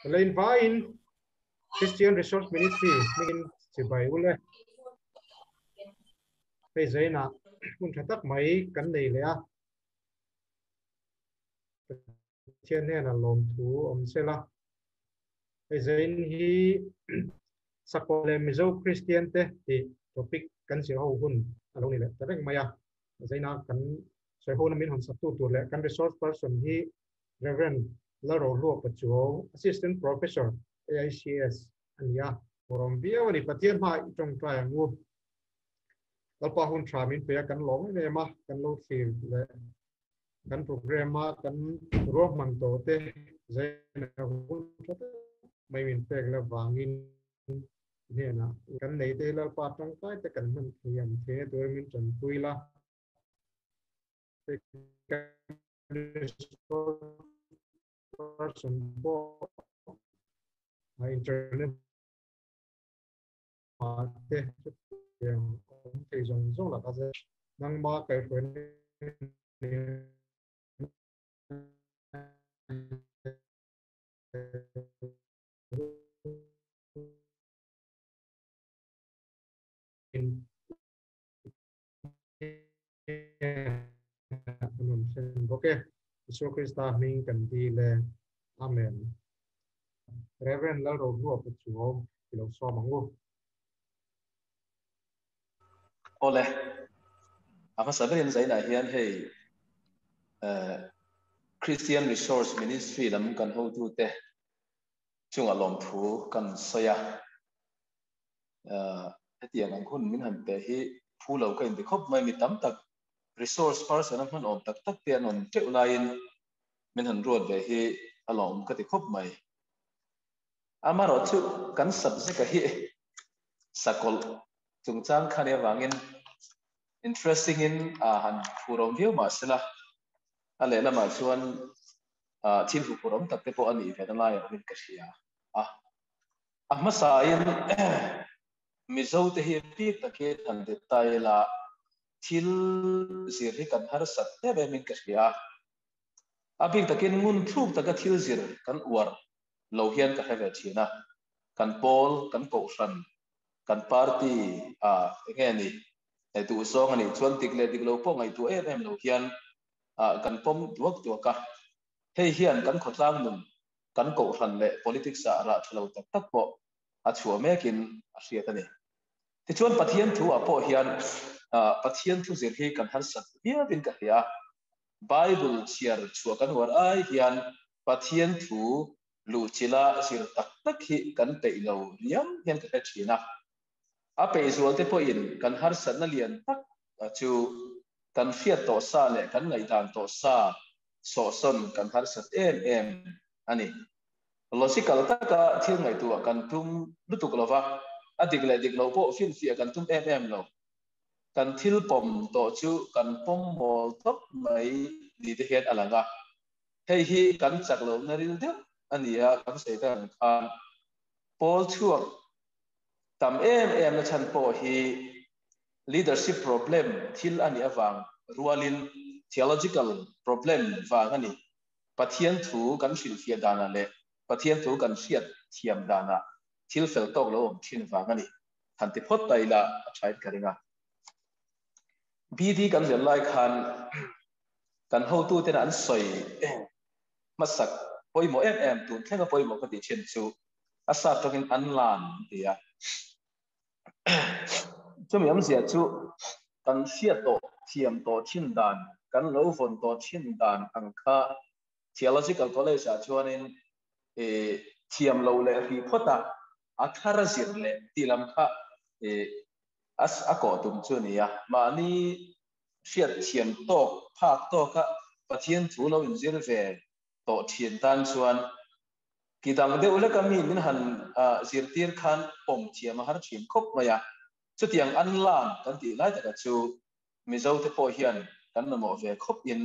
Lein vain Christian Resource Ministry hmingin chibai ule. Hei zaina hun tha tak mai kan nei leh a. Pathian hnena lawm thu awm sela. Hei zain hi Sakawlh leh Mizo Kristian te tih topic kan zir ho hun a lo ni leh ta reng mai a. Zaina kan sawi hona min hawn saktu tur leh kan resource person hi Rev. Lalrohlua Pachuau, Assistant Professor, AICS a ni a. Rawm viau a ni. Pathian hma i tawngtai ang u. Lalpa hun tha min pe a, kan lawm em em a, kan lo thlir leh kan program a kan ruahman tawh te zaina hun tha tak mai min pek la vangin hnenah kan nei te hi Lalpa tangkai te kan hman thei ang thei a tur min tanpui la. Person pawh internet te chutiang awm thei zawng zawng lakah chuan nangma kaihhruaina An rawn thlen bawk e. Isua Krista hming kan dil e. Amen. Reverend Lalrohlua Pachuau i lo sawm ang u. Awle, a hmasa berin zainah hian hei Christian Resource Ministry lam kan hotute chunga lawmthu kan sawi a. Hetiang ang hun min han pe hi phu lo ka inti khawp mai. Mi tam tak resource person a hman awm tak tak te an awm teuh laiin min han ruat ve hi a lawmawm ka ti khawp mai. Amaherawhchu kan subject a hi sakawlh chungchang kha nia vangin interesting in a han phurawm viau mah sela a lehlamah chuan thil huphurhawm tak te pawh a nih ve na lai a awmin ka hria a. A hmasain Mizote hi bik takin han det ta ila, thil zir hi kan harsat em emin ka hria a. A bik takin ngun thluk taka thil zir kan uar lo hian ka hre ve thin a. Kan pawl, kan kohhran, kan party ah enge ni duhzawng a nih chuan dik leh dik lo pawh ngaihtuah em em lo hian kan pawm duak duak a. Hei hian kan khawtlang nun kan kohhran leh politics ah rah tha lo tak tak pawh a chhuah mekin a hriat a ni. Tichuan Pathian thu ah pawh hian Pathian thu zir hi kan harsat viauin ka hria a, Bible chhiar chhuah kan uar ai hian Pathian thu luhchilha zir tak tak hi kan peih lo riau hian ka hre thin a. A peih zual te pawhin kan harsatna lian tak chu kan hriat tawh sa leh kan ngaihdan tawh sa sawhsawn kan harsat em em a ni. Logical taka thil ngaihtuah kan tum lutuk lo va, a dik leh dik loh pawh finfiah kan tum em em lo. Kan thil pawm tawh chu kan pawm mawl tawp mai ni te hian a lang a. Hei hi kan chak lohna ril deuh a ni a, kan sawi tak ang khan pawl chhuak tam em em na chhan pawh hi leadership problem thil a nih avang rualin theological problem vang a ni. Pathian thu kan hrilhfiah danah leh Pathian thu kan hriat thiam danah thil fel tawk lo awm thin vang a ni. Han ti phawt ta ila a thain ka ring a. BD kan zir lai khan kan hotuten an sawi hmasak pawimawh em em tun thlenga pawimawh ka tih thin chu a sap tawkin an lan an ti a. Chumi awmzia chu kan hriat tawh thiam tawh thin dan, kan lo vawn tawh thin dan ang kha Theological College ah chuanin thiam lo leh ri phawt a, a thar zir leh tih lam kha a kawh tum chu a ni a. Mahni hriat thiam tawk phak tawka Pathian thu lo inzir ve tawh thin tan chuan Ki dang deuh leka mi min han zirtir khan pawm thiam a har thin khawp mai a. Chutiang an lan kan tih lai taka chu Mizo te pawh hian kan mamawh ve khawp in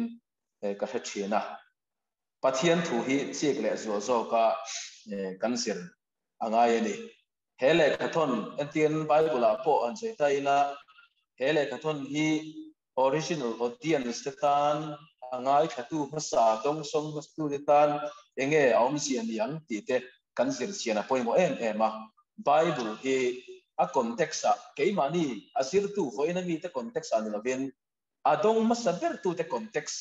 ka hre thin a. Pathian thu hi chik leh zual zawka kan zir a ngai a ni. He lehkhathawn entirn Bible ah pawh han sawi ta ila, he lehkhathawn hi Original audience te tan a ngaithlatu hmasa, dawngsawng hmasatute tan enge a awmzia ni ang tih te kan zir chian a pawimawh em em a. Bible hi a context ah keimahni a zirtu vawiin ami te context ah ni lovin a dawng hmasa bertute context,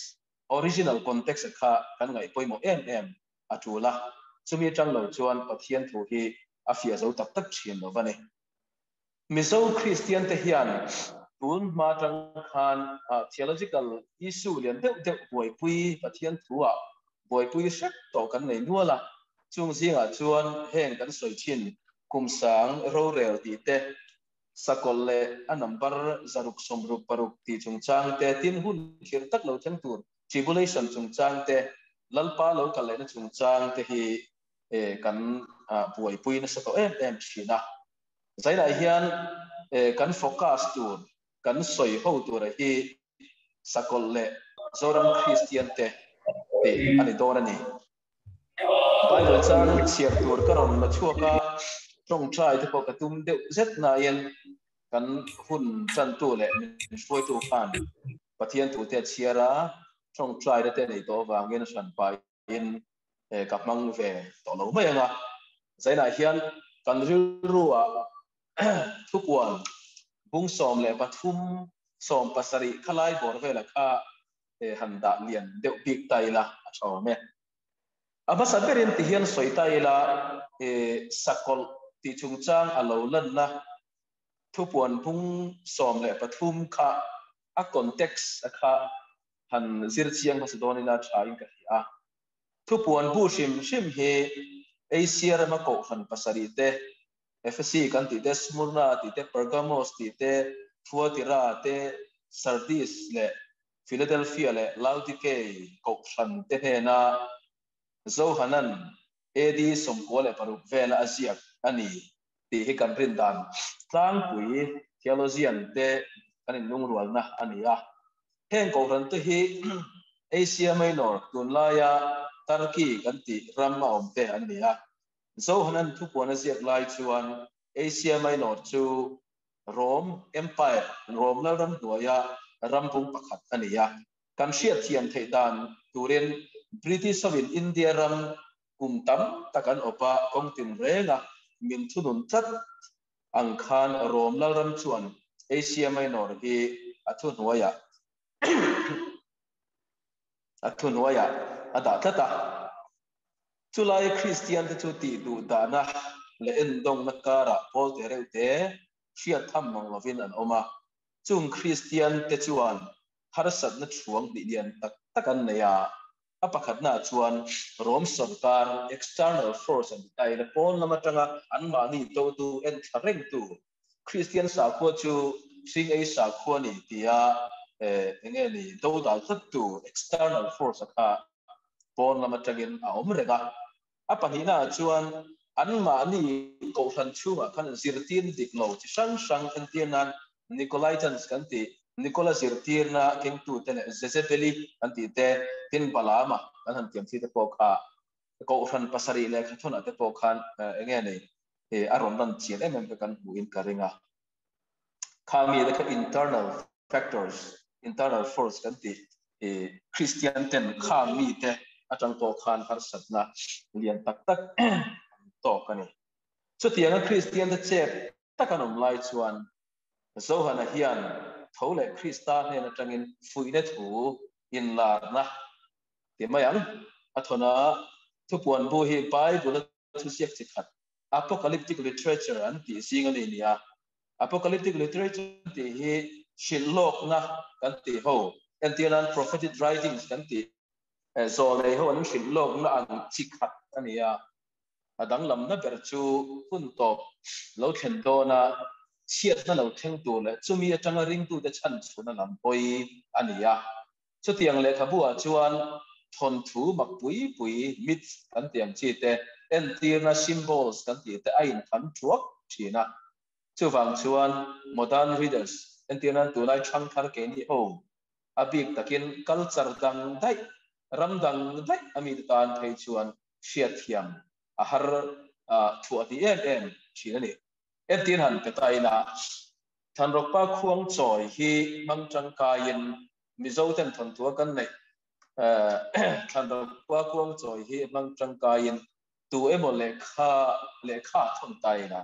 original context kha kan ngaih pawimawh em em a tul a. Chumi atang lo chuan Pathian thu hi a fiah zo tak tak thin lo va ni. Mizo Kristian te hian tun hma atang khan theological issue lian deuh deuh buaipui Pathian thu ah buaipui hrep tawh kan nei nual a. Chung zingah chuan heng kan sawi thin Kumsang rorel tih te, Sakawlh leh a number 666 tih chungchang te, tin hun thlir tak lo thleng tur tribulation chungchang te, Lalpa lo kal lehna chungchang te hi kan buaipui nasa tawh em em thin a. Zainah hian kan focus tur, kan sawi ho tura hi Sakawlh leh Zoram Kristian te tih a ni dawn a ni. Bible chang chhiar tur ka rawn la chhuak a, tawngtai te pawh ka tum deuh zet nain kan hun tantu leh min hruaitu khan Pathian thute a chhiar a, tawngtai te nei tawh avangin a hran pahin ka hmang ve tawh lo mai ang a. Zainah hian kan rilruah thupuan bung 13 17 khalai bawr vela kha han dah lian deuh bik ta ila a tha awm e. A hmasa berin ti hian sawi ta ila sakawlh tih chungchang a lo lanna thupuan bung 13 kha a context a kha han zir chiang hmasa dawn ila tha in ka hria a. Thupuan bu hrim hrim hi Asia rama kohhran pasarih te, Ephesi kan tih te, Smyrna tih te, Pergamos tih te, Thuatira te, Sardis leh Philadelphia leh Laodikei kohhran te hnena Johanan AD 96 vela a ziak a ni tih hi kan rin dan tlangpui theologian te kan inlungrualna a ni a. Heng kohhran te hi Asia Minor tunlaia Turkey kan tih ram a awm te an ni a. Johanan thupuan a ziak lai chuan Asia Minor chu Rome Empire, Rome lalram hnuaia ram bung pakhat a ni a. Kan hriatthiam theih dan turin British hovin India ram kum tam tak an awp a, kawng tin reng a min thunun tlat ang khan Rome lalram chuan Asia Minor hi a thuhnuaiah a thuhnuaiah a dah tlat a. Chulai Kristian te chu tih duh dahna leh endawngna karah pawl te reuh te hriat tham mang lovin an awm a. Chung Kristian te chuan harsatna chhuang hnih lian tak tak an nei a. A pakhatna chuan Rome sarkar external force an ti ta ila pawn lam atanga anmahni totu en thla rengtu Kristian sakhua chu hring ei sakhua ni tia enge ni dodal tlattu external force a kha pawn lam atangin a awm reng a. A pahnihna chuan anmahni kohhran chhungah khan zirtir dik lo chi hrang hrang entir nan Nicolaitans kan tih, Nicola zirtirna kengtu te leh Jezebeli kan tih te, tin Balaama kan han tiam chi te pawh kha kohhran pasarih leh khathunah te pawh khan enge ni a rawn lan chian em em te kan hmuhin ka ring a. Kha mi te kha internal factors, internal force kan tih Christian ten kha mi te atang pawh khan harsatna lian tak tak tawk a ni. Chutianga Christian te chep tak an awm lai chuan Johana hian tho leh Krista hnen atangin fuihna thu inlarna ti mai ang. A thawna thupuan bu hi Bible a thuziak chi khat apocalyptic literature an tih zing a ni nia. Apocalyptic literature an tih hi hrilhlawkna kan tih ho entirnan prophetic writings kan tih zawlei ho an hrilhlawkna ang chi khat a ni a. A danglamna ber chu hun tawp lo thlen dawna chhiatna lo thleng tur leh chumi atanga ringtute chhan chhuna lam pawi a ni a. Chutiang lehkhabu ah chuan thawn thu mak pui pui myths kan tih ang chi te, entirna symbols kan tih te a inthan thuak thin a. Chuvang chuan modern readers entirnan tunai thangthar keini ho a bik takin culture dang daih, ram dang daih a mite tan phei chuan hriatthiam a har thuah hnih em em thin a ni. Entir han pe ta ila Thanrawkpa khuang chawi hi hmang tangkaiin Mizo ten thawnthua kan nei. Thanrawkpa khuang chawi hi hmang tangkaiin Tu emaw lehkha lehkha a thawn ta ila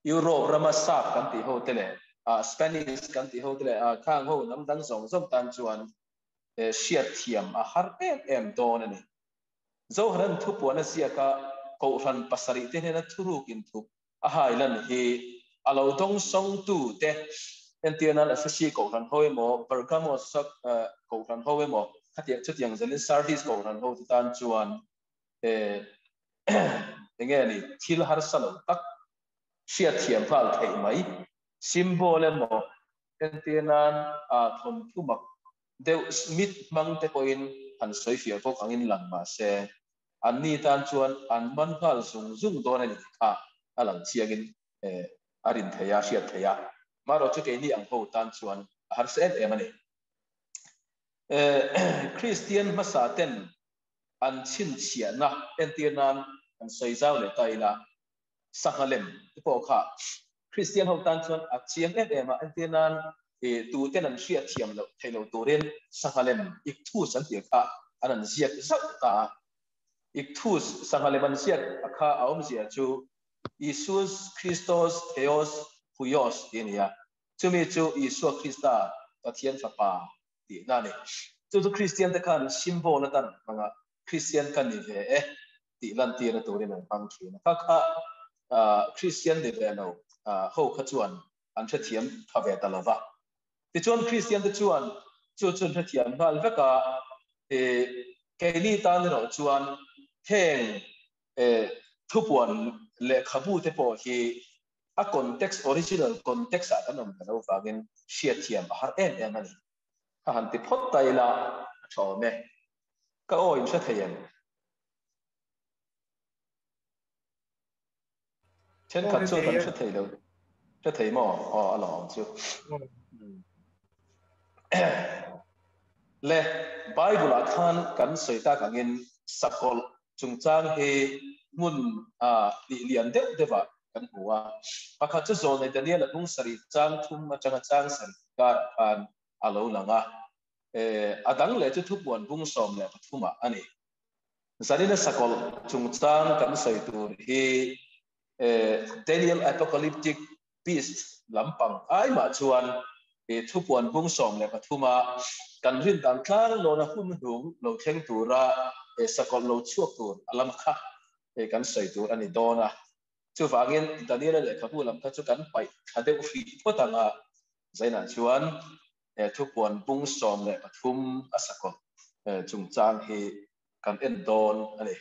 Europe rama sap kan tih ho te leh Spanish kan tih ho te leh khang ho hnam dang zawng zawng tan chuan hriatthiam a har em em dawn a ni. Zohanan thupuan a ziak a, Kohhran pasarih te hnena thuruk inthup a hai lan hi a lo dawng sawngtu te entir nan Ephesi Kohhran ho emaw Pergamos Kohhran ho emaw khatiang chutiang zelin Sardis Kohhran ho te tan chuan enge ni thil harsa lo tak hriatthiam nghal theih mai symbol emaw entir nan thawnthu mak deuh mit hmang te pawhin han sawi fiah bawk angin lang mahse Anni tan chuan an man nghal zung zung dawn a ni tih kha a lang chiangin a rin thei a, hriat thei a. Marawh chu keini ang ho tan chuan a harsa em em a ni. Kristian hmasa ten an chhinchhiahna entir nan an sawi zau leh ta ila, sangha lem te pawh kha Kristian ho tan chuan a chiang em em a, entir nan tuten an hriat thiam loh theih loh turin sangha lem ikthus an tih kha an an ziak zauh ta a. Ikthus sangha lem an ziak a kha a awmzia chu Isus Christos Theos Huios tih a ni a, chumi chu Isua Krista Pathian Fapa tihna a ni. Chu chu Kristian te khan symbol atan an hmang a, Kristian ka ni ve e tih lantirna turin an hmang thin a. Kha kha Kristian ni ve lo ho kha chuan an hrethiam tha ve ta lo va. Tichuan Kristian te chuan chu chu an hrethiam nghal vek a, keini tan erawh chuan heng thupuan lehkhabu te pawh hi a context, original context ah kan awm ta lo vangin hriatthiam a har em em a ni. Ka han ti phawt ta ila a tha awm e. Ka aw in hre thei em? Thenkhat chuan kan hre thei lo. Hre thei maw? Aw a lo awm chu. Le Bible ah khan kan sawi tak angin sakawlh chungchang hi hmun tih lian deuh deuhah kan hmu a. Pakhat chu Zawnei Daniel a hnung sarih chang thum atanga chang sarih karah khan a lo lang a. A dang leh chu thupuan bung 13 ah a ni. Zanina sakawlh chungchang kan sawi tur hi Daniel Apocalyptic Beast lampang ai mah chuan thupuan bung 13 a kan rin dan tlang lawna hun hnung lo thleng tura sakawlh lo chhuak tur a lam kha kan sawi tur a ni dawn a. Chuvangin Daniela lehkhabu lam kha chu kan paih thla deuh hrih phawt ang a, Zainah chuan thupuan bung 13 a sakawlh chungchang hi kan en dawn a ni.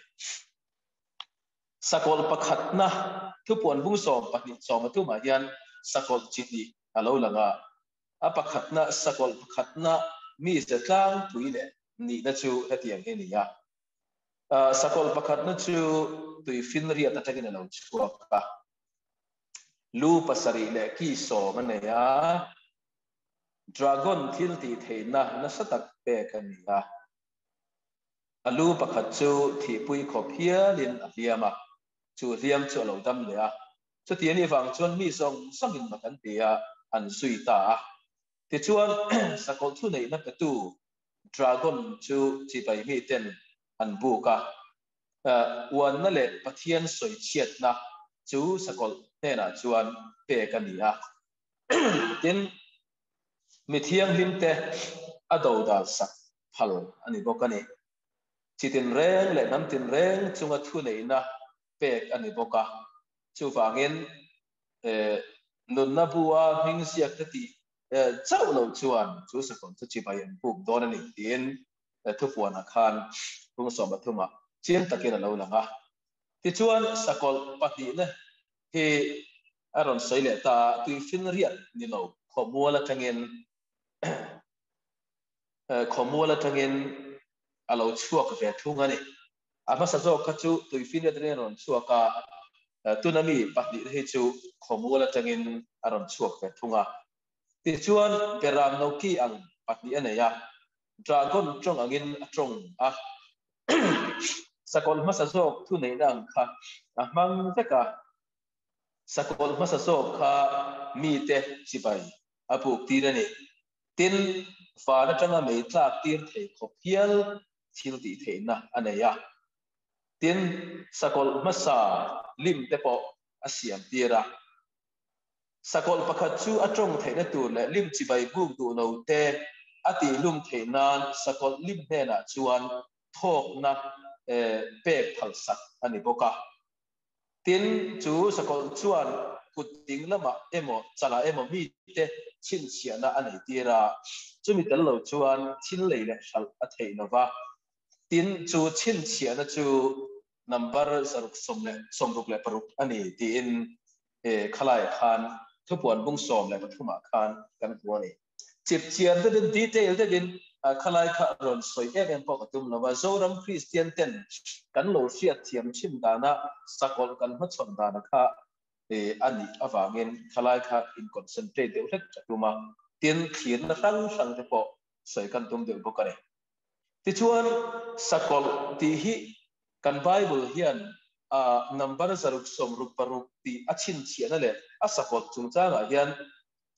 Sakawlh pakhatna thupuan bung 12 sawmathumah hian sakawlh chi hnih a lo lang a, a pakhatna sakawlh pakhatna mi ze tlangpui leh nihna chu hetiang hi a ni a. Sakawlh pakhatna chu tuifinriat atangin a lo chhuak a, lu pasarih leh ki sawm a nei a, dragon thil tih theihna nasa tak pek a ni a. A lu pakhat chu thihpui khawp hialin a hliam a, chu hliam chu a lo dam leh a. Chuti a nih vang chuan mi zawng zawngin mak an ti a, an zui ta a. Tichuan, sakawlh thuneihna petu dragon chu chibai miten an buk a, uanna leh Pathian sawichhiatna chu sakawlh hnenah chuan pek a ni a. Tin, mi thianghlimte a dodal sak phal a ni bawk a ni. Chi tinreng leh hnam tinreng chunga thuneihna pek a ni bawk a. Chuvangin, nunna bua hming ziakte tih chauh lo chuan chu sakawlh chu chibai an buk dawn a ni tiin thupuanah khan bung 13 ah chiang takin a lo lang a. Tichuan, sakawlh pahnihna hi a rawn sawi leh ta a, tuifinriat ni lo khawmual atangin khawmual atangin a lo chhuak ve thung a ni. A hmasa zawk kha chu tuifinriat atangin a rawn chhuak a, tuna mi pahnihna hi chu khawmual atangin a rawn chhuak ve thung a. Tichuan, Beram no ki ang pahnih a nei a, dragon tawng angin a tawng a. Sakawlh hmasa zawk thuneihna ang kha a hmang vek a, sakawlh hmasa zawk kha mite chibai a buk tir a ni. Tin, van atanga mei tlak tir thei khawp hial thil tih theihna a nei a. Tin, sakawlh hmasa lim te pawh a siam tir a. Sakawlh pakhat chu a tawng theihna tur leh lim chibai buk duh lo te a tihlum theih nan sakawlh lim hnenah chuan thawkna pek phalsak a ni bawk a. Tin, chu sakawlh chuan kut ding lamah emaw chalah emaw mite chhinchhiahna a nei tir a, chumi tel lo chuan thil lei leh hralh a theih lo va. Tin, chu chhinchhiahna chu number 166 a ni tiin khalaiah khan thupuan bung 13 ah khan kan hmu a ni. Chipchiar deuhin, detail deuhin khalai kha rawn sawi em em pawh ka tum lo va, Zoram Kristian ten kan lo hriat thiam thin dana sakawlh kan hmachhawn dana kha a nih avangin khalai kha in concentrate deuh hlek ka tum a, tin thlirna hrang hrang te pawh sawi kan tum deuh bawk a ni. Tichuan, sakawlh tih hi kan Bible hian a number 166 tih a chhinchhiahna leh a sakawlh chungchangah hian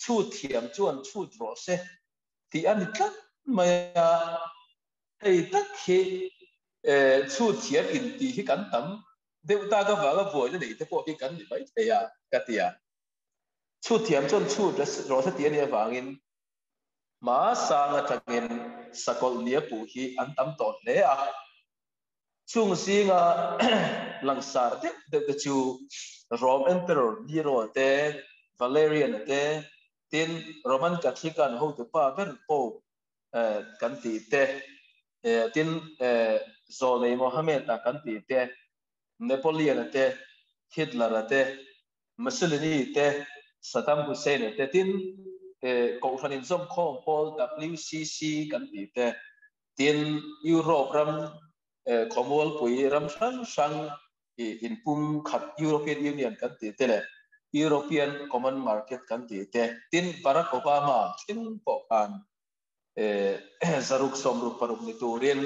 chhut thiam chuan chhut rawh se tih a ni tlat mai a. Hei tak hi chhut thiam intih hi kan tam deuh tak avanga buaina neih te pawh hi kan ni mai thei a, ka ti a. Chhut thiam chuan chhut rawh se tih a nih avangin Hma sang atangin sakawlh nia puh hi an tam tawh hle a. Chung zinga langsar deuh deuh te chu Rome Emperor Nero te, Valerian te, tin Roman Catholic-an hotupa ber Pope kan tih te, tin Zawlei Mohammed-a kan tih te, Napoleon-a te, Hitler-a te, Mussolini te, Saddam Hussein te tin Kohhran inzawmkhawm pawl WCC kan tih te, tin Europe ram khawmualpui ram hrang hrang inpum khat European Union kan tih te leh European Common Market kan tih te, tin Barack Obama thleng pawh khan 166 ni turin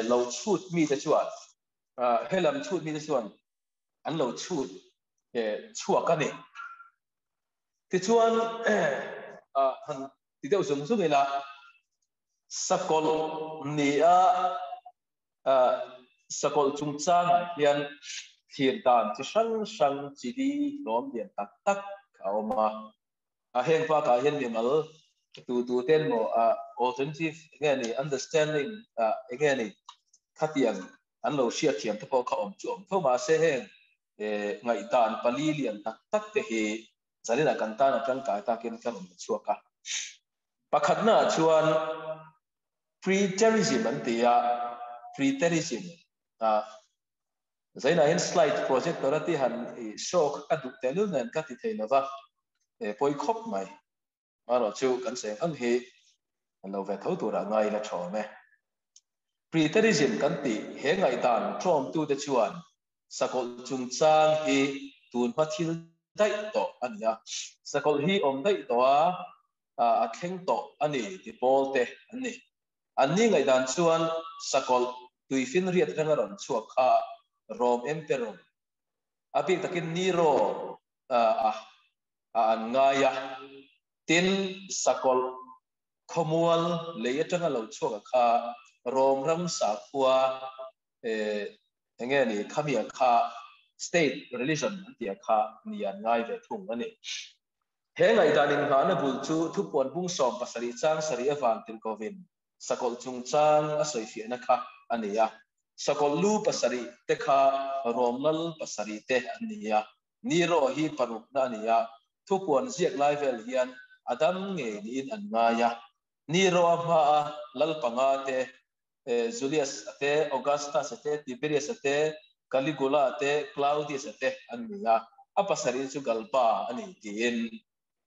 lo chhut mite chuan helam chhut mite chuan an lo chhut chhuak a ni. Tichuan, han ti deuh zung zung ila, sakawlh nia sakawlh chungchangah hian thlir dan chi hrang hrang chi li hlawm lian tak tak a awm a. Heng bakah hian mimal tu tu ten maw alternative enge ni understanding enge ni khatiang an lo hriat thiam te pawh kha awm chu awm tho mahse heng ngaihdan pali lian tak tak te hi zaninah kan tan a tangkai takin kan rawn la chhuak a. Pakhatna ah chuan preterism an ti a, preterism a zainah hian slide projector a ti han show kha ka duh tehlul nen ka ti thei lova, pawi khawp mai. Erawh chu kan seng ang hi an lo ve tho turah ngai ila tha awm e. Preterism kan tih he ngaihdan tlawmtute chuan sakawlh chungchang hi tun hma thil daih tawh a ni a, sakawlh hi awm daih tawh a, a thleng tawh a ni ti pawl te an ni. Anni ngaihdan chuan sakawlh tuifinriat atanga rawn chhuak kha Rome Emperor, a bik takin Nero a a an ngai a, tin sakawlh khawmual lei atanga lo chhuak a kha Rom ram sakhua enge ni khamia kha state religion an tih a kha ni an ngai ve thung a ni. He ngaihdan inghahna bul chu thupuan bung 17 chang sarih avan tirhkovin sakawlh chungchang a sawifiahna kha a ni a, sakawlh lu pasarih te kha Rom lal pasarih te an ni a, Nero hi parukna a ni a, thupuan ziak lai vel hian a dam ngei niin an ngai a. Nero a hmaa lal panga te, Julius a te, Augustus a te, Tiberius a te, Caligula a te, Claudius a te an ni a, a pasarih chu Galba a ni tiin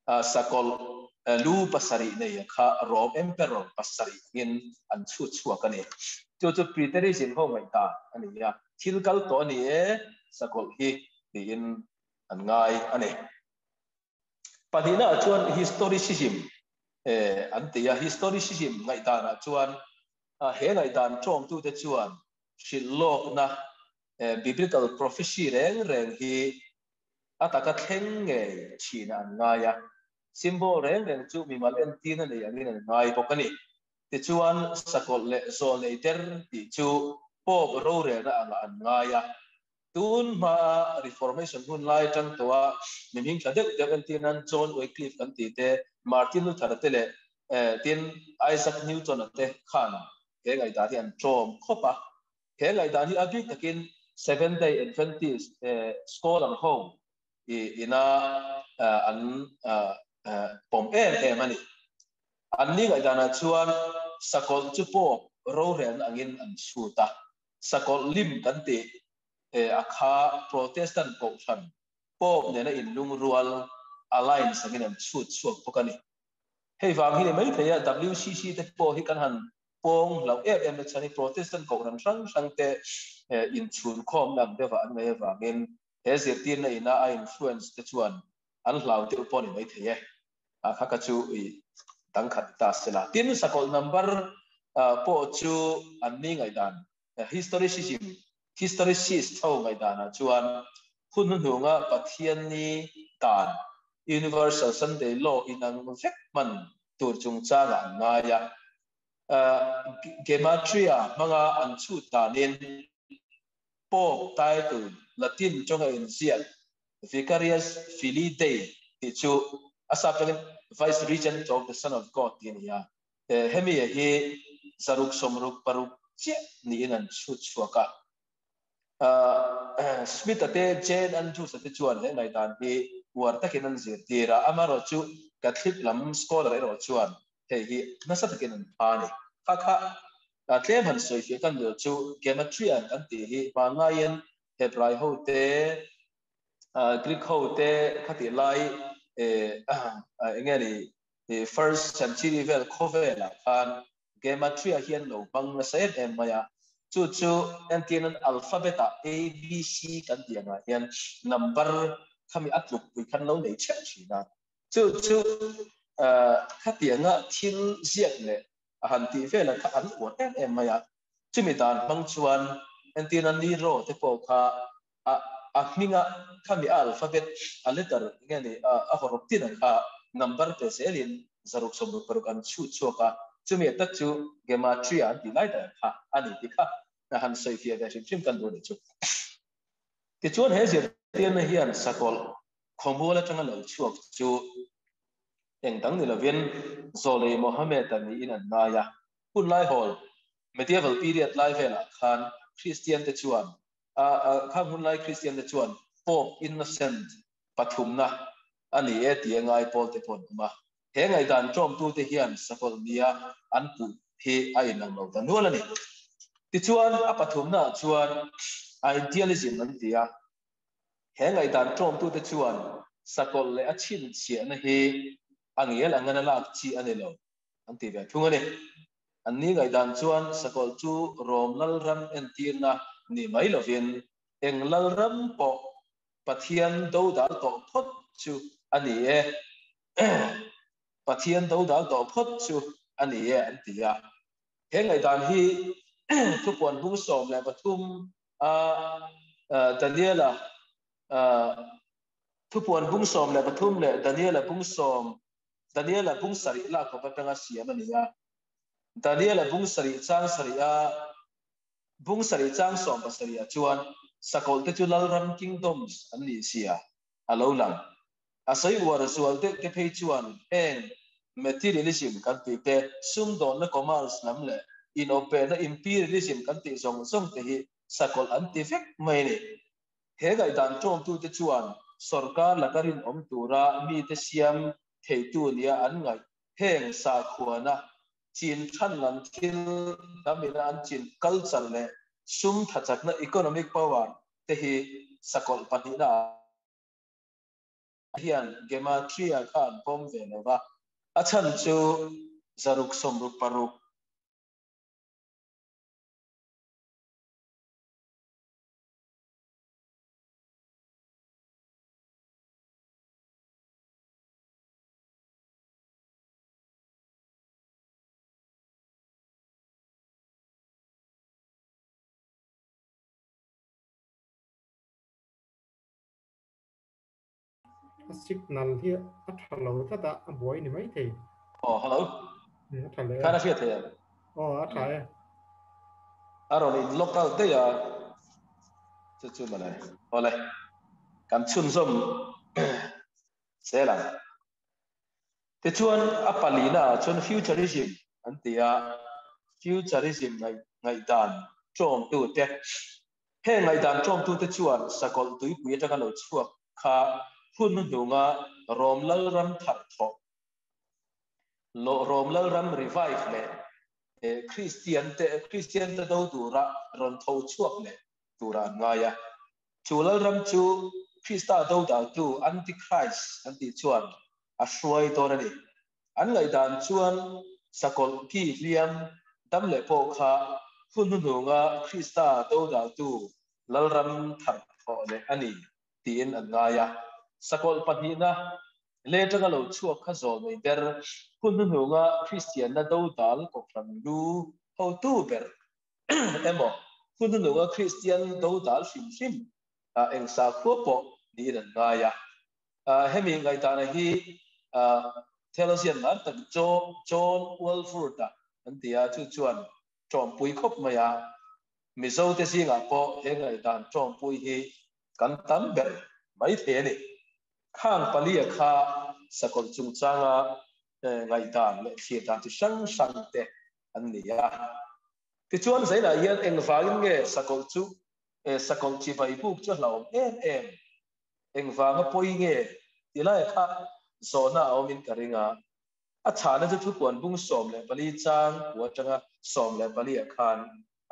sakawlh lu pasarih nei kha Rome Emperor pasarih angin an chhut chhuak a ni. Chu chu Preterism ho ngaihdan a ni a, thil kal tawh a ni e, sakawlh hi tiin an ngai a ni. Pahnihnaah chuan historicism an ti a, historicism ngaihdanah chuan he ngaihdan tawngtute chuan hrilh lawkna biblical prophecy reng reng hi a taka thleng ngei thin an ngai a, symbol reng reng chu mimal entirna nei angin an ngai bawk a ni. Tichuan, sakawlh leh zawl nei der tih chu Pope rorelna angah an ngai a. Tun hmaa Reformation hun lai atang tawha mi hming tha deuh deuh entir nan John Wycliffe kan tih te, Martin Luther-a te leh tin Isaac Newton-a te khan he ngaihdan hi an tlawm khawp a. He ngaihdan hi a bik takin Seventh Day Adventist scholar ho ina an pawm em em a ni. An ni ngaihdanah chuan sakawlh chu Pope rorelna angin an chhut a. Sakawlh lim kan tih a kha Protestant kohhran Pope nena inlungrual alliance angin an chhut chhuak bawk a ni. Hei vang hi ni maithei a WCC te pawh hi kan han pawng hlauh em em na chhan hi Protestant kohhran hrang hrang te inchhunkhawmna ang deuhah an ngaih avangin he zirtirna ina a influence te chuan an hlau deuh pawh a ni maithei e. A kha kha chu i dang khat ta sela. Tin, sakawlh number pawh chu an ni ngaihdan, historicism, historicist ho ngaihdanah chuan hun hnuhnunga Pathian ni dan, Universal Sunday Law inang vek hman tur chungchangah an ngai a. Gematria hmanga an chhut danin Pope title Latin tawnga inziak Vicarius Filii Dei tih chu a sap tangin Vice Regent of the Son of God tih a ni a. Hemi hi zaruk sawmruk paruk chiah niin an chhut chhuak a. Smith-a te, Jane Andrews-a te chuan he ngaihdan hi uar takin an zirtir a, amaherawhchu Catholic lam scholar erawh chuan hei hi nasa takin an pha a ni. Kha kha tlem han sawi fiah kan duh chu Gematria kan tih hi hmanlaiin Hebrai ho te, Greek ho te khatih lai eng nge ni first century vel khawvelah khan Gematria hian lo hmang nasa em em mai a. Chu chu entirnan alphabet ah ABC kan tih angah hian number khami a tlukpui khan lo nei theuh thin a. Chu chu khatianga thil ziak leh a han tih velah kha an uar em em mai a. Chumi dan hmang chuan entirna Nero te pawh kha a a hminga khami a alphabet a letter nge ni a hawrawp tin ang kha number pe zelin zaruk sawmruk paruk an chhut chhuak a, chumi a tak chu Gematria an tih lai ber kha a ni tih kha a han sawi fiah ve hrim hrim kan duh a nih chu. Tichuan he zirtirna hian sakawlh khawmual atanga lo chhuak chu eng dang ni lovin Zawlei Mohammed-a niin an ngai a. Hun lai hawl, Medieval period lai velah khan Kristian te chuan khang hun lai Kristian te chuan Pope Innocent pathumna a ni e tia ngai pawl te pawh an awm a. He ngaihdan tlawmtute hian sakawlh nia an puh hi a inang lo ta nual a ni. Tichuan a pathumnaah chuan Idealism an ti a. He ngaihdan tlawmtute chuan sakawlh leh a chhinchhiahna hi a ngial angana lak chi a ni lo an ti ve thung a ni. An ni ngaihdan chuan sakawlh chu Rom lalram entirna ni mai lovin eng lalram pawh Pathian dodal tawh phawt chu a ni e, Pathian dodal tawh phawt chu a ni e an ti a. He ngaihdan hi thupuan bung 13 a Daniela thupuan bung 13 leh Daniela bung sawm Daniela bung sarih lak khawp atanga siam a ni a. Daniela bung sarih chang sarih a bung sarih chang sawm pasarih ah chuan sakawlh te chu lalram kingdoms an nih zia a lo lang. A sawi uar zual deuh te phei chuan heng materialism kan tih te, sumdawnna commerce lam leh inawpehna imperialism kan tih zawng zawng te hi sakawlh an ti vek mai a ni. He ngaihdan ṭawmtute chuan sorkar laka rinawm tura mite siam theitu nia an ngaih heng sakhuana chin than lam thil hnamina an chin culture leh sum thachakna economic power te hi sakawlh pahnihna hian Gematria kha an pawm ve lo va, a chhan chu zaruk sawmruk paruk. A signal hi a tha lo tlat a, a buai ni mai thei. Aw, hello. A tha leh. Khan a hriat thei em? Aw, a tha e. A rawn in lock out daih a, chu chu mawle. Awle, kan chhunzawm zel ang. Tichuan a palina ah chuan futurism an ti a, futurism ngaihdan ṭawngtute. Heng ngaihdan ṭawngtute chuan sakawlh tuipui aṭanga lo chhuak kha hun hnuhnunga Rom Lalram thar thawh, Rom Lalram revive leh Kristiante Kristiante do tura rawn tho chhuak leh tura an ngai a. Chu Lalram chu Krista dodaltu Antichrist an tih chuan a hruai dawn a ni. An ngaihdan chuan sakawlh ki hliam dam leh pawh kha hun hnuhnunga Krista dodaltu Lalram thar thawh leh a ni tiin an ngai a. Sakawlh pahnihna le atanga lo chhuak kha zawl nei ber hun hnuhnunga Kristianna dodal kohhran lu hotu ber emaw hun hnuhnunga Kristian dodal hrim hrim eng sakhua pawh niin an ngai a. Hemi ngaihdana hi theologian lar tak John Walvoord-a an ti a, chu chuan tawmpui khawp mai a. Mizote zingah pawh he ngaihdan tawmpui hi kan tam ber mai thei a ni. Khang palia kha sakawlh chungchanga ngaihdan leh thlir dan chi hrang hrang te an ni a. Tichuan Zainah hian engvangin nge sakawlh chu sakawlh chibai buk chu a hlauhawm em em? Engvanga pawi nge ti lai kha zawhna a awmin ka ring a. A chhahna chu thupuan bung 14 chang kua atanga 14 ah khan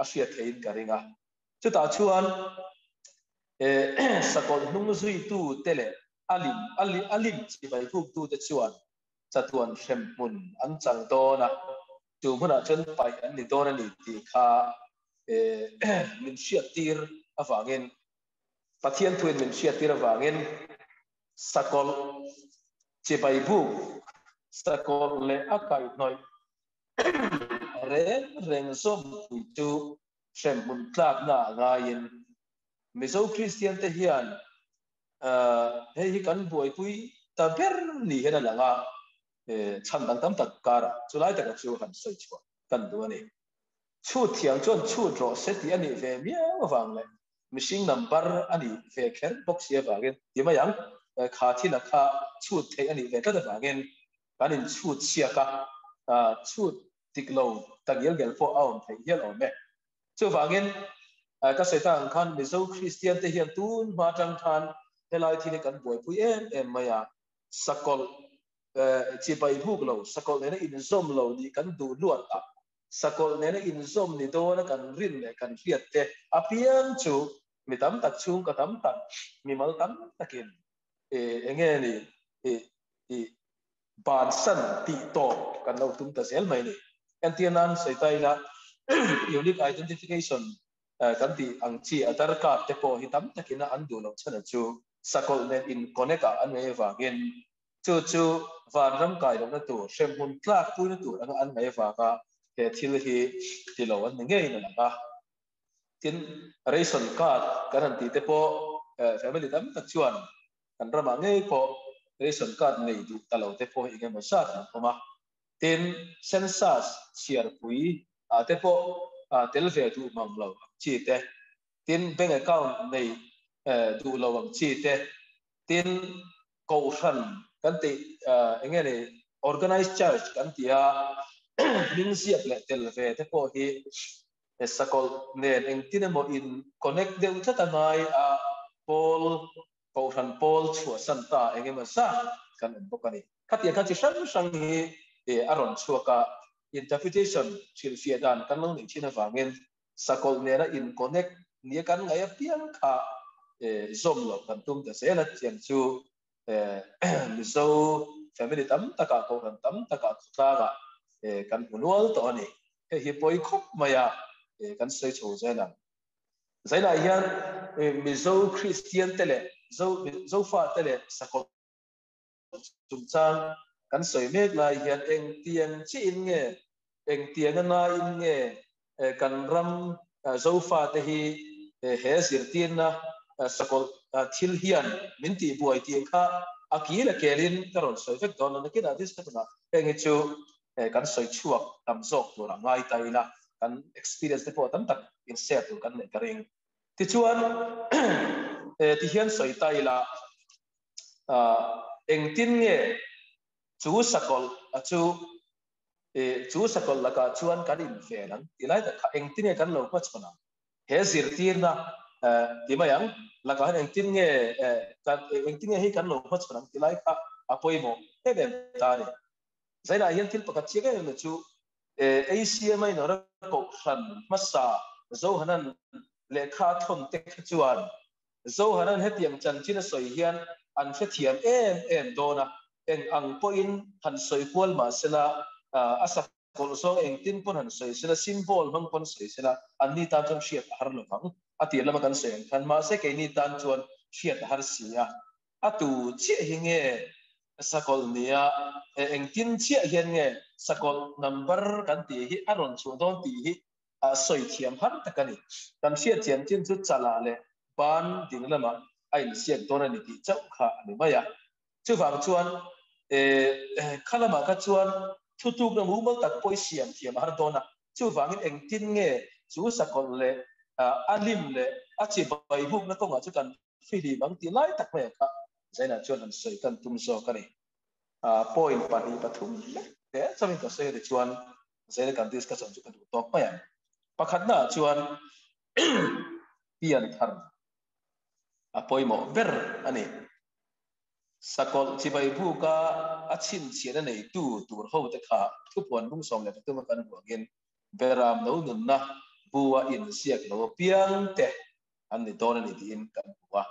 a hriat theihin ka ring a. Chutah chuan sakawlh hnung zuitu te leh a lim a lim chibai huktu te chuan chatuan hrem hmun an chang dawn a, chu hmunah chuan paih an ni dawn a ni tih kha min hriattir avangin Pathian thuin min hriattir avangin sakawlh chibai buk, sakawlh leh a kaihhnawih reng reng zawmpui chu hremhmun tlakna ah ngaiin Mizo Kristian te hian hei hi kan buaipui ta ber ni hian a lang a, chhan dang tam tak karah chulai taka chu han sawi chhuah kan duh a ni. Chhut thiam chuan chhut rawh se tih a nih ve miau avang leh mihring number a nih ve kher bawk si avangin ti mai ang, kha thil a kha chhut theih a nih ve tlat avangin kan inchhut chhiak a, chhut dik lo ta ngel ngel pawh a awm theih hial awm e. Chuvangin ka sawi tak ang khan Mizo Kristian te hian tun hma atang khan helai thil hi kan buaipui em em mai a, sakawlh chibai buk lo, sakawlh nena inzawm lo nih kan duh luat a, sakawlh nena inzawm ni dawna kan rin leh kan hriat te apiang chu mi tam tak chhungkaw tam tak, mimal tam takin eng nge ni i bansan tih tawp kan lo tum ta zel mai a ni. Entir nan sawi ta ila unique identification kan tih ang chi Aadhaar card te pawh hi tam takin an duh loh chhan chu sakawlh nen in connect ah an ngaih avangin chu chu vanram kai lohna tur, hremhmun tlak puina tur anga an ngaih avanga he thil hi ti lo an ni ngei na lang a. Tin, ration card kan han tih te pawh family tam tak chuan kan ramah ngei pawh ration card nei duh ta lo te pawh hi engemaw zat an awm a. Tin, census chhiarpui ah te pawh tel ve duh mang lo ang chi te, tin bank account nei duh lo ang chi te, tin kohhran kan tih eng nge ni organized church kan tih a hming ziak leh tel ve te pawh hi sakawlh nen engtin emaw in connect deuh tlat a ngai a, pawl kohhran pawl chhuahsan ta eng emaw zat kan awm bawk a ni. Khatiang kha chi hrang hrang hi a rawn chhuak a, interpretation hrilhfiah dan kan lo neih thin avangin sakawlh nena in connect nia kan ngaih apiang kha zawm loh kan tum ta zel a, tiang chu Mizo family tam takah kohhran tam takah khawtlangah kan hmu nual tawh a ni. Hei hi pawi khawp mai a, kan sawi chho zel ang. Zainah hian Mizo Kristian te leh Zofa te leh sakawlh chungchang kan sawi mek lai hian engtiang chiin nge, engtianga naiin nge kan ram Zofate hi he zirtirna sakawlh thil hian min tihbuai tih kha a kil a kelin ka rawn sawi vek dawn lo. Nakinah discussion-ah heng hi chu kan sawi chhuak tam zawk tur a ngai ta ila. Kan experience te pawh tam tak in share tur kan neih ka ring. Tichuan ti hian sawi ta ila engtin nge chu sakawlh a chu chu sakawlh lakah chuan kan inven ang tih lai tak kha engtin nge kan lo hmachhawn ang? He zirtirna ti mai ang lakah hian engtin nge kan engtin nge hei kan lo hmachhawn ang tih lai kha a pawimawh em em ta a ni. Zainah hian thil pakhat chiang em em chu ACM a inawrh kohhran hmasa Zohanan lehkha a thawn te kha chuan Zohanan hetiang chanchin a sawi hian an hrethiam em em dawn a, eng ang pawhin han sawi kual mah sela a sak Kawlh zawng engtin pawn han sawi sela, symbol hmang pawn sawi sela, anni tan chuan hriat a har lovang. A tir lama kan sawi ang khan, mahse keini tan chuan hriat a har si a. A tu chiah hi nge sakawlh nia, engtin chiah hian nge sakawlh number kan tih hi a rawn chhuah dawn tih hi sawi thiam har tak a ni. Kan hriat thiam chin chu chalah leh ban ding lamah a insiak dawn a ni tih chauh kha a ni mai a. Chuvang chuan kha lamah kha chuan thutlukna mumal tak pawh i siam thiam a har dawn a. Chuvangin engtin nge chu sakawlh leh a lim leh a chibai bukna kawngah chu kan fihlim ang tih lai tak maiah kha Zainah chuan han sawi kan tum zawk a ni. Point pahnih pathum lek te chauhin ka sawi a ni chuan Zaina kan discussion chu ka duh tawk mai ang. Pakhatnaah chuan pian thar a pawimawh ber a ni. Sakawlh chibai buka a chhinchhiahna neitu tur hote kha thupuan 13 a kan hmuangin Beram lo nunna bua inziak lo apiang te an ni dawn a ni tiin kan hmu a.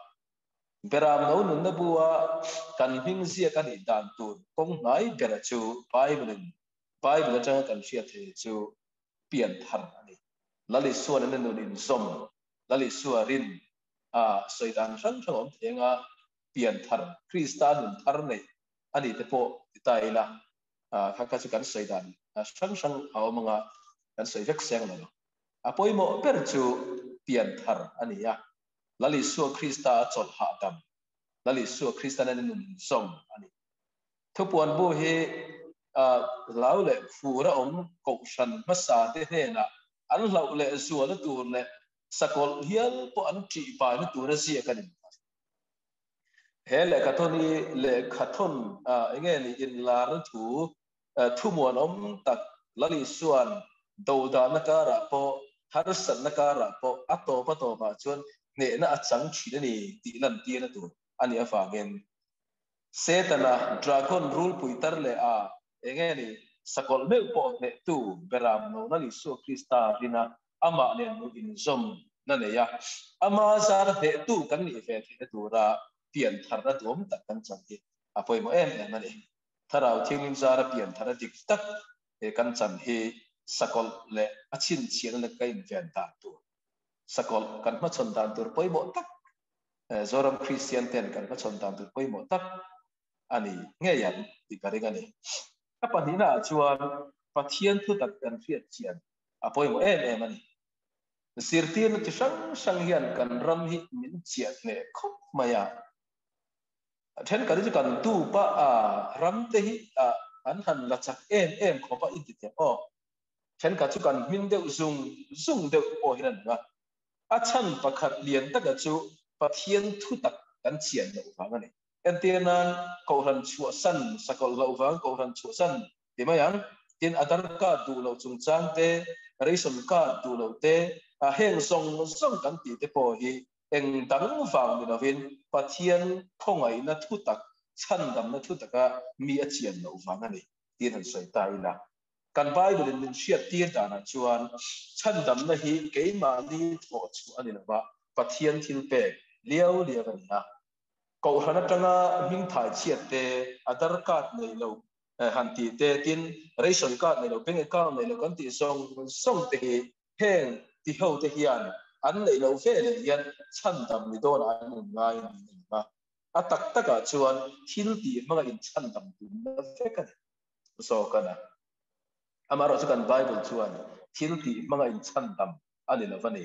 Beram lo nunna bua kan hming ziak a nih dan tur kawng hnai bera chu Bible-in Bible atanga kan hriat theih chu pian thar a ni. Lal Isuan a nun inzawm, Lal Isua rin a sawi dan hrang hrang awm thei anga pian thar, Krista nun thar neih a nih te pawh ti ta ila, kha kha chu kan sawi dan hrang hrang a awm anga kan sawi vek seng lo. A pawimawh ber chu pian thar a ni a, Lal Isua Krista a chawlh hahdam, Lal Isua Krista nena nun inzawm a ni. Thupuan bu hi hlau leh fur a awm kohhran hmasa te hnenah an hlauh leh zualna tur leh sakawlh hial pawh an ṭih paina tur a ziak a ni. He lehkhathawn hi lehkhathawn enge ni inlarna thu thumuanawm tak Lal Isua'n dodahna karah pawh harsatna karah pawh a tawp a tawpah chuan hnehna a chang thin a ni tih lantirna tur a nih avangin Setana dragon rulpui tar leh a enge ni sakawlh meuh pawh hnehtu beram lo Lal Isua Krista rina amah nen nun inzawm na nei a, ama zara hnehtu kan nih ve theihna tura pian tharna duam tak kan chan hi a pawimawh em em a ni. Thlarau Thianghlim zara pian tharna dik tak he kan chan hi sakawlh leh a chhinchhiahna leh ka inven dan tur, sakawlh kan hmachhawn dan tur pawimawh tak, Zoram Kristian ten kan hmachhawn dan tur pawimawh tak a ni ngei ang tih ka ring a ni. A pahnihnaah chuan Pathian thutak kan hriat chian a pawimawh em em a ni. Zirtirna chi hrang hrang hian kan ram hi min chiah hneh khawp mai a. Thenkhat hi chu kan tupa a ram te hi an han la chak em em khawp a inti thiam aw. Thenkhat chu kan hmin deuh zung zung deuh pawh hian an hmu a. A chhan pakhat lian taka chu Pathian thutak kan chian loh vang a ni. Entir nan Kohhran chhuahsan sakawlh loh vang Kohhran chhuahsan ti mai ang. Tin, Aadhaar card duh loh chungchang te, ration card duh loh te, heng zawng zawng kan tih te pawh hi eng dang vang ni lovin Pathian khawngaihna thutak, chhandamna thutaka mi a chian loh vang a ni tiin han sawi ta ila. Kan Bible-in min hriattir danah chuan chhandamna hi keimahni thawh chhuah a ni lova, Pathian thil pek liau liau a ni a. Kohhran atanga hmingthai chhiat te, Aadhaar card nei lo han tih te, tin ration card nei lo, bank account nei lo kan tih zawng zawng te hi heng ti ho te hian an neih loh ve leh hian chhandam ni dawnah an in ngai niin a lang a. A tak takah chuan thil tih hmanga inchhandam tumna vek a ni zawk a na. Amaherawhchu chu kan Bible chuan thil tih hmanga inchhandam a ni lo va ni.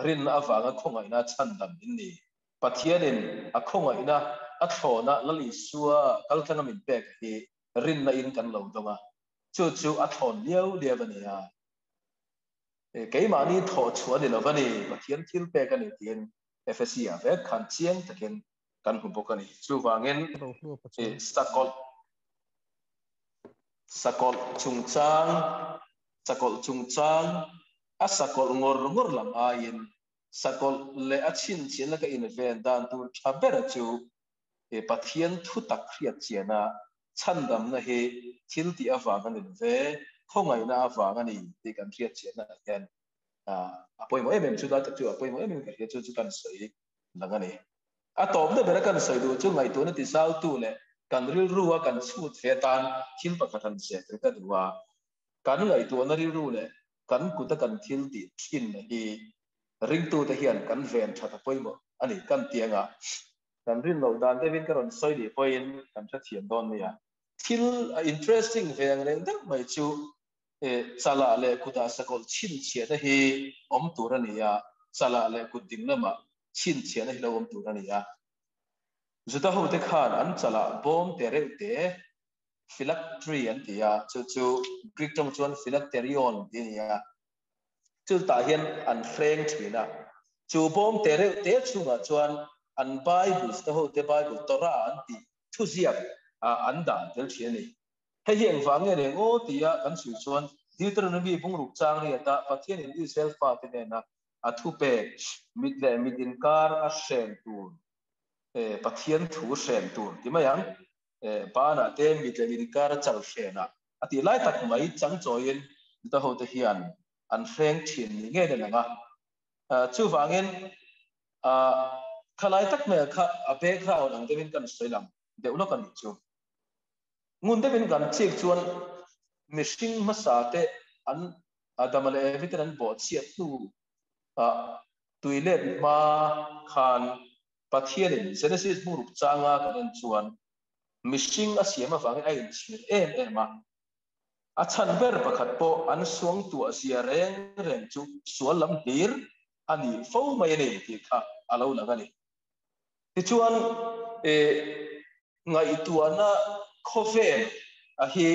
Rinna avanga khawngaihna chhandam in ni. Pathianin a khawngaihna a thlawna Lal Isua kaltlanga min pek hi rinna in kan lo dawng a, chu chu a thlawn liau liau a ni a. Keimahni thawh chhuah a ni lo va ni, Pathian thil pek a ni tiin Efesia vek khan chiang takin kan hmu bawk a ni. Chuvangin sakawlh sakawlh chungchang sakawlh chungchang a sakawlh ngawr ngawr lam aiin sakawlh leh a chhinchhiahna ka inven dan tur tha bera chu Pathian thu tak hriat chiana chhandamna hi thil tih avang a ni lo ve, khawngaihna avang a ni tih kan hriat chiannaah hian a pawimawh em em chu lai tak chu a pawimawh em em ka hria chu chu kan sawi lang a ni. A tawpna bera kan sawi duh chu ngaihtuahna tizautu leh kan rilrua kan chhut ve atan thil pakhat han zep ri ka duh a, kan ngaihtuahna rilru leh kan kuta kan thil tih thinna hi ringtute hian kan ven that a pawimawh a ni kan ti anga Kan rin loh dan deuhin ka rawn sawi leh pawhin kan hrethiam dawn mai a. Thil a interesting ve ang reng deuh mai chu chalah leh kutah sakawlh chhinchhiahna hi awm tur a ni a, chalah leh kut ding lamah chhinchhiahna hi lo awm tur a ni a. Juda hote khan an chalah bawm te reuh te phylactery an ti a, chu chu Greek tawng chuan phylacterion tih a ni a. Chutah hian an hreng thin a, chu bawm te reuh te chhungah chuan an Bible te ho te Bible Torah an tih thuziak an dah tel thin a ni. Hei hi engvang nge reng aw tia kan chhui chuan Deuteronomy bungruk chang riata Pathianin Israel fate hnena a thupek mit leh mit inkar a hren tur Pathian thu hren tur ti mai ang banah te mit leh mit inkar a chal hrenah A tih lai tak mai changchawiin Juda hote hian an hreng thin ni ngei a lang a. Chuvangin kha lai tak mai kha a background ang deuhin kan sawi lang deuh lawk a nih chu. Ngun deuhin kan chik chuan mihring hmasa te an Adama leh Evi ten an bawhchhiat hnu tui let hma khan Pathianin Genesis hmuruk changa kan en chuan mihring a siam avangin a inchhir em em a. A chhan ber pakhat pawh an suangtuah zia reng reng chu sual lam hlir a ni fo mai a ni tih kha a lo lang a ni. Tichuan, ngaihtuahna khawvel a hi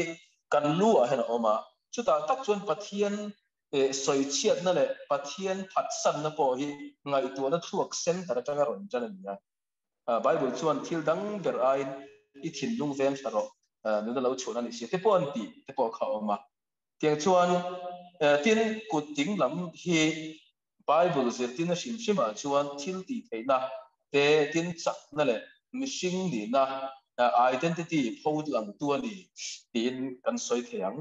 kan lu ah hian a awm a, chutah tak chuan Pathian sawichhiatna leh Pathian phatsanna pawh hi ngaihtuahna thluak center atanga rawn tan a ni a. Bible chuan thil dang ber aiin i thinlung veng thla rawh, nuna lo chhuahna ni si te pawh an tih te pawh kha a awm a. Tiang chuan tin kut ding lam hi Bible zirtirna hrim hrimah chuan thil tih theihna te, tin chakna leh mihring nihna, identity, pho langtu a ni tiin kan sawi thei ang.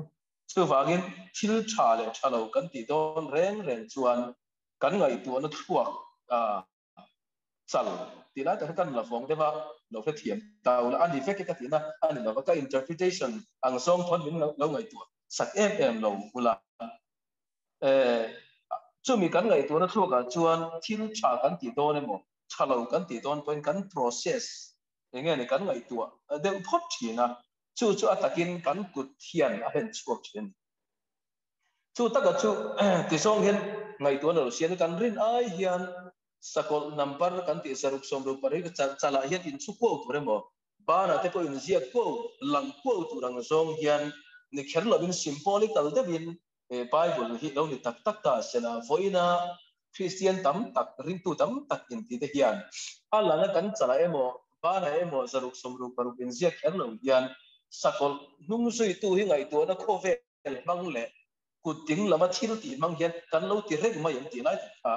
Chuvangin thil tha leh tha lo kan tih dawn reng reng chuan kan ngaihtuahna thluak chal tih lai tak hi kan la vawng deuh a, lo hrethiam ta ula a ni vek e ka tihna a ni lova, ka interpretation ang zawng pawn min lo ngaihtuah sak em em lo ula. Chumi kan ngaihtuahna thluakah chuan thil tha kan tih dawn emaw tha lo kan tih dawn pawhin kan process eng nge ni kan ngaihtuah deuh phawt thin a, chu chu a takin kan kut hian a hen chhuak thin a ni. Chu taka chu tizawng hian ngaihtuahna lo siam kan rin ai hian sakawlh number kan tih saruk sawmruk pariat chalah hian inchhu kuau tur emaw banah te pawh inziak kuau lang kuau tur ang zawng hian ni kher lovin symbolical deuhin Bible hi lo ni tak tak ta sela vawiina Kristian tam tak ringtu tam tak inti te hian a langa kan chalah emaw banah emaw zaruk sawmruk paruk inziak kher lo hian sakawlh hnung zuitu hi ngaihtuahna khawvel hmang leh kut ding lama thil tih hmang hian kan lo ti reng mai ang tih lai tak kha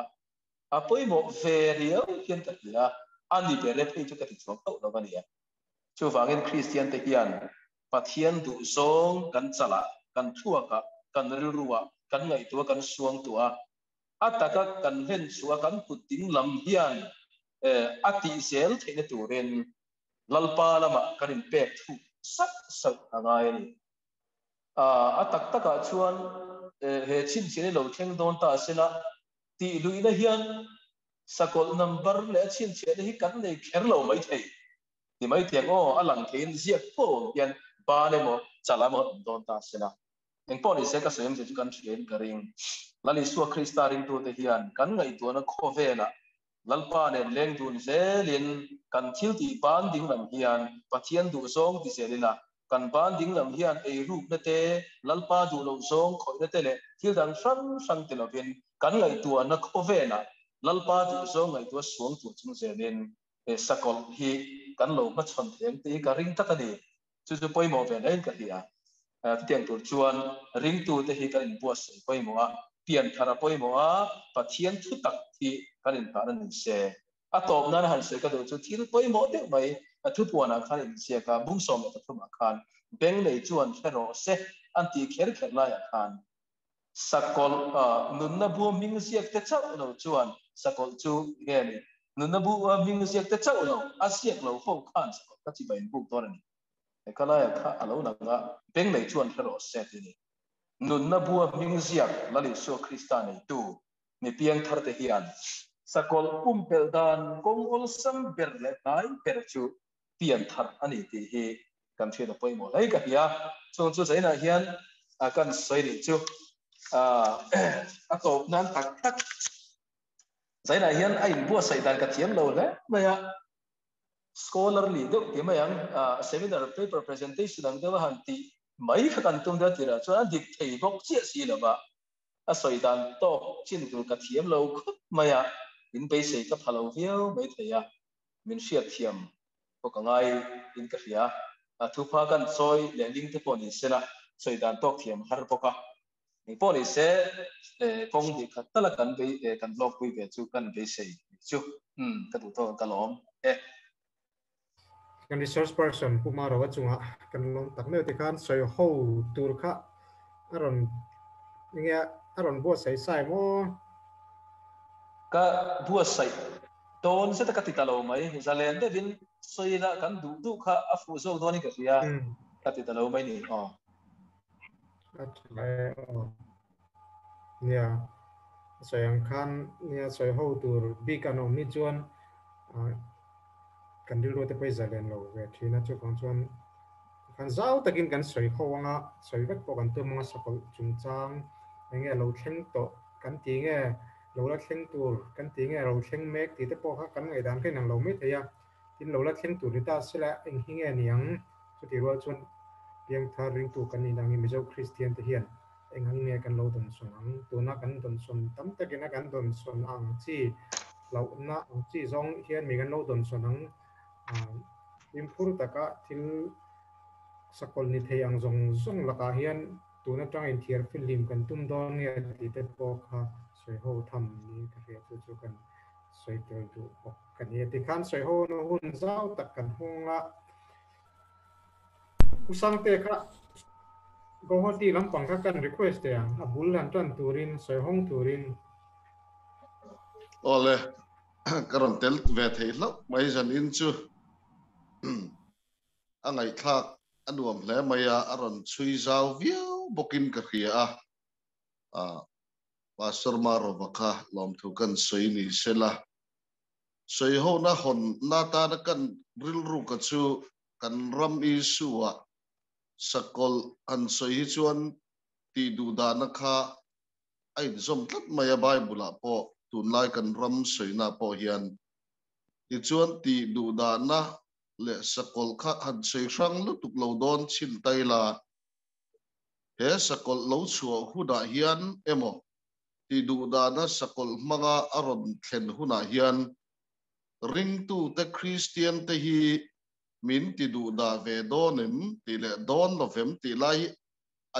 a pawimawh ve riau hian ka hria a, a ni ber e phei chu ka ti chhuak tauh lo a nia. Chuvangin Kristian te hian Pathian duhzawng kan chalah, kan thluakah, kan rilruah, kan ngaihtuah, kan suangtuah a, a taka kan hlen chhuah a kan kut ding lam hian a tih zel theihna turin Lalpa lamah kan inpek thuh sauh sauh a ngai a ni. A tak takah chuan he chhinchhiah hi lo thleng dawn ta a sela tih luihna hian sakawlh number leh a chhinchhiahna hi kan nei kher lo mai thei ti mai thiang aw, a lang theiin ziak pawh awm hian ban emaw chal emaw an awm dawn ta a sela engpawh ni se ka sawi awmzia chu kan hriain ka ring. Lal Isua Krista ringtute hian kan ngaihtuahna khawvelah Lalpa nen leng dun zelin kan thil tih ban ding lam hian Pathian duhzawng ti zelin a. Kan ban ding lam hian eirukna te, Lalpa duh loh zawng khawihna te leh thil dang hrang hrang ti lovin kan ngaihtuahna khawvelah Lalpa duh zawng ngaihtuah suang tur chung zelin he sakawlh hi kan lo hmachhawn thei ang tih hi ka ring tlat a ni. Chu chu pawimawh ve hlein ka hria. Chutiang tur chuan ringtute hi kan inbuatsaih pawimawh a, pianthar a pawimawh a, Pathian thutak hi kan inpahna ni se. A tawp nana han sawi ka duh chu thil pawimawh deuh mai a thupuanah khan inziak a, bung 13 ah khan beng nei chuan hre rawh se an tih kher kher laiah khan sakawlh nunna bu hming ziak te chauh lo chuan sakawlh chu nge ni nunna bu hming ziak te chauh lo a ziak lo ho khan sakawlh kha chibai in buk dawn a ni. Heka laiah kha a lo lang a, beng nei chuan hre rawh se ti ni. Nunna bu hming ziak Lal Isua Krista neitu mi piangthar te hian sakawlh pumpelh dan kawng awlsam ber leh hnai ber chu pianthar a ni tih hi kan hriat a pawimawh hle ka hria. Chung chu zainah hian kan sawi nih chu a tawp nan tak tak zainah hian a inbuatsaih dan ka thiam lo hle mai a. Scholarly deuh ti mai ang, seminar paper presentation ang deuh a han tih mai kha kan tum deuh tirah chuan a dik thei bawk chiah si lo va. A sawi dan tawk chin tur ka thiam lo khawp mai a, in beisei ka pha lo viau mai thei a, min hriatthiam pawh ka ngai in ka hria. A thupha kan chawi leh ling te pawh ni sela sawi dan tawk thiam har bawk a. Eng pawh ni se kawng hnih khat tala kan bei kan hlawkpui ve chu kan beisei nih chu. Umm ka duh tawk ang ka lawm e. Kan resource person Pu Marova chungah kan lawm tak meuh tikhan sawi ho tur kha a rawn enge a rawn buatsaih sai maw? Ka buatsaih dawn zet a ka ti ta lo mai, zalen deuhin sawi ila kan duh duh kha a fuh zawk dawnin ka hria, ka ti ta lo mai ni aw. A tha e aw. Nia, a sawi ang khan nia sawi ho tur bik an awm hi chuan kan rilru te pawh i zalen lo ve thin a, chuvang chuan khan zau takin kan sawi ho anga sawi vek pawh kan tum anga sakawlh chungchang eng nge lo thleng tawh kan ti nge lo la thleng tur kan ti nge lo thleng mek tih te pawh kha kan ngaihdan kha inang lo mai thei a, tin lo la thleng tur ni ta sela eng hi nge niang chutih rual chuan piangthar ringtu kan nih nangin Mizo Kristian te hian Eng ang nge kan lo dawnsawn ang? Tuna kan dawnsawn tam takin a kan dawnsawn ang chi hlauhna ang chi zawng hian mi kan lo dawnsawn ang. Fimkhur taka thil sakawlh ni thei ang zawng zawng lakah hian tun atang inthiar fihlim kan tum dawn nge tih te pawh kha sawi ho tham niin ka hria chu chu kan sawi tel duh bawk ka ni a. Tikhan sawi ho na hun zau tak kan hung a. U Sangte kha Guwahati lampang kha kan request teh ang, a bul han tan turin, sawi hawng turin. Awle, ka rawn tel ve theih hlauh mai zanin chu a ngaihthlak a nuam hle mai a, a rawn chhui zau viau bawkin ka hria a, Pastor Marova kha lawmthu kan sawi ni sela. Sawihona hawnna atana kan rilru ka chu kan ram issue-ah sakawlh han sawi hi chuan tih duh dahna kha a inzawm tlat mai a, Bible-ah pawh tunlai kan ram sawina pawh hian tichuan tih duh dahna leh sakawlh kha han sawi hrang lutuk lo dawn chhin tai la, he sakawlh lo chhuah hunah hian emaw Tih duh dana sakawlh hmanga a rawn thlen hunah hian ringtute Kristiante hi min ti duh dah ve dawn em tih leh dawn lo vem tih lai hi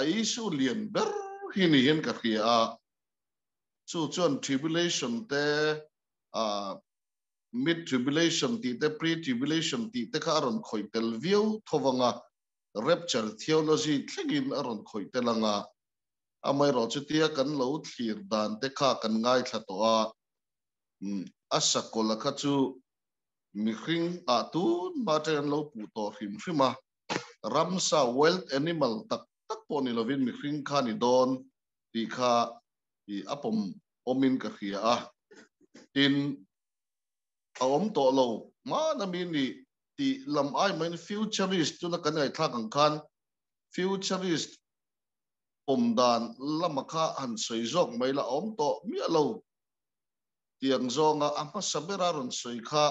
a issue lian ber hi ni hian ka hria a. Chu chuan tribulation te, mid tribulation tih te, pre tribulation tih te kha a rawn khawih tel viau tho vang a, rapture theology thlengin a rawn khawih tel ang a. Amaherawh chutia kan lo thlir dan te kha kan ngaithla tawh a, a sakawlh a kha chu mihring ah tun hma atangin an lo puh tawh hrim hrim a, ramsa, wild animal, tak tak pawh ni lovin mihring kha ni dawn tih kha a pawm awmin ka hria a, tin a awm tawh lo hmana mi ni tih lam ai maiin futurist tuna kan ngaihthlak ang khan futurist pawm dan lama kha han sawi zawk mai la awm tawh miah lo tiang zawnga a hmasa bera rawn sawi kha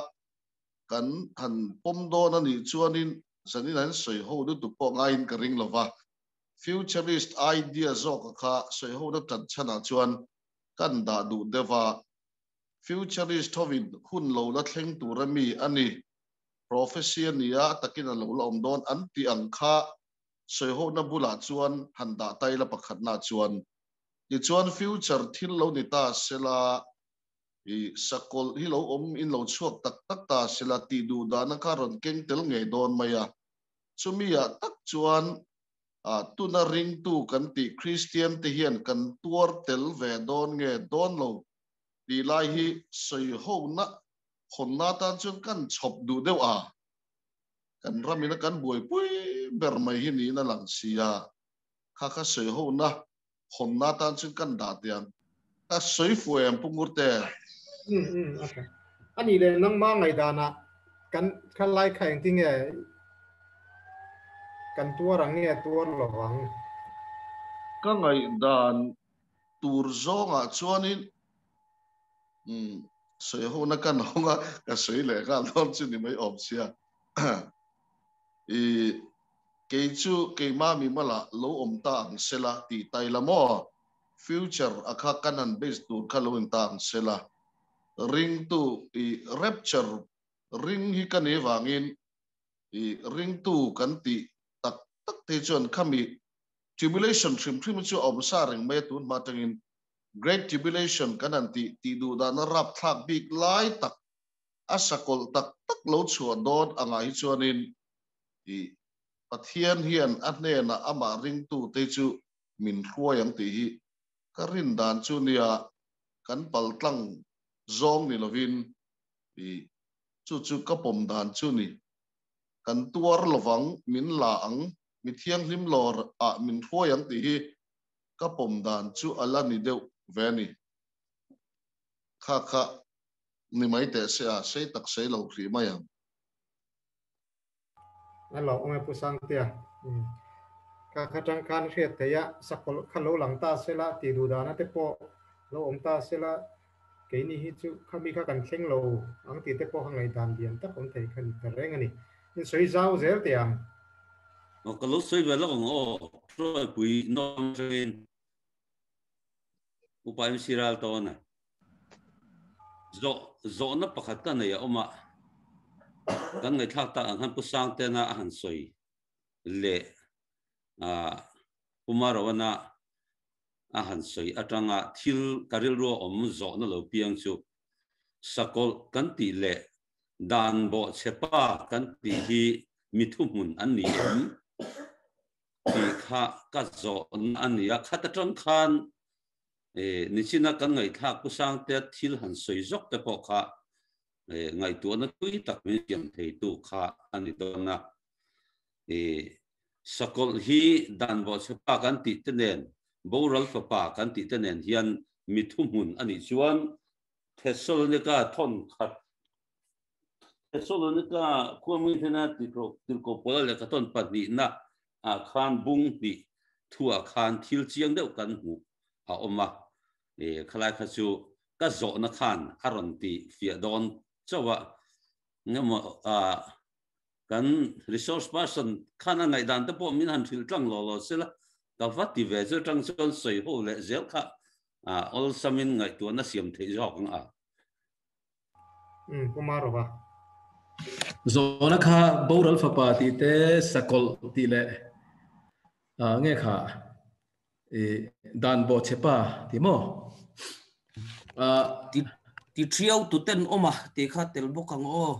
kan han pawm dawn a nih chuanin Zanin an sawi ho lutuk pawh ngaiin ka ring lova, futurist idea zawka kha sawi hona tan chhanah chuan kan dah duh deuh a. Futurist hovin hun lo la thleng tur a mi a ni, prophecy a nia, a takin a lo la awm dawn an tih ang kha sawi hona bulah chuan han dah ta ila pakhatna chuan. Tichuan future thil lo ni ta sela, i sakawlh hi lo awm in lo chhuak tak tak ta sela tih duh dahna kha rawn keng tel ngei dawn mai a. Chumi ah tak chuan tuna ringtu kan tih Kristian te hian kan tuar tel ve dawn nge dawn lo tih lai hi sawi hona hawnna atan chuan kan chhawp duh deuh a. Kan ramina kan buaipui ber mai hi niin a lang si a, kha kha sawi hona hawnna atan chuan kan dah teh ang. Ka sawi fuh em Pu Ngurte? Um um okay. A nih leh nangmah ngaihdanah kan khalai kha engtin nge kan tuar ang nge tuar lo vang? Ka ngaihdan tur zawngah chuanin um sawi hona kan hawng a, ka sawi leh nghal dawn chu ni mai awm sia. I kei chu keimah mimala lo awm ta ang sela tih tai la maw? Future a kha kan han base tur kha lo in ta ang sela. Ringtu i rapture ring hi ka ni vangin i ringtu kan tih tak tak te chuan khami tribulation hrim hrim chu a awm sa reng mai a tun hma atangin Great Tribulation kan han tih tih duh dahna rapthlak bik lai tak a sakawlh tak tak lo chhuah dawn angah hi chuanin i Pathian hian a hnenah amah ringtu te chu min hruai ang tih hi ka rin dan chu nia, kan paltlang zawng ni lovin i chu chu ka pawm dan chu ni. Kan tuar lovang, min la ang, mi thianghlim lawr ah min hruai ang tih hi ka pawm dan chu a la ni deuh ve a ni. Kha kha ni mai teh se a, sei tak sei lo hrih mai ang. A lo awm e Pu Sangtea. Ka kha tang khan hriat theih a, sakawlh kha lo lang ta sela tih duh dana te pawh lo awm ta sela, keini hi chu khami kha kan thleng lo ang tih te pawh kha ngaihdan lian tak awm thei kha ni ta reng a ni. In sawi zau zel teh ang. Aw ka lo sawi ve lawk ang aw, Hruaipui nawm atangin Upa MC Ral tawn a. Zawh zawhna pakhat ka nei a awm a, kan ngaihthlak tak ang khan Pu Sangtena a han sawi leh Pu Maroana a han sawi atanga thil ka rilru a awm zawhna lo piang chu sakawlh kan tih leh dan bawhchhe pa kan tih hi mi thuhmun an ni em tih kha ka zawhna a ni a, khat atang khan Nichina kan ngaihthlak Pu Sangtea thil han sawi zawk te pawh kha ngaihtuahna tui tak min siam theitu kha a ni dawn a. Sakawlh hi dan bawhchhe pa kan tih te nen, boral fapa kan tih te nen hian mi thuhmun a nih chuan Thessalonika thawn khat Thessalonika khuami hlena tirhkoh Paula lehkha thawn pahnihna ah khan bung hnih thuah khan thil chiang deuh kan hmuh a awm a, khalai kha chu ka zawhna khan a rawn ti fiah dawn chauh a, engemaw kan resource person khan a ngaihdan te pawh min han hrilh tlang law law sela, ka va ti ve chu atang chuan sawi ho leh zel kha awlsamin ngaihtuahna siam theih zawk ang a. Um Pu Marova. Zawhna kha boral fapa tih te sakawlh tih leh nge kha i dan bawhchhe pa tih maw? Ti ti thiau tu ten awm a tih kha tel bawk ang aw.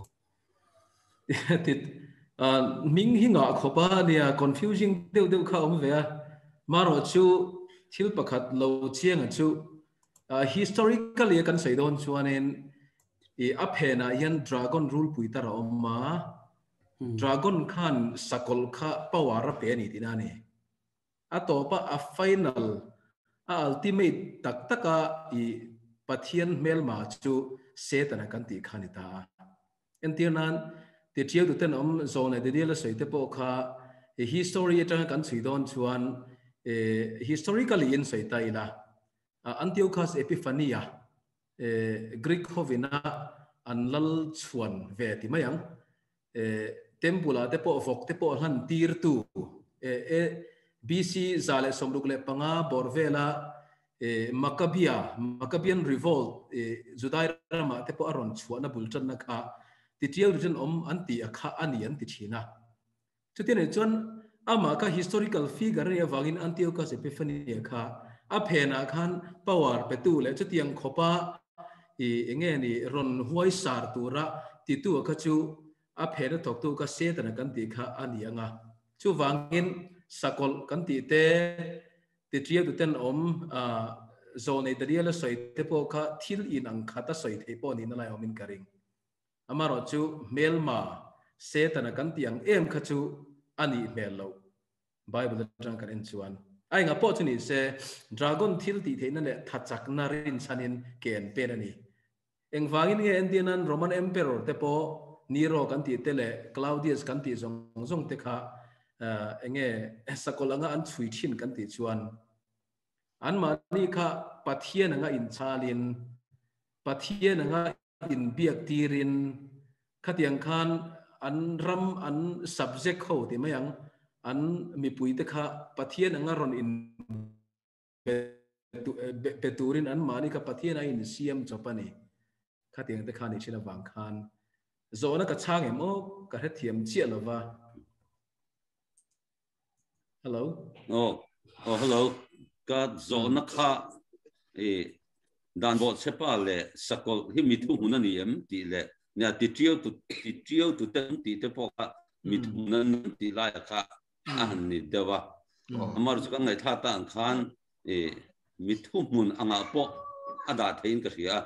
Ti hming hi ngah khawp a nia confusing deuh deuh kha awm ve a. Marawh chu thil pakhat lo chiang a chu Historically a kan sawi dawn chuanin i a phenah hian dragon rulpui tar a awm a, dragon khan sakawlh kha power a pe a ni tihna a ni. A tawpa a final, a ultimate tak taka i Pathian hmelma chu Satan a kan tih kha a ni ta a. Entir nan, ti ṭiau tuten awm zawn leh Daniel a sawi te pawh kha i history atanga kan chhui dawn chuan historically in sawi ta ila, Antiochus Epiphania, Greek hovina an lal chhuan ve ti mai ang. Temple ah te pawh vawk te pawh hlan tir tu e BC 165 bawr vela e Maccabea Maccabean revolt e Judai ramah te pawh a rawn chhuahna bul tanna kha titial written awm an ti a kha ani an ti thin a. Chuti anih chuan amah kha historical figure a nih avangin Antiochus Epiphany kha a phenah khan power petu leh chutiang khawpa i enge ni rawn huai sar tura titu kha chu a phena thawktu kha Setana kan tih kha a ni ang a. Chuvangin sakawlh kan tih te, titriau tuten awm zawnei Daniela sawi te pawh kha thil inang khat a sawi theih pawh nihna lai awmin ka ring. Amarawh chu hmelma Setana kan tih ang em kha chu a nih hmel loh Bible atang kan en chuan. A engah pawh chu ni se, dragon thil tih theihna leh thachakna rinchhanin ke an pen a ni. Engvangin nge entirnan Roman Emperor te pawh Nero kan tih te leh Claudius kan tih zawng zawng te kha enge sakawlh anga an chhui thin kan tih chuan anmahni kha Pathian anga inchalin Pathian anga inbiak tirin khatiang khan an ram an subject ho ti mai ang an mipui te kha Pathian anga rawn in pe turin an mahni kha Pathian a insiam chawp a ni. Khatiang te kha ni thin avang khan zawhna ka chhang em aw ka hrethiam chiah lova. Hello. Oh, oh hello. Ka zawhna kha e dan bo chepa le sakol hi mi thu hun ani em ti le nia ti triau tu ti triau tu ten ti te pawh kha mi thu hun ti lai kha a han ni deuh a. Amar chu kan ngaih thla ta ang khan e mi thu hmun anga pawh a dah theiin ka hria.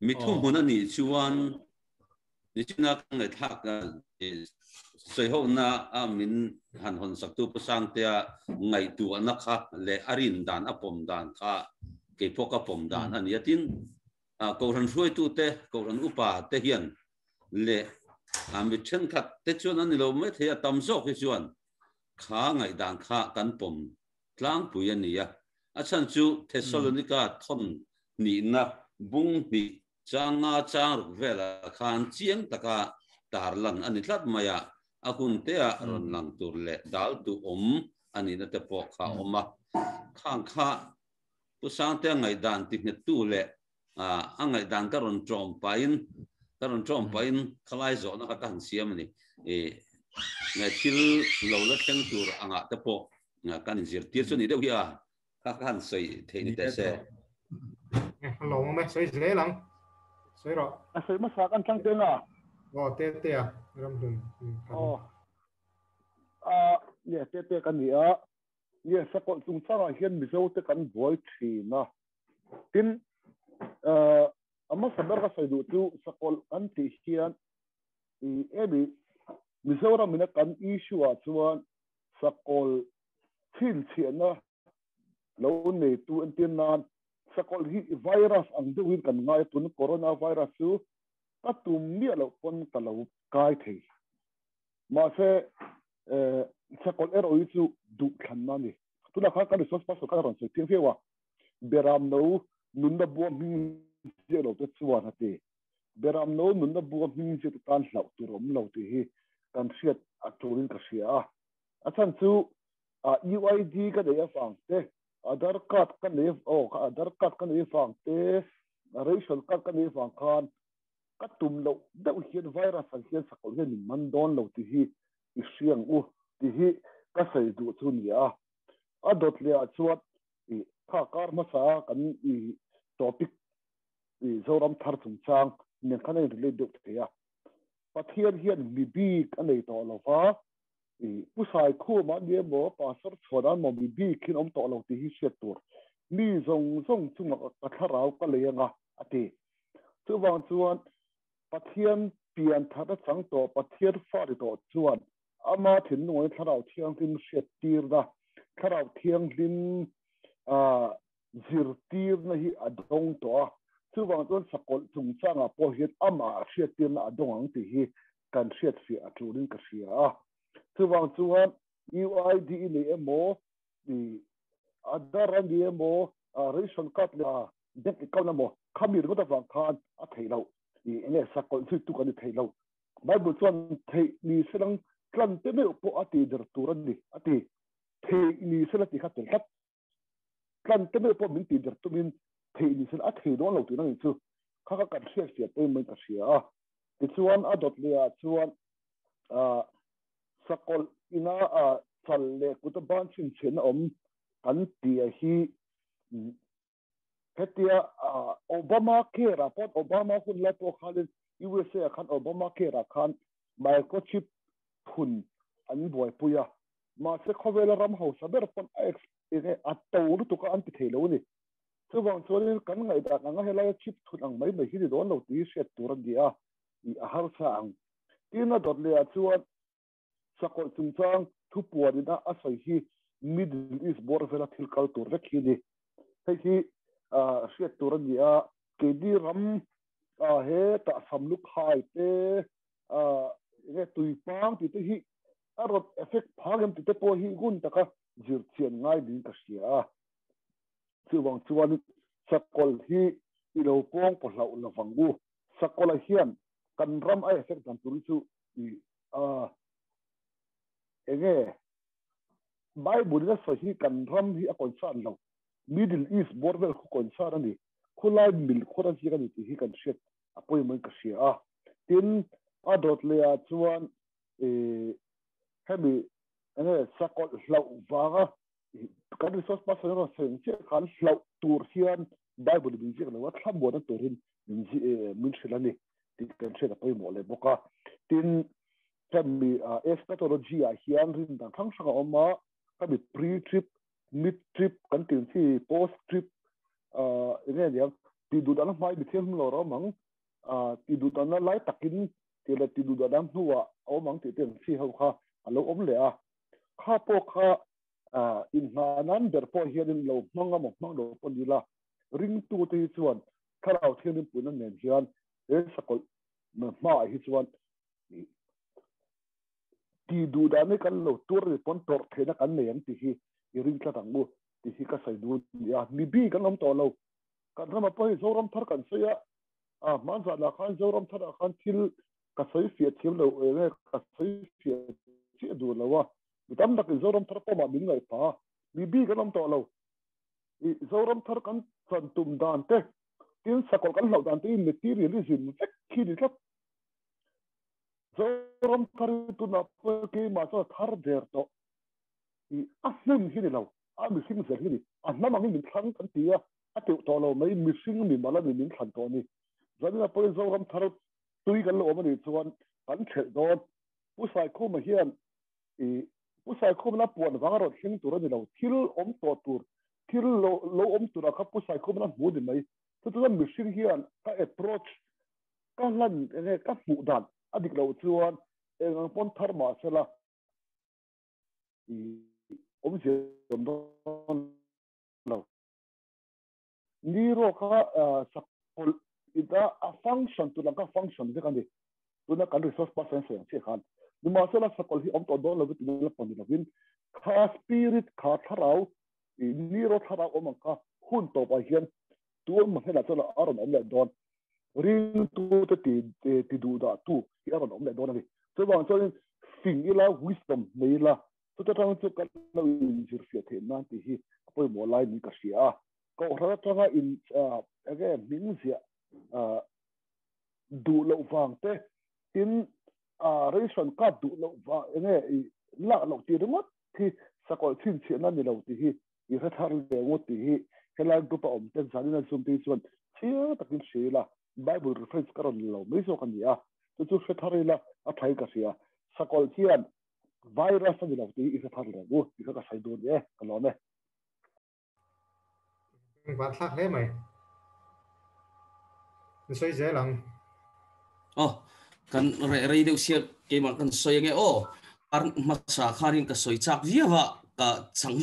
Mi thu hmun ani chuan nichina kan ngaih thlak sawi ho na a min han hawn sak tu pu Sangtea ngaihtuahna kha leh a rin dan a pawm dan kha kei pawh ka pawm dan a ni a. Tin, kohhran hruaitute, kohhran upa te hian leh mi thenkhat te chuan an ni lo mai thei a, tam zawk hi chuan kha ngaihdan kha kan pawm tlangpui a ni a. A chhan chu Thessalonika thawn hnihna bung hnih changa chang ruk velah khan chiang taka tarlan a ni tlat mai a, a hun tea rawn lang tur leh dal tu awm a nihna te pawh kha a awm a. Khang kha Pu Sangtea ngaihdan ti nghettu leh a ngaihdan ka rawn tawm pahin ka rawn tawm pahin khalai zawhna kha ka han siam a ni. Nge thil lo la thleng tur angah te pawh kan inzirtir chu ni deuh hi a, kha ka han sawi theih ni teh se. Hello me sawi zel ang. Sawi rawh. A sawi hmasa kan tlang teng a. Aw te te a ram hlun. Aw. A nge te te kan ni a. Nge sakawlh chungchangah hian Mizo te kan buai thin a. Tin, a hmasa ber ka sawi duh chu sakawlh kan tih hian emi Mizoram ina kan issue ah chuan sakawlh chhinchhiahna lo neitu entir nan sakawlh hi virus ang deuhin kan ngai a, tun corona virus chu ka tum miah loh pawn ka lo kai thei. Mahse sakawlh erawh hi chu duh thlanna a ni. Tunah khan kan resource person khan a rawn sawi chiang viau a, Beram no nunna bua hming ziah lo te chuan a ti. Beram no nunna bua hming ziah te tan hlauh tur awm lo tih hi kan hriat a tulin ka hria a. A chhan chu UID ka nei avang te, Aadhaar card ka nei aw Aadhaar card ka nei avang te, ration card ka nei avang khan ka tum loh deuh hian virus ang hian sakawlh hian min man dawn lo tih hi i hria ang u tih hi ka sawi duh chu ni a. A dawt leh ah chuan i kha kar hmasa kan i topic i Zoram thar chungchang nen khan a in relate deuh thei a. Pathian hian mi bik a nei tawh lo va, i Pu Saikhuma a ni emaw Pastor Chhuana emaw mi bik hian awm tawh lo tih hi hriat tur. Mi zawng zawng chungah ka thlarau ka lei anga a ti. Chuvang chuan Pathian pian thatna chang tawh Pathian fa ti tawh chuan ama thinlungah thlarau thianghlim hriat tirna, thlarau thianghlim zirtirna hi a dawng tawh a. Chuvang chuan sakawlh chungchangah pawh hian amah hriat tirna a dawng ang tih hi kan hriat fiah a tulin ka hria a. Chuvang chuan UID i nei emaw, Aadhaar a ni emaw, ration card leh bank account emaw khami ringawt avang khan a theih loh. Enge sakawlh zui tu kan ni thei lo. Bible chuan theih ni selang tlan te meuh pawh a ti der tur a ni a ti. Theih ni sela tih kha tel tlat. Tlan te meuh pawh min tih der tumin theih ni sela a thei dawn lo tihna ni chu kha kha kan hriat fiah pawimawhin ka hria a. Tichuan a dawt lehah chuan sakawlh ina chal leh kuta ban chhinchhiahna awm kan tia hi hetia Obama care ah pawh Obama hun lai pawh khanin USA ah khan Obama care ah khan microchip phun an buaipui a, mahse khawvela ram hausa ber pawn a enge a to lutuk a an ti thei lo a ni. Chuvang chuanin kan ngaihdan anga helaia chip thun ang mai mai hi ni dawn lo tih hi hriat tur a ni a, ih a harsa ang. Tin a dawt leh ah chuan sakawlh chungchang thupuan ina a sawi hi Middle East bawr vela thil kal tur vek hi a ni. Hei hi hriat tur a ni a, keini ram he tah samlukhai te enge tuipang tih te hi a rawn effect phang em tih te pawh hi ngun taka zir chian ngai niin ka hria a. Chuvang chuan sakawlh hi i lo pawng paw hlauh lovang u. Sakawlh hian kan ram a effect dan tur hi chu i enge Bible in a sawi hi kan ram hi a concern lo. Middle East bawr vel khu concern a ni. Khulai mil khawr a ziak a ni tih hi kan hriat a pawimawhin ka hria a. Tin, a dawt lehah chuan hemi enge sakawlh hlauh vanga kan resource person rawn sawi ang chiah khan hlauh tur hian Bible in min ziak lo a, thlamuanna turin min min hrilh a ni tih kan hriat a pawimawh leh bawk a. Tin, hemi eschatology ah hian rin dan hrang hrang a awm a, hemi pre-trip, mid-trip kan tih ang chi, post-trip enge aniang tih duh dahna hmai mithianghlim lo a awm ang, tih duh dahna lai takin tih leh tih duh dahna hnuah a awm ang tih te ang chi ho kha a lo awm leh a. Kha pawh kha inhna nan ber pawh hianin lo hmang emaw hmang lo pawh ni la, ringtute hi chuan Thlarau Thianghlim puihna nen hian he sakawlh hmaah hi chuan tih duh dan hi kan lo tuar ni pawn tawrh theihna kan nei ang tih hi i ring tlat ang u tih hi ka sawi duh a ni a. Mi bi kan awm tawh lo. Kan ramah pawh hei Zoram thar kan sawi a, a hman zanah khan Zoram tharah khan thil ka sawi fiah thiam lo eng nge ka sawi fiah chiah duh lo a. Mi tam takin Zoram thar pawmah min ngaih phah a, mi bi kan awm tawh lo. I Zoram thar kan chan tum dan te, tin sakawlh kan hlauh dan te hi materialism vek khi ni tlat. Zoram thar hi tunah pawh keimah chuan a thar der tawh. I a hmun hi ni lo, a mihring zel hi ni. A hnam angin min thlang kan ti a, a teuh tawh lo mai, mihring mimal a ni min thlan tawh a ni. Zaninah pawhin Zoram thar tui kan lo awm a nih chuan kan thelh dawn. Pu Saikhuma hian i Pu Saikhumna puan vang a rawn thleng tur a ni lo, thil awm tawh tur, thil lo lo awm turah kha Pu Saikhumna hmu ni mai. Chu chuan mihring hian ka approach, ka hlan enge ka hmuh dan a dik loh chuan eng ang pawn thar mah sela i awmzia awm dawn lo. Ni rawh kha sakawlh ina a function tur ang kha function vek a ni. Tuna kan resource person sawi ang chiah khan. Nimahsela sakawlh hi awm tawh dawn lovin tuna la pawh ni lovin kha spirit kha thlarau ni rawh thlarau awm ang kha hun tawpah hian tu emaw hnenah chuan a rawn awm leh dawn. Ringtute ti ti duh dah tu hi a rawn awm leh dawn a ni. Chuvang chuanin fing ila wisdom nei ila Chuta tang chu kan lo inzirfiah theih nan tih hi a pawimawh lai niin ka hria a. Kohhran atanga in enge hming ziah duh loh vang te, tin ration card duh loh vang enge i lak loh tih ringawt hi sakawlh chhinchhiahna ni lo tih hi i hre thar leh ngawt tih hi helai group a awm ten zanin a zoom te hi chuan chiang takin hria ila Bible reference ka rawn la lo mai zawk a ni a, chu chu hre thar ila a tha in ka hria. Sakawlh hian Virus a ni lo tih i hre thar leh u tih kha ka sawi dun e, ka lawm e. Engvah thlak hle mai. Ni sawi zel ang. Aw, kan reh rei deuh sia keimah kan sawi ange aw. Kar hmasa khanin ka sawi chak viau a, ka chang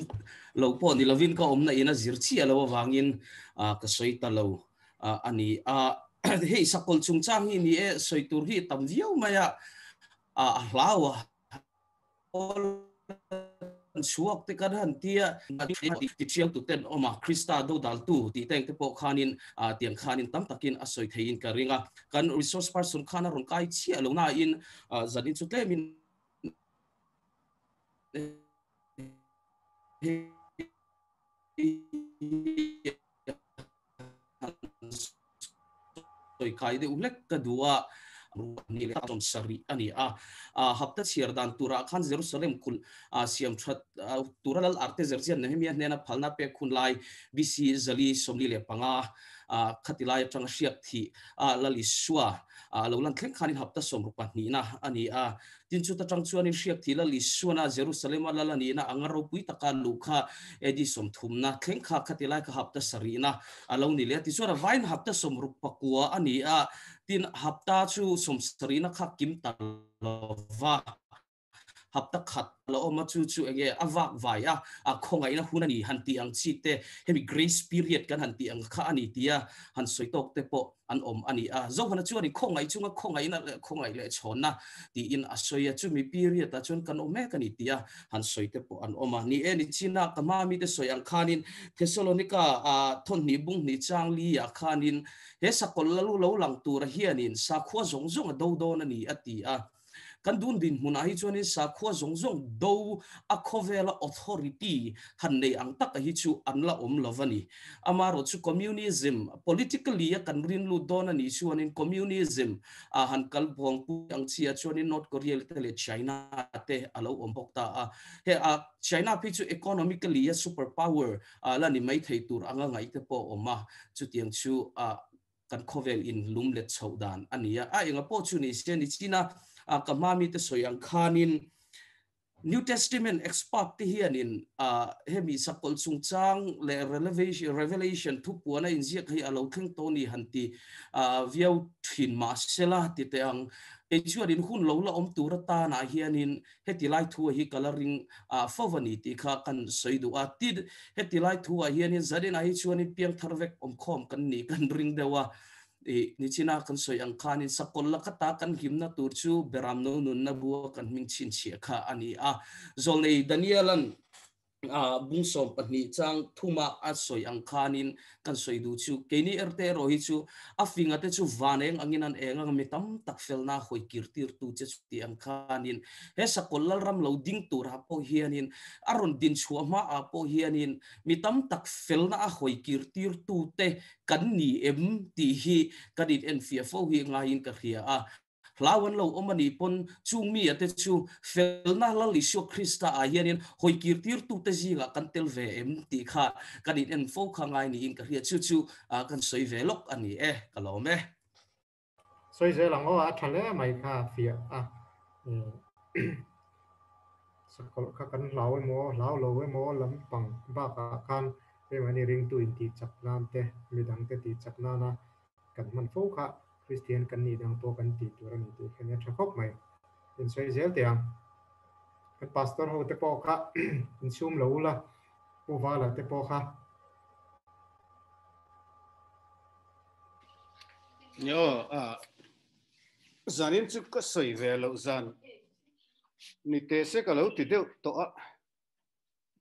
lo pawh ni lovin ka awmna in a zir chiah lo avangin ka sawi ta lo a ni a. Hei sakawlh chungchang hi ni e, sawi tur hi tam viau mai a. A hlau a. Chuak te kan han tia ti chiang tu ten oma Krista do dal tu ti teng te pawh khanin a tiang khanin tam takin a soi theiin ka ringa kan resource person khana ron kai chia lo na in zanin chu tlemin soi kai de ulek ka dua ni le tom sari ani a hapta chiar dan tura khan Jerusalem kul siam that turalal arte zerjian Nehemia nena phalna pe khun lai BC zali somli le panga khatilai atanga hriak thi lali suwa lolan thleng khanin hapta som rupa ni na ani a tin chu ta tang chuan in hriak thi lali suana Jerusalem lalani na angaro pui taka lukha edi som thum na thleng kha khatilai ka hapta sari na alo ni le ti chuan vain hapta som rupa kuwa ani a tin hapta chu som sari na kha kim ta lova hapta khat lo oma chu chu enge awak vai a a khonga ina hunani han ti ang chi te hemi grace period kan han ti ang kha ani tia han soitok te po an om ani a zo hana chu ani khongai chunga khongai na le khongai le chhona ti in asoya chu mi period ta chun kan ome kan tia han soite po an oma ni e ni china kama mi te soi ang khanin Thessalonica a thon ni bung ni chang li a khanin he sakol lalu lo lang tur hianin sa khwa zong zong a do do na ni ati a kan dun din hmuna hi chuanin sakhua zong zong do a khawvela authority han nei ang tak hi chu an la awm lovani amaro chu communism politically a kan rin lu don ani chuanin communism a han kal bong pu ang chia chuanin North Korea te le China te alo awm bawk ta a he a China phi chu economically a super power la ni mai thei tur anga ngai te pawh awm a chutiang chu a kan khawvel in lum let chho dan ania a enga pawh chu ni se ni china a kamami te soyang khanin New Testament expert te hianin a hemi sakol chungchang le revelation thu puana in ziak hei alo thleng to ni hanti a viau thin ma sela ti te ang e chuanin hun lo la om tura ta na hianin heti lai thu hi coloring a fawani ti kha kan soidu a ti heti lai thu a hianin zarin a hi chuanin piang tharvek om khom kan ni kan ring dewa e nichina kan soi ang khanin sakol la kata kan himna tur chu beram no nun na bua kan ming chin chi kha ani a zolnei Danielan a bungsom pahnih chang thuma a soi ang khanin kan soi du chu keini erte ro hi chu a finga te chu vaneng angin an enga mi tam tak felna hoi kirtir tu che chu ti ang khanin he sakol lal ram lo ding tur ha po hianin aron din chua ma a po hianin mi tam tak felna a hoi kirtir tu te kan ni em ti hi kan in en fia fo hi ngain ka hria a hlawan lo omani pon chung mi ate chu felna la li shu Krista a hianin hoi kirtir tu te zinga kan tel ve em ti kha kan in en fo kha ngai ni in ka hria chu chu kan soi ve lok ani e ka lo me soi ze lang o a thale mai kha fia a sakol kha kan hlaw mo hlaw lo mo lam pang ba ka kan pe mani ring tu in ti chak nan te midang te ti chak na na kan man fo kha Christian kan ni dang po kan ti tur ani ti khania tha khop mai in soi zel te ang kan pastor ho te po kha in sum lo la pu wala te po kha nyo a zanin chu ka soi ve lo zan ni te se ka lo ti deuh to a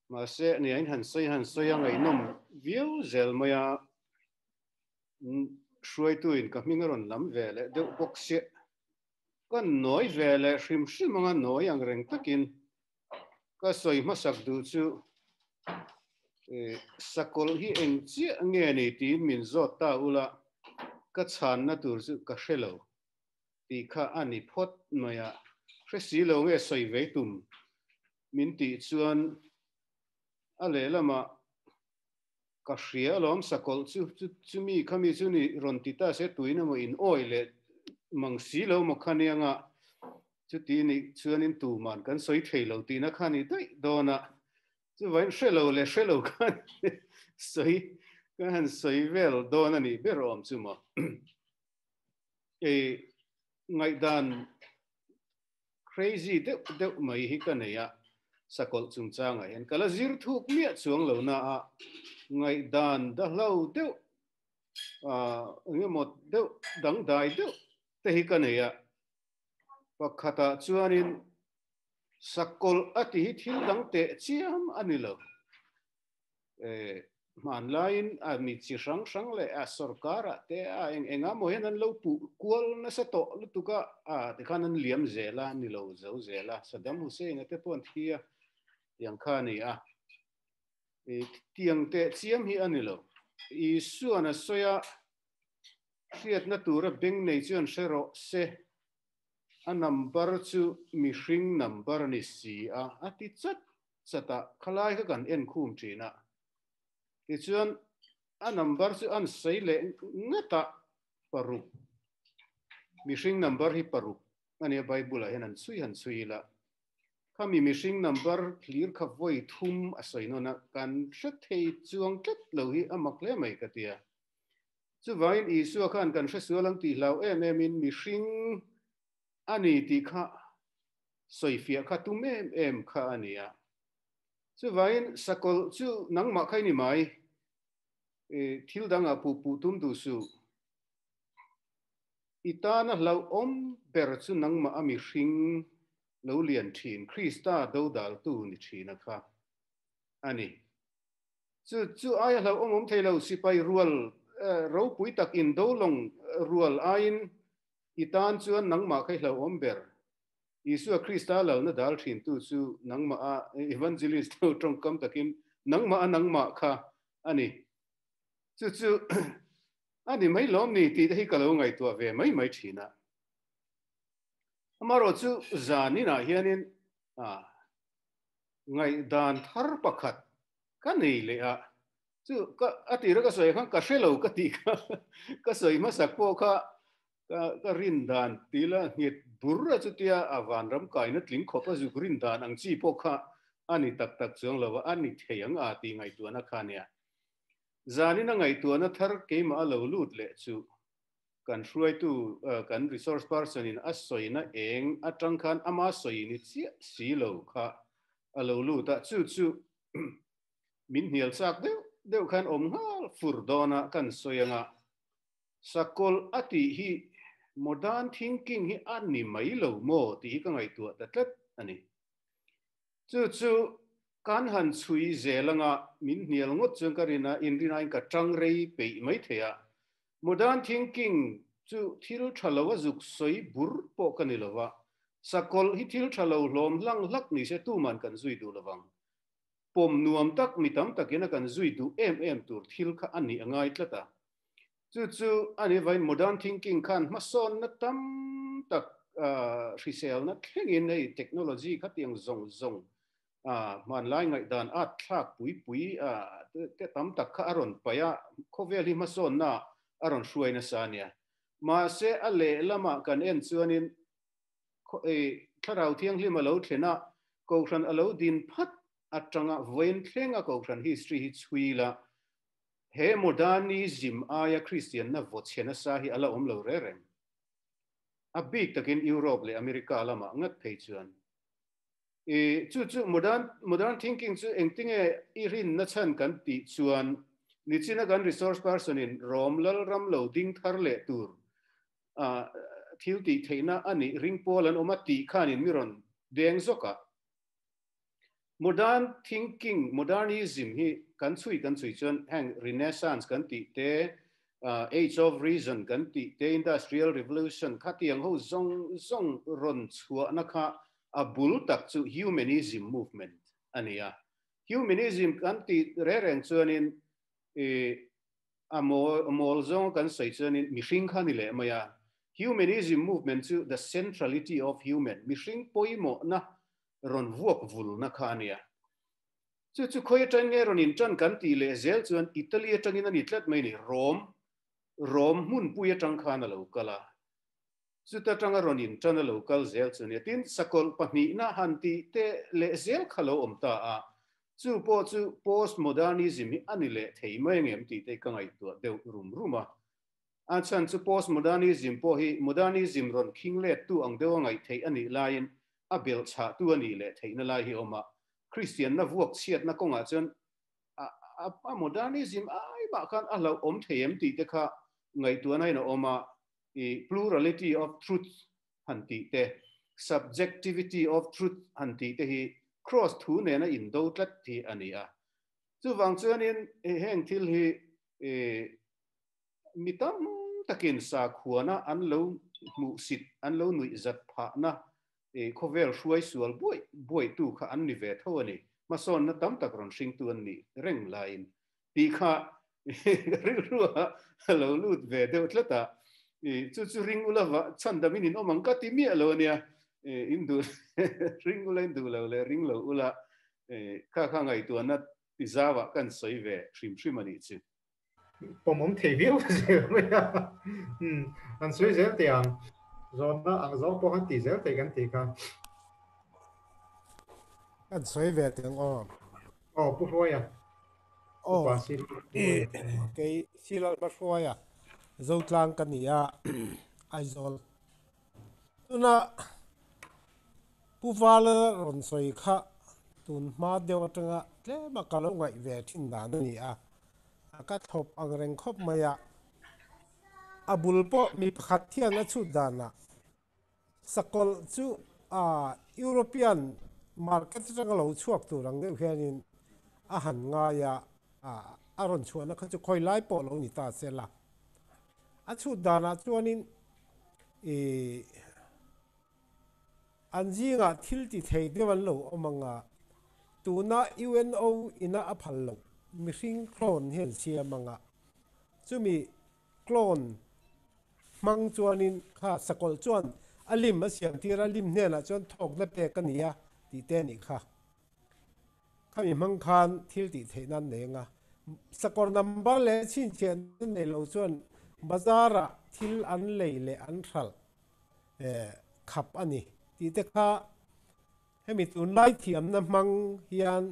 ma se ni ain han soi ang ai nom viau zel maya shuai tu in ka mingaron lam vele deuh bawk se kan noi vele hrim hrim anga noi ang reng takin ka soi hmasak du chu sakol hi eng chi nge ni ti min zo ta ula ka chan na tur chu ka hrelo ti kha ani phot maya hre si lo nge soi ve tum min ti chuan a le lama ka hria lom sakol chu chu mi khami chu ni ron ti ta se tuina mo in oi le mang si lo mo khanianga chu ti ni chuan in tu man kan soi thei lo ti na khani dai dona chu vain hrelo le hrelo khan soi kan han soi vel dona ni berom chu mo e ngai dan crazy deuh deuh mai hi ka nei a sakol chung changa hian kala zir thuk mia chuang lo na a ngai dan da hlo deuh a nge mo deuh dang dai deuh te hi ka nei a pakhata chuanin Sakawlh a ti hi thil dang teh chiam a ni lo. Hmanlaiin a mi chi hrang hrang leh a sorkarah te a eng eng ah maw hian an lo puh kual nasa tawh lutuk a, a tikhan an liam zel a, ni lo zo zel a. Saddam Hussein a te pawh an thi a, tiang kha a ni a. Tiang teh chiam hi a ni lo. Isuan a sawi a, hriatna tura beng nei chuan hre rawh se. A number chu mihring number a ni si a, a ti chat chat a, khalai kha kan en khum thin a. Tichuan a number chu an sawi leh ngat a, paruk. Mihring number hi paruk a nia Bible ah hian an chhui han chhui ila. Khami mihring number hlir kha vawi thum a sawi nawn a, kan hre thei chuang tlat lo hi a mak hle mai ka ti a. Chuvangin Isua khan kan hresual ang tih hlau em emin mihring a ni tih kha sawifiah kha tum em em kha a ni a. Chuvangin sakawlh chu nangmah kha i ni mai, thil dangah puh puh tum duh suh. I tana hlauhawm ber chu nangmah a mihring lo lian thin, Krista dodaltu ni thina kha a ni. Chu chu aia hlauhawm awm thei lo, sipai rual ropui tak indo lawng rual aiin i tan chuan nangmah kha i hlauhawm ber. Isua Krista lalna dal thintu chu nangmah a, evangelist ho tawngkam takin nangmah a nangmah kha a ni. Chu chu a ni mai lawm ni tih te hi ka lo ngaihtuah ve mai mai thin a. Amaherawhchu zaninah hianin Ngaihdan thar pakhat ka nei leh a, chu ka a tira ka sawi khan ka hre lo ka tih kha ka sawi hmasak pawh kha ka ka rin dan tila nghet bur a chutia a vanram kaina tling khawp a zuk rin dan ang chi pawh kha a ni tak tak chuang lo a, a ni thei ang a tih ngaihtuahna kha nia. Zanin a ngaihtuahna thar keimah a lo lut leh chu Kan hruaitu, kan resource person in a sawina eng atang khan ama sawi ni chiah si lo kha a lo lut a, chu chu min hnial chak deuh deuh khan awm nghal fur dawn a kan sawi anga sakawlh a tih hi modern thinking hi a ni mai lo maw tih hi ka ngaihtuah ta tlat a ni. Chu chu kan han chhui zel anga min hnial ngawt chuan ka rin a, inrinain ka tang rei peih mai thei a. Modern thinking chu thil tha lo a zuk sawi bur pawh ka ni lova, sakawlh hi thil tha lo hlawm hlang hlak ni se tuman kan zui duh lovang. Pawm nuam tak mi tam takin a kan zui duh em em tur thil kha a nih a ngai tlat a. Chu chu a ni vain modern thinking khan hmasawnna tam tak hriselna thlengin hei technology khatiang zawng zawng hmanlai ngaihdan at thlak pui pui te tam tak kha a rawn paih a, khawvel hi hmasawnna a rawn hruai nasa a nia. Mahse a lehlamah kan en chuanin Thlarau Thianghlim a lo thlen a, Kohhran a lo din phat atanga vawiin thleng a Kohhran history hi chhui la, he modernism aia Kristianna vaw chhe nasa hi a la awm lo re reng. A bik takin Europe leh America lamah ngat phei chuan. I chu chu modern modern thinking chu engtinge i rinna chhan kan tih chuan nichina kan resource person in Rom Lalram lo ding thar leh tur a thil tih theihna a nih ring pawl an awm a tih khanin mi rawn deng zawk a. Modern thinking, modernism hi kan chhui kan chhui chuan heng Renaissance kan tih te, Age of Reason kan tih te, Industrial Revolution khatiang ho zawng zawng rawn chhuahna kha a bul tak chu Humanism movement a ni a. Humanism kan tih reng reng chuanin A mawl zawnga kan sawi chuanin mihring kha ni leh mai a. Humanism movement chu the centrality of human, mihring pawimawhna rawn vuak vulna kha a nia. Chu chu khawi atangin nge rawn intan kan tih leh zel chuan Italy atangin a ni tlat mai ni, Rome, Rome hmunpui atang khan a lo kal a. Chuta tanga rawn intan a lo kal zel chu nia. Tin, sakawlh pahnihna han tih te leh zel kha lo awm ta a, chu pawh chu postmodernism hi a ni leh thei mai angem tih te ka ngaihtuah deuh rum rum a. A chhan chu postmodernism pawh hi modernism rawn khing lettu ang deuha ngaih theih a nih laiin a belh chhahtu a nih leh theihna lai hi a awm a. Kristianna vuak chhiatna kawngah chuan a modernism ai mah khan a hlauhawm thei em tih te kha ngaihtuahna in a awm a. I plurality of truth han tih te, Subjectivity of truth han tih te hi Kraws thu nena indo tlat hi a ni a. Chuvang chuanin heng thil hi mi tam takin sakhuana an lo hmuhsit, an lo nuihzat phahna khawvel hruai sual buaih buaihtu kha an ni ve tho a ni. Hmasawnna tam tak rawn hringtu an nih reng laiin tih kha rilru a lo lut ve deuh tlat a, chu chu ring ula va chhandamin in awm ang ka ti miah lo a nia, in duh ring ula in duh lo leh ring lo ula kha kha ngaihtuahna ti zauah kan sawi ve hrim hrim a nih chu. Pawmawm thei viau zel mai a, an sawi zel teh ang, zawnna ang zawng pawh khan tih zel thei kan tih kha. Kan sawi ve teh ang aw. Aw Pu Hruaia. Aw, kei Silal Hmahruaia Zotlang ka ni a, Aizawl. Tuna Pu Vala rawn sawi kha tun hma deuh atanga tlema ka lo ngaih ve thin dan a ni a, ka thlawp ang reng khawp mai a. A bul pawh mi pakhat hian a chhut danah Sakawlh chu a European market atanga lo chhuak tur ang deuh hianin a han ngai a, a rawn chhuahna kha chu khawi lai pawh lo ni ta se la. A chhut danah chuanin ih an zingah thil ti thei deuh an lo awm ang a, tuna UNO ina a phal loh mihring clone hian siam ang a, chumi Clone hmang chuanin kha sakawlh chuan a lim a siam tir a, lim hnenah chuan thawkna pek a ni a tih te a nih kha. Khami hmang khan thil tih theih nan nei anga sakawr number leh chhinchhiahna nei lo chuan bazar ah thil an lei leh an hralh khap a ni tih te kha hemi tunlai thiamna hmang hian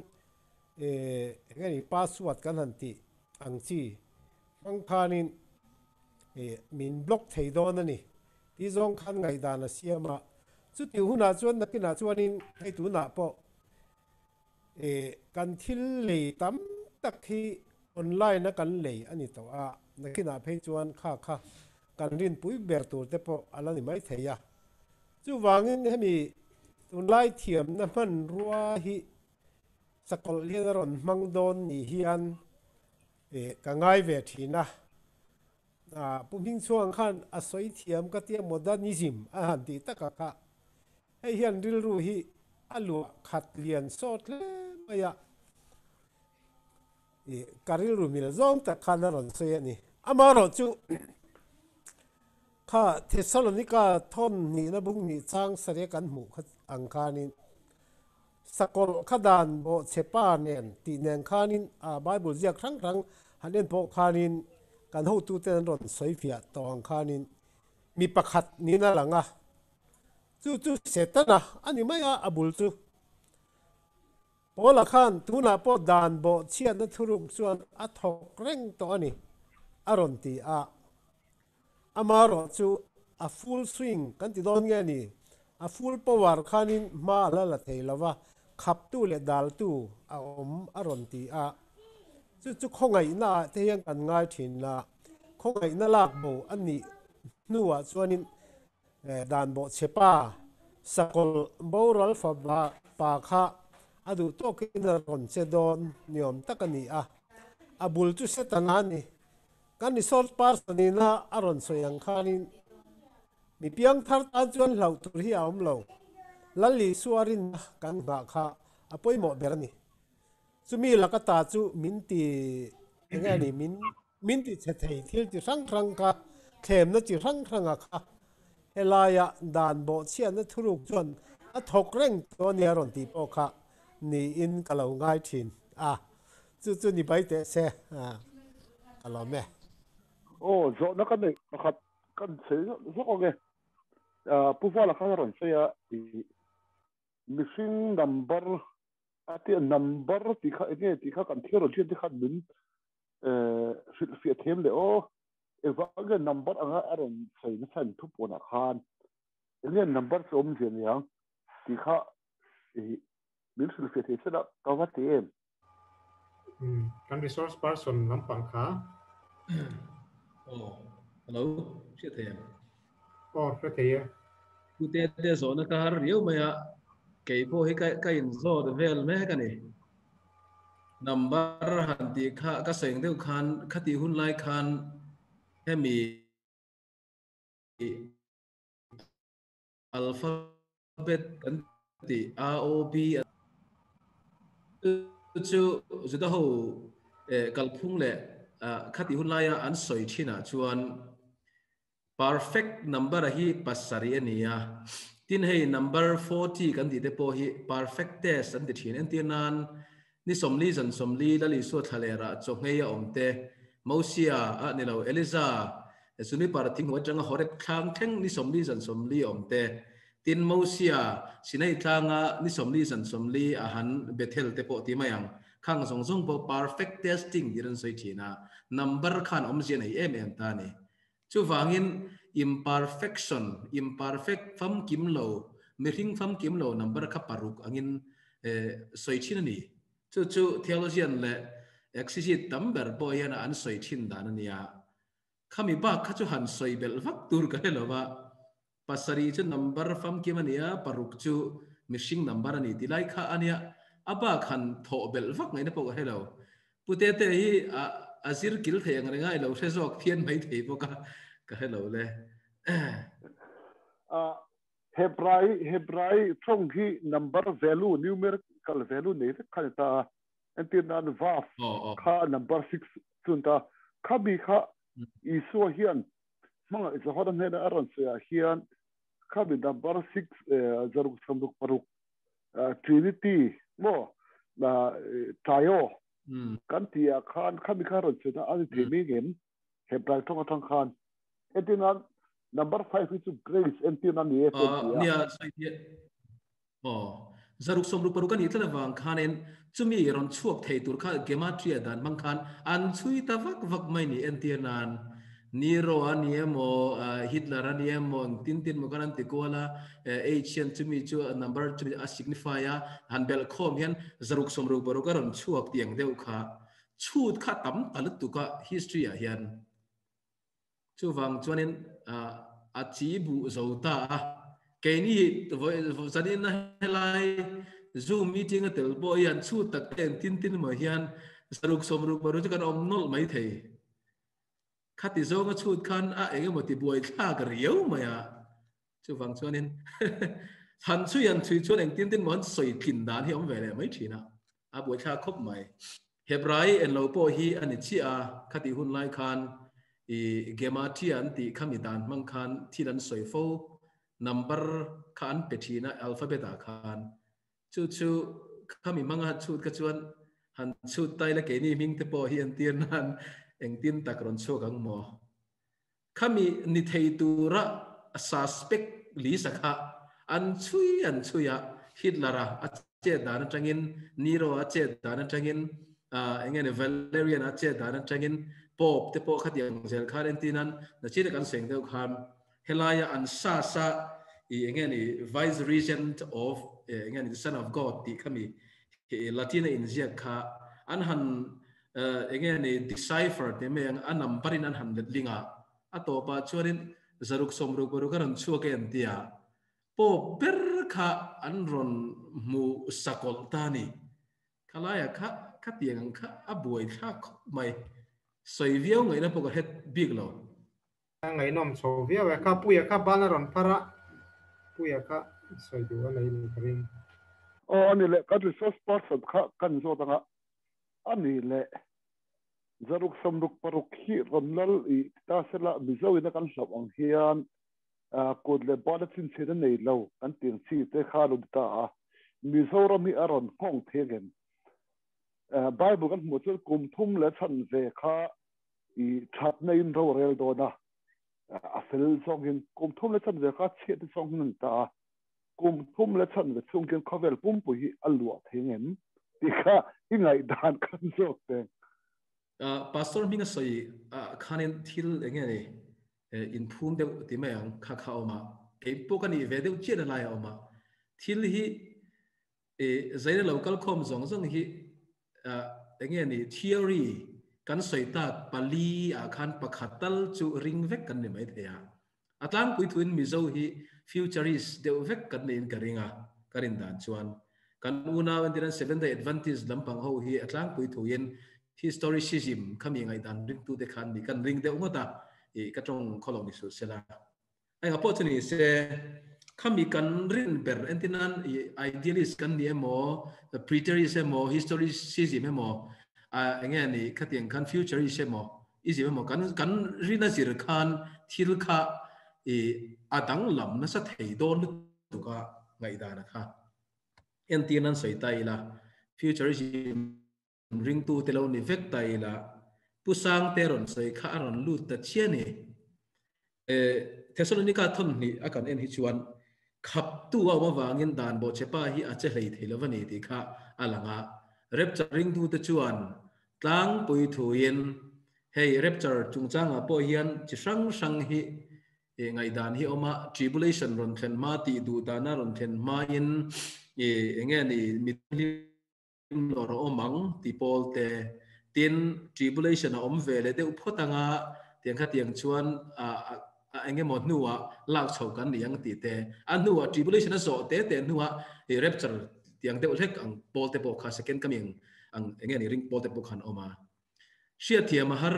eng nge ni password kan han tih ang chi hmang khanin min block thei dawn a ni tih zawng khan ngaihdan a siam a, chutih hunah chuan nakinah chuanin hei tunah pawh kan thil lei tam tak hi online a kan lei a ni tawh a, nakinah phei chuan kha kha kan rinpui ber tur te pawh a la ni maithei a, chuvangin hemi tunlai thiamna hmanrua hi Sakawlh hian a rawn hmang dawn ni hian ka ngai ve thin a. Pu Hmingchhuang khan a sawi thiam ka tia modernism a han tih taka kha hei hian rilru hi a luah khat lian sawt hle mai a. Ka rilru mil zawng tak khan a rawn sawi a ni. Amaherawhchu kha Thessalonika thawn hnihna bung hnih chang sarih kan hmuh kha ang khanin Sakawlh kha dan bawhchhe pa nen tih nen khanin a Bible ziak hrang hrang han en pawh khanin kan hotuten an rawn sawi fiah tawh ang khanin mi pakhat niin a lang a, chu chu Setana a ni mai a, a bul chu. Paula khan tunah pawh dan bawhchhiatna thuruk chuan a thawk reng tawh a ni, a rawn ti a. Amaherawh chu a full swing kan ti dawn nge ni, a full power khanin hma a la la thei lo va, khaptu leh daltu a awm a rawn ti a. Chu chu khawngaihna ah te hian kan ngai thin a, khawngaihna lak bo a nih hnuah chuanin dan bawhchhe pa sakawlh boral fa pa kha a duh tawkin a rawn che dawn ni awm tak a ni a, a bul chu Setana a ni. Kan resource person ina a rawn sawi ang khanin mi piangthar tan chuan hlauh tur hi a awm lo. Lal Isua rinna kan nghah kha a pawimawh ber a ni. Chumi laka ta chu min ti eng nge a ni min min ti chhe thei thil chi hrang hrang kha thlemna chi hrang hranga kha helaia dan bawhchhiatna thuruk chuan a thawk reng tawh a nia rawn tih pawh kha niin ka lo ngai thin a. Chu chu ni bai teh se ka lawm e. Aw, zawhna ka neih pakhat kan sawi zawk zawk ang e. Pu Vala khan a rawn sawi a, tih mihring number a tia number tih kha enge tih kha kan theologian te khan min hrilhfiah thiam leh aw. Engvang nge number anga a rawn sawi nasa in thupuanah khan enge number chu awmzia niang tih kha min hrilhfiah thei sela ka va ti em. Kan resource person lampang kha. Aw, hello, hriat thei em? Aw, hre thei e. Pute te zawhna ka har riau mai a, kei pawh hi ka in zawt vel mek a ni. Number han tih kha ka sawi ang deuh khan khatih hun lai khan hemi alphabet kan tih A O B chu chu Juda ho kalphung leh khatih hun laia an sawi thinah chuan Perfect number a hi pasarih a ni a, tin hei number 40 kan tih te pawh hi perfect test an ti thin. Entir nan ni 40 zan 40 Lal Isua thlalera chaw nghei a awm te, Mosia a ni lo Eliza Juniper thing hnuai atanga Horeb thlang thleng ni 40 zan 40 a awm te, tin Mosia Sinai tlanga ni 40 zan 40 a han Bethel te pawh ti mai ang. Khang zawng zawng pawh perfect testing tiin an sawi thin a, number khan awmzia nei em em ta a ni. Chuvangin imperfection, imperfect, famkim lo, mihring famkim lo number kha paruk angin sawi thin a ni. Chu chu theologian leh exegete tam ber pawh hian an sawi thin dan a nia. Khami bak kha chu han sawi belh vak tur ka hre lo va, pasarih chu number famkim a nia, paruk chu mihring number a ni ti lai kha a nia. A bak han thawh belh vak ngaihna pawh ka hre lo. Pu Tete hi a zir kil thei ang renga i lo hre zawk phian mai thei bawk a, ka hre lo le. Hebrai Hebrai tawng hi number value numerical value nei vek kha ni ta a, entir nan vav kha number 6 chu ni ta a, khami kha Isua hian hmangaih Johana hnena a rawn sawiah hian khami number 6 zaruk samruk paruk Trinity maw Trio kan tih ah khan khami kha rawn sawi na a ni thei mai ngem Hebrai tawng atang khan entir nan number 5 hi chu grace entir nan ni e te an ti a. Nia sawi hian aw zaruk sawmruk paruk a nih tlat avang khanin chumi rawn chhuak thei tur kha gematria dan hmang khan an chhui ta vak vak mai ni entir nan Nero a ni emaw, Hitler a ni emaw, eng tin tin maw khan an ti kual a, H hian chumi chu a number chumi a signify a, han belh khawm hian zaruk sawmruk paruk a rawn chhuak tih ang deuh kha chhut kha tam ta lutuk a history ah hian. Chuvang chuanin a chi buh zo ta a, keini hi zanin a helai Zoom meeting a tel pawh hian chhut tak te eng tin tin emaw hian zaruk sawmruk paruk chu kan awm nawlh mai thei. Khati zawnga chhut khan a eng emaw ti buai thlak riau mai a, chuvang chuanin han chhui han chhui chuan engtin tin maw an sawi tlin dan hi a awm ve leh mai thin a, a buai thlak khawp mai. Hebrai en lo pawh hi a ni chiah a, khati hun lai khan i Gematria an tih khami dan hmang khan thil an sawi fo, number kha an pe thin a alphabet ah khan, Chu chu khami hmanga han chhut kha chuan han chhut tai la keini hming te pawh hi an tir nan engtin tak rawn chhuak ang maw? Khami ni thei tura suspect Lisa kha an chhui an chhui a, Hitler-a a chet dan atangin, Nero-a chet dan atangin, eng nge ni Valerian-a chet dan atangin, Pope te pawh khatiang zel khan entir nan nachina kan seng deuh khan Helaia an sa sa i enge ni vice regent of enge ni the son of God tih kha mi Latin a inziak kha an han enge ni decipher tih mai ang a number in an han letling a, a tawpah chuanin zaruk sawmruk paruk a rawn chhuak e an ti a, Pope ber kha an rawn hmu sakawlh ta a ni. Khalaia kha khatiang ang kha a buaithlak khawp mai. Sawi viau ngaihna pawh ka hre bik lo. A ngaihnawm chho viau e. Kha Puia kha ban a rawn phar a, Puia kha sawi duh a nei ni ka ring. Aw a ni leh, kan resource person kha kan zawt anga a ni leh. Zaruk sawmruk paruk hi rawn lal i ti ta sela Mizo ina kan hlauh ang hian kut leh ban a chhinchhiat a nei lo kan tih ang chi te kha a lo ni ta a. Mizoram hi a rawn nghawng thei angem? Bible kan hmuh chuan kum thum leh chhan ve kha i thatna in ro rel dawn a, a fel zawngin kum thum leh chanve kha chhiat zawngin a ni ta a, kum thum leh chanve chhung khian khawvel pumpui hi a luah thei ngem tih kha i ngaihdan kan zawk teng. Pastor hminga sawi ah khanin thil eng nge ni inphum deuh ti mai ang kha kha a awm a, kei pawh ka nih ve deuh chiah na lai a awm a, thil hi Zaina lo kal khawm zawng zawng hi eng nge ni theory kan sawi tak pali ah khan pakhat tal chu ring vek kan ni mai thei a. A tlangpui thuin Mizo hi futurist deuh vek kan niin ka ring a, ka rin dan chuan. Kan unau entiran Seventh Day Adventist lampang ho hi a tlangpui thuin historicism khami ngaihdan ringtute khan ni kan ring deuh ngawt a, i ka tawng khawlo ni suh sela. Enga pawh chu ni se, khami kan rin ber entinan i idealist kan ni emaw, preterist emaw, historicism emaw, enge ni khatiang khan futurist emaw, ism emaw kan kan rin a zir khan thil kha i a danglam nasa thei dawn lutuk a ngaihdan a kha. Entir nan sawi ta ila, futurism ringtu te lo ni vek ta ila, Pu Sangte rawn sawi kha a rawn lut ta chiah ni. Thessalonica thawn hnih a kan en hi chuan khaptu a awm avangin dan bawhchhepa hi a che hlei thei lo va ni tih kha a lang a. Rapture ringtute chuan tlangpui thuin hei rapture chungchangah pawh hian chi hrang hrang hi ngaihdan hi a awm a, tribulation rawn thlen hma tih duh dana rawn thlen hmain enge ni mi lawr a awm ang ti pawl te, tin tribulation a awm ve leh deuh phawt anga tiang kha tiang chuan a eng emaw hnuah lak chho kan ni ang tih te, a hnuah tribulation a zawh te te hnuah i rapture tiang deuh hlek ang pawl te pawh kha second coming ang eng nge ni ring pawl te pawh khan awm a. Hriatthiam a har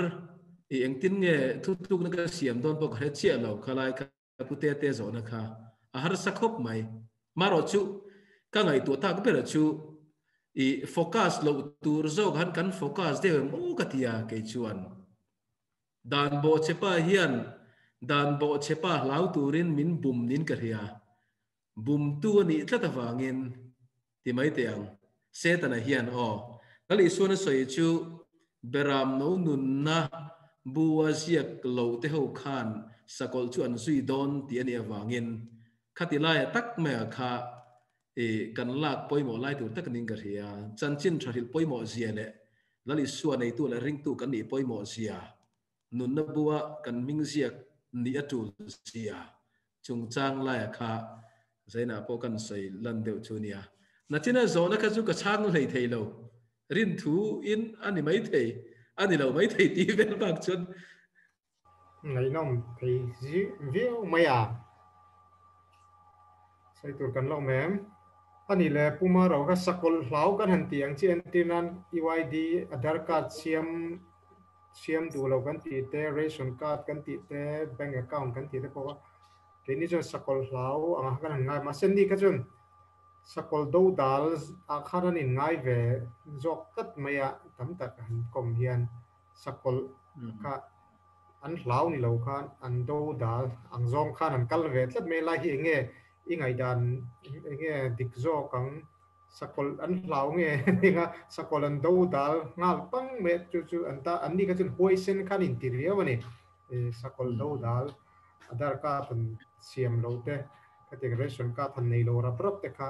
i engtin nge thutlukna ka siam dawn pawh ka hre chiah lo khalai kha. Ka pu te te zawhna kha a harsa khawp mai. Marawh chu ka ngaihtuah tak ber chu i focus loh tur zawk han kan focus deuh em aw ka ti a kei chuan. Dan bawhchhepa hian dan bawhchhepa hlau turin min bum nin ka hria. Bumtu a nih tlat avangin ti mai teh ang. Setana hian aw. Lal Isuan a sawi chu Beram no nunna bu a ziak lo te ho khan sakawlh chu an zui dawn tih a nih avangin khati laia tak maia kha i kan lak pawimawh lai tur tak ning ka hria. Chanchin tha hrilh pawimawh zia leh Lal Isua neitu leh ringtu kan nih pawimawh zia, nunna bua kan hming ziak nih a tul zia chungchang laia kha Zainah pawh kan sawi lan deuh chu nia. Nachina zawhna kha chu ka chhang hlei thei lo. Rin thu in a ni mai thei, a ni lo mai thei tih vel bak chuan. Ngaihnawm thei viau mai a. Sawi tur kan la awm em? A nih le Puma ro kha sakawlh hlau kan han tih ang chi entir nan UID Aadhaar card siam siam duh lo kan tih te, ration card kan tih te, bank account kan tih te pawh kha keini chuan sakawlh hlau ang kha kan han ngai. Mahse ni kha chuan sakawlh do dal ah khan an inngai ve zawk tlat mai a, tam tak han kawm hian sakawlh kha an hlau ni lo khan an do dal ang zawng khan an kal ve tlat mai lai hi eng nge i ngaihdan eng nge dik zawk ang sakawlh an hlau nge nia sakawlh an do dal nghal pang mai chu chu an ta an ni kha chuan huaisen khan inti riau a ni sakawlh do dal Aadhaar card an siam lo te khatiang ration card han nei lo rap rap te kha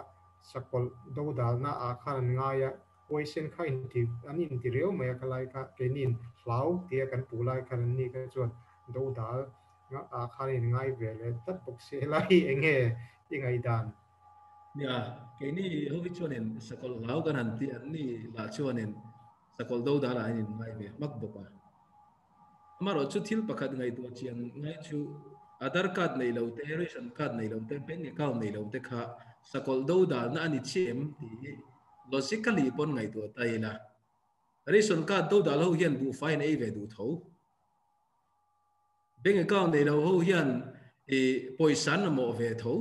sakawlh do dalna ah khan an ngai a huaisen kha inti an inti riau mai a khalai kha keini in hlau tia kan puh lai khan an ni kha chuan do dal ah khan in ngai ve leh tlat bawk si helai hi eng nge i ngaihdan? Nia, keini ho hi chuanin sakawlh hlau kan han ti an ni lah chuanin sakawlh do dal ah an in ngai ve hmak bawk a. Amaherawh chu thil pakhat ngaihtuah chian ngai chu Aadhaar card nei lo te, ration card nei lo te, bank account nei lo te kha sakawlh do dalna a ni chiah em tih hi logically pawn ngaihtuah ta ila. Ration card do dal ho hian buhfai an ei ve duh tho. Bank account nei lo ho hian i pawisa an mamawh ve tho.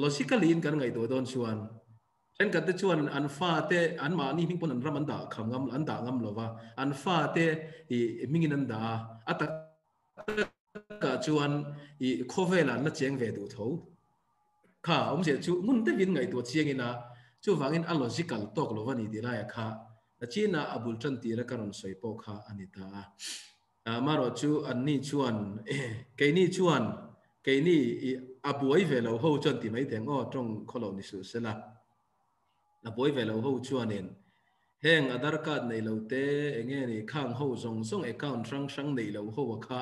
Logically in kan ngaihtuah dawn chuan thenkhat te chuan an fa te an mahni hming pawn an ram an dah kham ngam an dah ngam lova an fa te i hmingin an dah a, a tak takah chuan i khawvelah an la cheng ve duh tho. Kha awmzia chu ngun deuhin ngaihtuah chiang ina chuvangin a logical tawk lo a ni tih laiah kha Nachina a bul tan tira ka rawn sawi pawh kha a ni ta a. Amaherawh chu anni chuan keini chuan keini i a buai ve lo ho chuan ti mai teng aw tawng khaw lo ni suh sela. A buai ve lo ho chuanin heng Aadhaar card nei lo te enge ni khang ho zawng zawng account hrang hrang nei lo ho a kha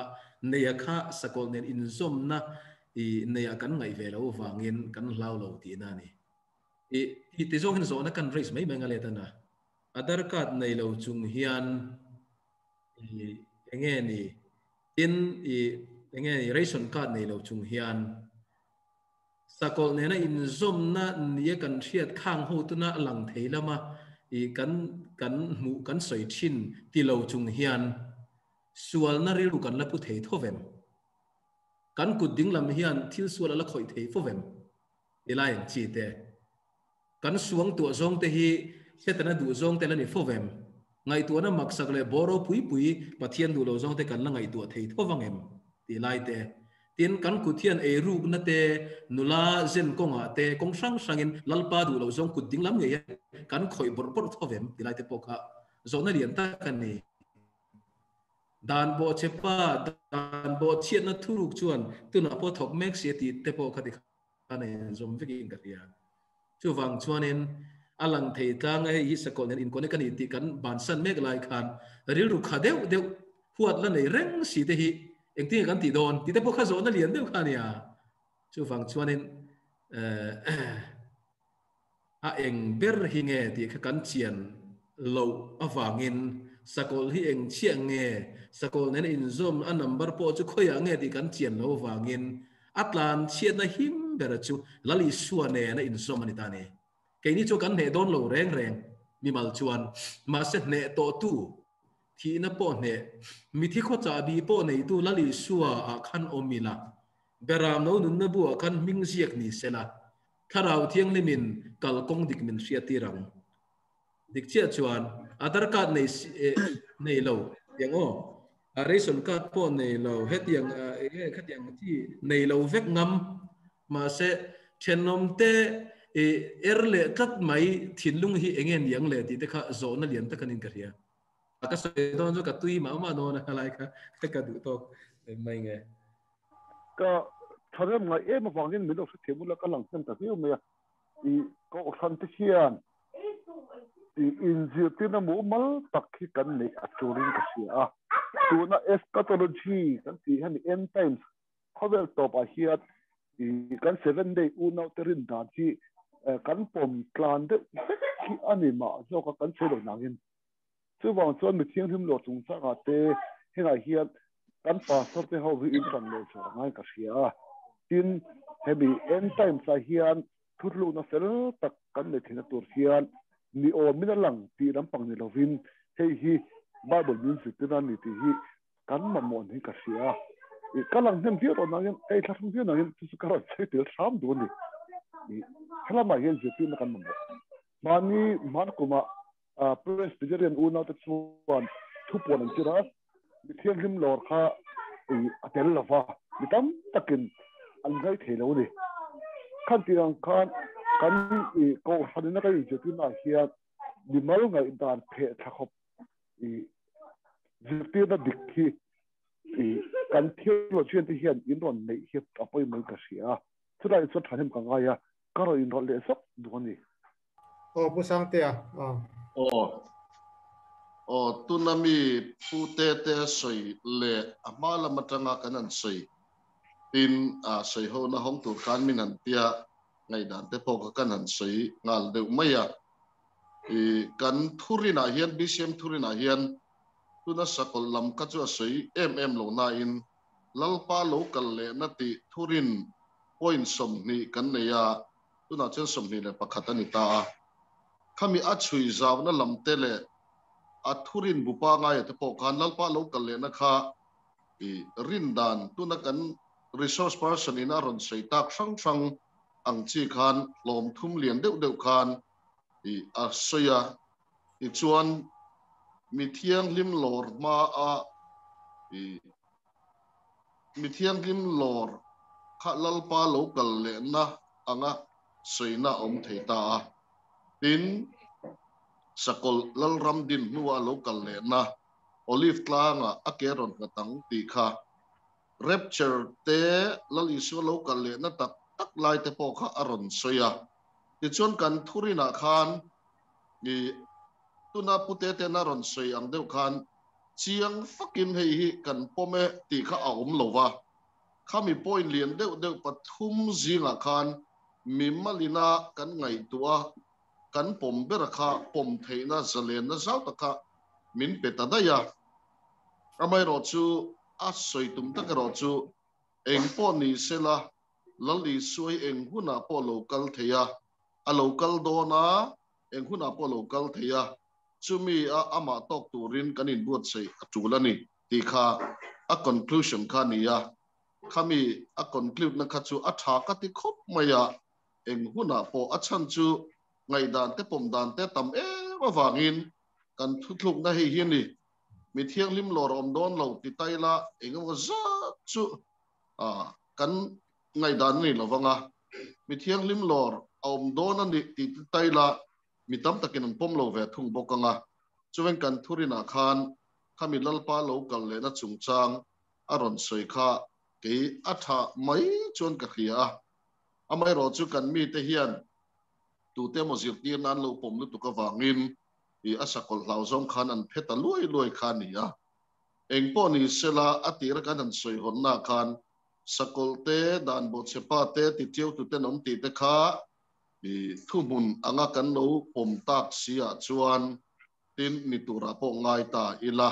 nei a kha sakawlh nen inzawmna i nei ah kan ngaih ve lo vangin kan hlau lo tihna a ni. I ti ti zawng hian zawhna kan raise mai mai ang a let a na. Aadhaar card nei lo chung hian i enge ni tin i Enge ration card nei lo chung hian sakol nena in zom na nia kan thiat khang ho tuna lang thei lama i kan kan mu kan soi thin ti lo chung hian sual na rilu kan la pu thei thovem kan kut ding lam hian thil sual ala khoi thei fovem ilai chi te kan suang tu zong te hi setana du zong te la ni fovem ngai tu na maksak le boro pui pui pathian du lo zong te kan la ngai tu thei thovangem ti lai te tin kan kuthian e ruk na te nula zen konga te kong sang sangin lalpa du lo zong kut ding lam nge kan khoi bor bor thovem ti lai te pokha zona lian ta kan ni dan bo chepa dan bo chiat na thuruk chuan tuna po thok mek se ti te po khati khane zom vekin ka ria chu wang chuanin alang thei tlang he hi sakol nen in kone kan ti kan ban san mek lai khan ril ru kha deuh deuh huat la nei reng si te hi eng tin kan ti don ti te po kha zo na lian deuh kha nia chu wang chuanin a eng ber hi nge ti kha kan chian lo awangin sakol hi eng chiang nge sakol nen in zom a number po chu khoya nge ti kan chian lo wangin atlan chiat na him ber chu lali suwa ne na in zom ani ta ni ke ni chu kan ne don lo reng reng mi mal chuan ma se ne to tu thi na po ne mi thi kho cha bi po nei tu lali suwa a khan omila beram no nun na bu a khan ming ziak ni sela tharau thiang limin kal kong dik min hria ti rang dik chia chuan Aadhaar card nei nei lo yang o a ration card po nei lo het yang e khat yang chi nei lo vek ngam ma se thenom te e er le tlat mai thinlung hi engen yang le ti te kha zo na lian takanin ka ria ka soi don zo ka tui ma ma no na lai kha ka du tok mai nge ka tharem nga em wangin min lo themula ka lang sem ta hiu me i ko san te hian i in zir tin na mu mal tak hi kan nei a turin ka sia a tuna eschatology kan ti han end times khovel top a hiat i kan 7 day u nau terin dan hi kan pom tlan de hi ani ma zo ka kan chelo nangin chu wang chuan mi thiang him lo chung cha ga te henga hiat kan pastor te ho vi in kan lo chu ngai ka sia tin hebi end times a hian thutlu na fel tak kan nei thina tur hian ni o min lang ti lam pang ni lovin hei hi bible min si tina ni ti hi kan ma mon hi ka sia i kalang hem viau na yan ei thla thung viau na yan chu ka ron chei tel tham du ni i hela ma hian je tin kan ma mani man kuma Presbyterian u nau te chuan thu puan an chira mi thiang hlim lor kha i atel lova mi tam takin an ngai thei lo ni khan tirang khan kan i ko hanina ka je tin na hian mi mal ngai dan phe thakhop i zirtir na dik hi i kan thil lo chen ti hian in ron nei hi apoi mai ka sia chulai chu thanem ka ngai a ka ro in ro le sok du ni o pu sang te a o o tunami pu te te soi le ama lama tanga kan an soi tin a soi ho na hong tur kan min an tia ngai dan te po ka kan an soi ngal deuh mai a i kan thurina hian BCM thurina hian tuna sakol lam ka chu a soi em em lo na in lalpa lo kal le na ti thurin point som ni kan nei a tuna chen som ni le pakhat ani ta a khami a chui zaw na lam te le a thurin bupa nga ya te po khan lalpa lo kal le na kha i rin dan tuna kan resource person in a ron sei tak sang sang ang chi khan lom thum lian deuh deuh khan i a soya i chuan mi thiang lim lor ma a i mi thiang lim lor kha lalpa lo kal le na anga soina om thei ta a tin sakol lal ram din nuwa lo kal le na olive tlanga a ke ron ka tang ti kha rapture te lal isu lo kal le na tak tak lai te po kha aron soya ti chuan kan thurina khan i tuna pute te na ron soi ang deuh khan chiang fakin hei hi kan pome ti kha a awm lova khami point lian deuh deuh pathum zinga khan mi malina kan ngai tua kan pom ber kha pom theina zalen na zau ta kha min pe ta daya amai ro chu a soi tum tak ro chu Eng pawh ni sela Lal Isua hi eng hunah pawh lo kal thei a, a lo kal dawn a, eng hunah pawh lo kal thei a, chumi a amah tawk turin kan inbuatsaih a tul a ni tih kha a conclusion kha a ni a. Khami a conclude na kha chu a tha ka ti khawp mai a, eng hunah pawh a chhan chu ngaihdan te pawm dan te tam em avangin kan thuthlukna hei hi a ni. Mi thianghlim lawr a awm dawn lo ti ta ila eng emaw zat chu kan ngaihdan a ni lo vang a, mi thianghlim lawr a awm dawn a ni ti ta ila mi tam takin an pawm lo ve thung bawk ang a. Chuan kan thurinah khan khami Lalpa lo kal lehna chungchang a rawn sawi kha kei a tha mai chuan ka hria a. Amaherawhchu kan mite hian tute emaw zirtir nan lo pawm lutuk avangin i a sakawlh hlau zawng khan an phe ta luai luai kha a ni a. Eng pawh ni sela a tira kan han sawi hawnna khan sakawlh te, dan bawhchhepa te, titiautu ten awm tih te kha i thuhmun anga kan lo pawm tak si ah chuan tin ni turah pawh ngai ta ila.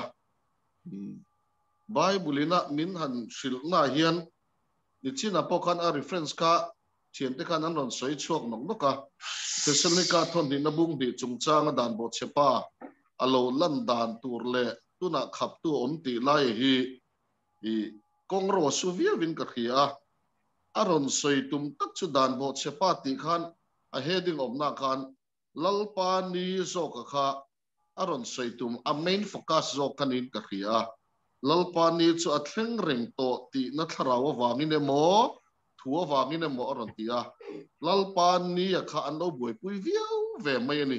Bible ina min han hrilhna hian nichinah pawh khan a reference kha thiante khan an rawn sawi chhuak nawk nawk a. Thessalonika thawnhnihna bung hnih chungchanga dan bawhchhepa a lo lan dan tur leh tunah khaptu a awm tih lai hi i kawng ro a su viauin ka hria a. A rawn sawi tum tak chu dan bawhchhepa tih khan a heading awmna khan Lalpa ni zawka kha a rawn sawi tum a main focus zawk kha niin ka hria a. Lalpa ni chu a thleng reng tawh tihna thlarau avangin emaw, thu avangin emaw a rawn ti a. Lalpa ni a kha an lo buaipui viau ve mai a ni.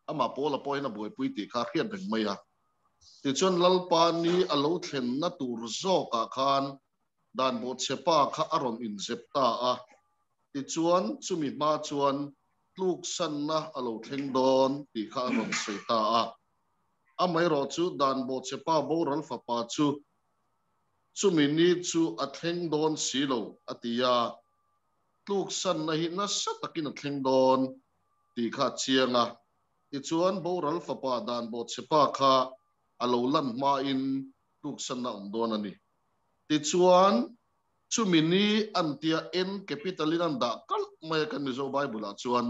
Amah Paula pawhin a buaipui tih kha a hriat reng mai a. Tichuan Lalpa ni a lo thlenna tur zawkah khan dan bawhchhepa kha a rawn inzep ta a. Tichuan chumi hma chuan tluksanna a lo thleng dawn tih kha a rawn sawi ta a. Amaherawh chu dan bawhchhepa boral fapa chu chumi ni chu a thleng dawn si lo a ti a, tluksanna hi nasa takin a thleng dawn tih kha a chiang a. Tichuan boral fapa dan bawhchhepa kha a lo lan hmain tluksanna a awm dawn a ni. Tichuan Chumi ni an tia N capital in an dah kalh mai a kan Mizo Bible ah chuan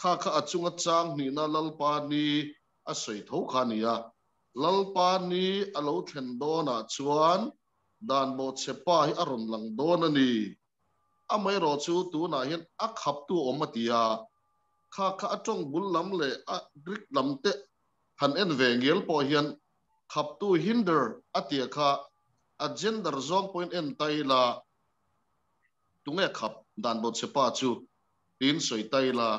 kha kha a chunga chang hnihna Lalpa ni a sawi tho kha a ni a. Lalpa ni a lo thlen dawn ah chuan dan bawhchhe pa hi a rawn lang dawn a ni. Amaherawh chu tunah hian a khaptu a awm a ti a, kha kha a tawng bul lam leh a Greek lam te han en ve ngial pawh hian khaptu hinder a tia kha a gender zawng pawhin en ta ila, tunge khap dan bawhchhe pa chu tiin sawi ta ila,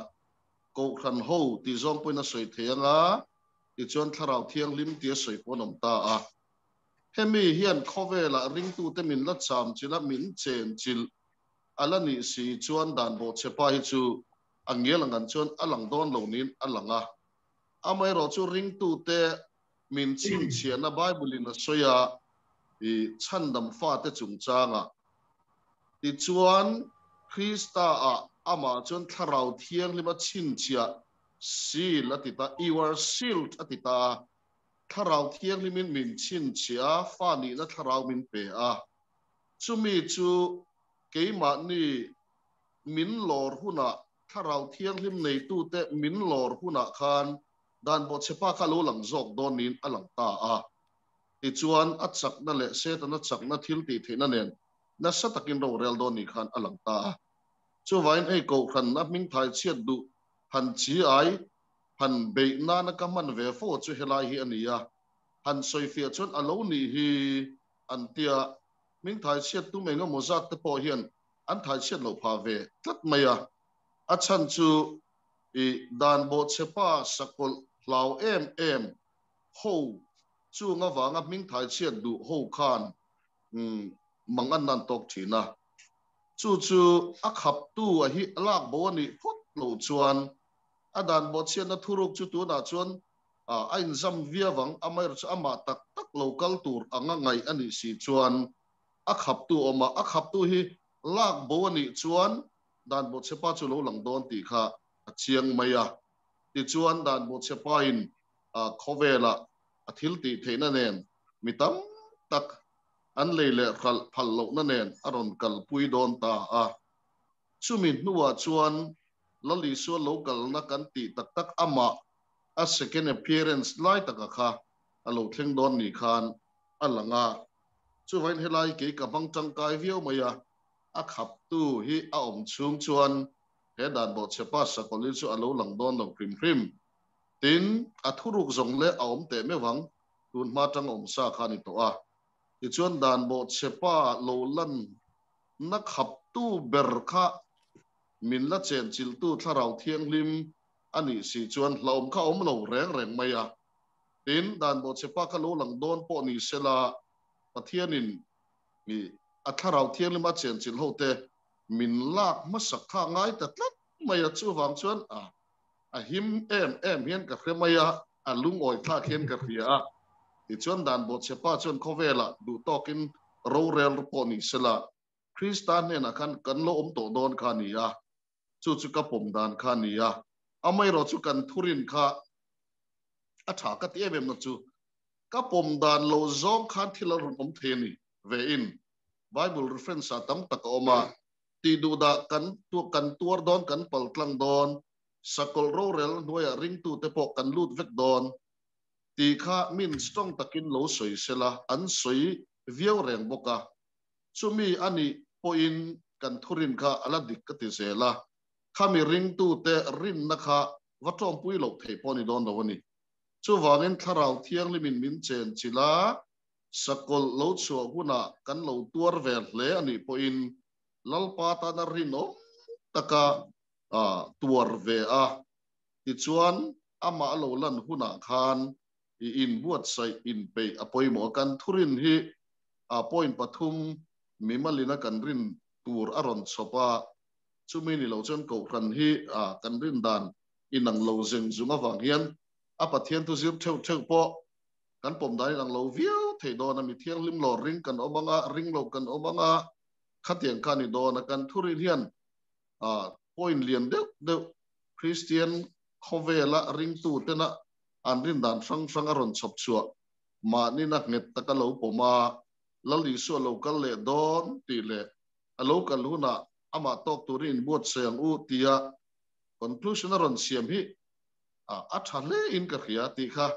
Kohhran ho tih zawng pawhin a sawi thei anga, tichuan Thlarau Thianghlim tia sawi pawh an awm ta a. Hemi hian khawvelah ringtute min la cham chilh a, min chen chilh a la nih si chuan dan bawhchhe pa hi chu a ngial angan chuan a lang dawn lo niin a lang a. Amaherawhchu ringtute min chhinchhiahna Bible-in a sawi a, i chhandam fate chungchangah. Tichuan, Krista-ah amah chuan Thlarau Thianghlima chhinchhiah, seal, a ti ta, you are sealed a ti ta a. Thlarau Thianghlimin min chhinchhiah a, fa nihna Thlarau min pe a. Chumi chu keimahni min lawr hunah, Thlarau Thianghlim neitute min lawr hunah khan Dan bawhchhepa kha lo lang zawk dawn niin a lang ta a. Tichuan, a chakna leh Setana chakna thil tih theihna nen nasa takin rorel dawn ni khan a lang ta a. Chuvangin hei Kohhran a hming thai chhiat duh han chi ai han beih nana ka hman ve fo chu helai hi a ni a. Han sawifiah chuan a lo nih hi an tia, hming thai chhiat tum eng emaw zat te pawh hian an thai chhiat loh phah ve tlat mai a. A chhan chu I dan bawhchhepa sakawlh hlau em em ho chung avanga hming thai chhiat duh ho khan mang an nan tawk thin a. Chu chu a khaptu a hi lak bo a nih phawt loh chuan a dan bawhchhiatna thuruk chu tunah chuan a inzam viau ang, amaherawhchu chu amah tak tak lo kal tur anga ngaih a nih si chuan a khaptu awm a, a khaptu hi lak bo a nih chuan Dan bawhchhepa chu lo lang dawn tih kha a chiang mai a. Tichuan dan bawhchhepain khawvela a thil tih theihna nen mi tam tak An lei leh hralh phal lohna nen a rawn kalpui dawn ta a. Chumi hnuah chuan Lal Isua lo kalna kan tih tak tak amah a second appearance lai taka kha a lo thleng dawn ni khan a lang a. Chuvain helai kei ka hmang tangkai viau mai a, a khaptu hi a awm chhung chuan he dan bawhchhepa sakawlh hi chu a lo lang dawn lo hrim hrim. Tin, a thuruk zawng leh a awm teh meuh ang, tun hma tang awm sa kha a ni tawh a. Tichuan dan bawhchhepa lo lan na khaptu ber kha min la chenchilhtu thlarau thianghlim a nih si chuan hlauhawm kha a awm lo reng reng mai a. Tin, dan bawhchhepa kha lo lang dawn pawh ni sela, Pathianin mi a thlarau thianghlim a chenchilh hote min lak hmasak kha a ngai ta tlat mai a. Chuvang chuan a a him em em hian ka hre mai a, a lungawi thlak hian ka hria a. Tichuan dan bawhchhepa chuan khawvelah duh tawkin rorel pawh ni sela, Krista hnenah khan kan lo awm tawh dawn kha a ni a, chu chu ka pawm dan kha a ni a. Amaherawh chu kan thurin kha a tha ka ti em em na chu ka pawm dan lo zawng khan thil a rawn awm thei a ni ve in Bible reference ah tam tak a awm a, tih duh dah kan kan tuar dawn kan pal tlang dawn, sakawlh rorel hnuaiah ringtute pawh kan lut vek dawn tih kha min strong takin lo sawi sela an sawi viau reng bawk a. Chumi a nih pawhin kan thurin kha a la dik ka ti zel a, khami ringtute rinna kha va tawmpui loh theih pawh a ni dawn lo a ni. Chuvangin Thlarau Thianghlimin min chen chilh a, sakawlh lo chhuah hunah kan lo tuar ve hle a nih pawhin Lalpa tana rinawm taka tuar ve a, tichuan amah a lo lan hunah khan i inbuatsaih inpeih a pawimawh a. Kan thurin hi point pathum mimalina kan rin tur a rawn chhawp a, chumi ni lo chuan Kohhran hi kan rin dan inang lo zeng zung avang hian a Pathian thu zir theuh theuh pawh kan pawm dan inang lo viau thei dawn a, mi thianghlim lo ring kan awm anga, ring lo kan awm anga, khatiang kha a ni dawn a. Kan thurin hian point lian deuh deuh Kristian khawvela ringtu tena an rin dan hrang hrang a rawn chhawp chhuah mahni na nghet taka lo pawm a, Lal Isua lo kal leh dawn tih leh a lo kal hunah amah tawk turin inbuatsaih ang u tia conclusion a rawn siam hi a tha hle in ka hria tih kha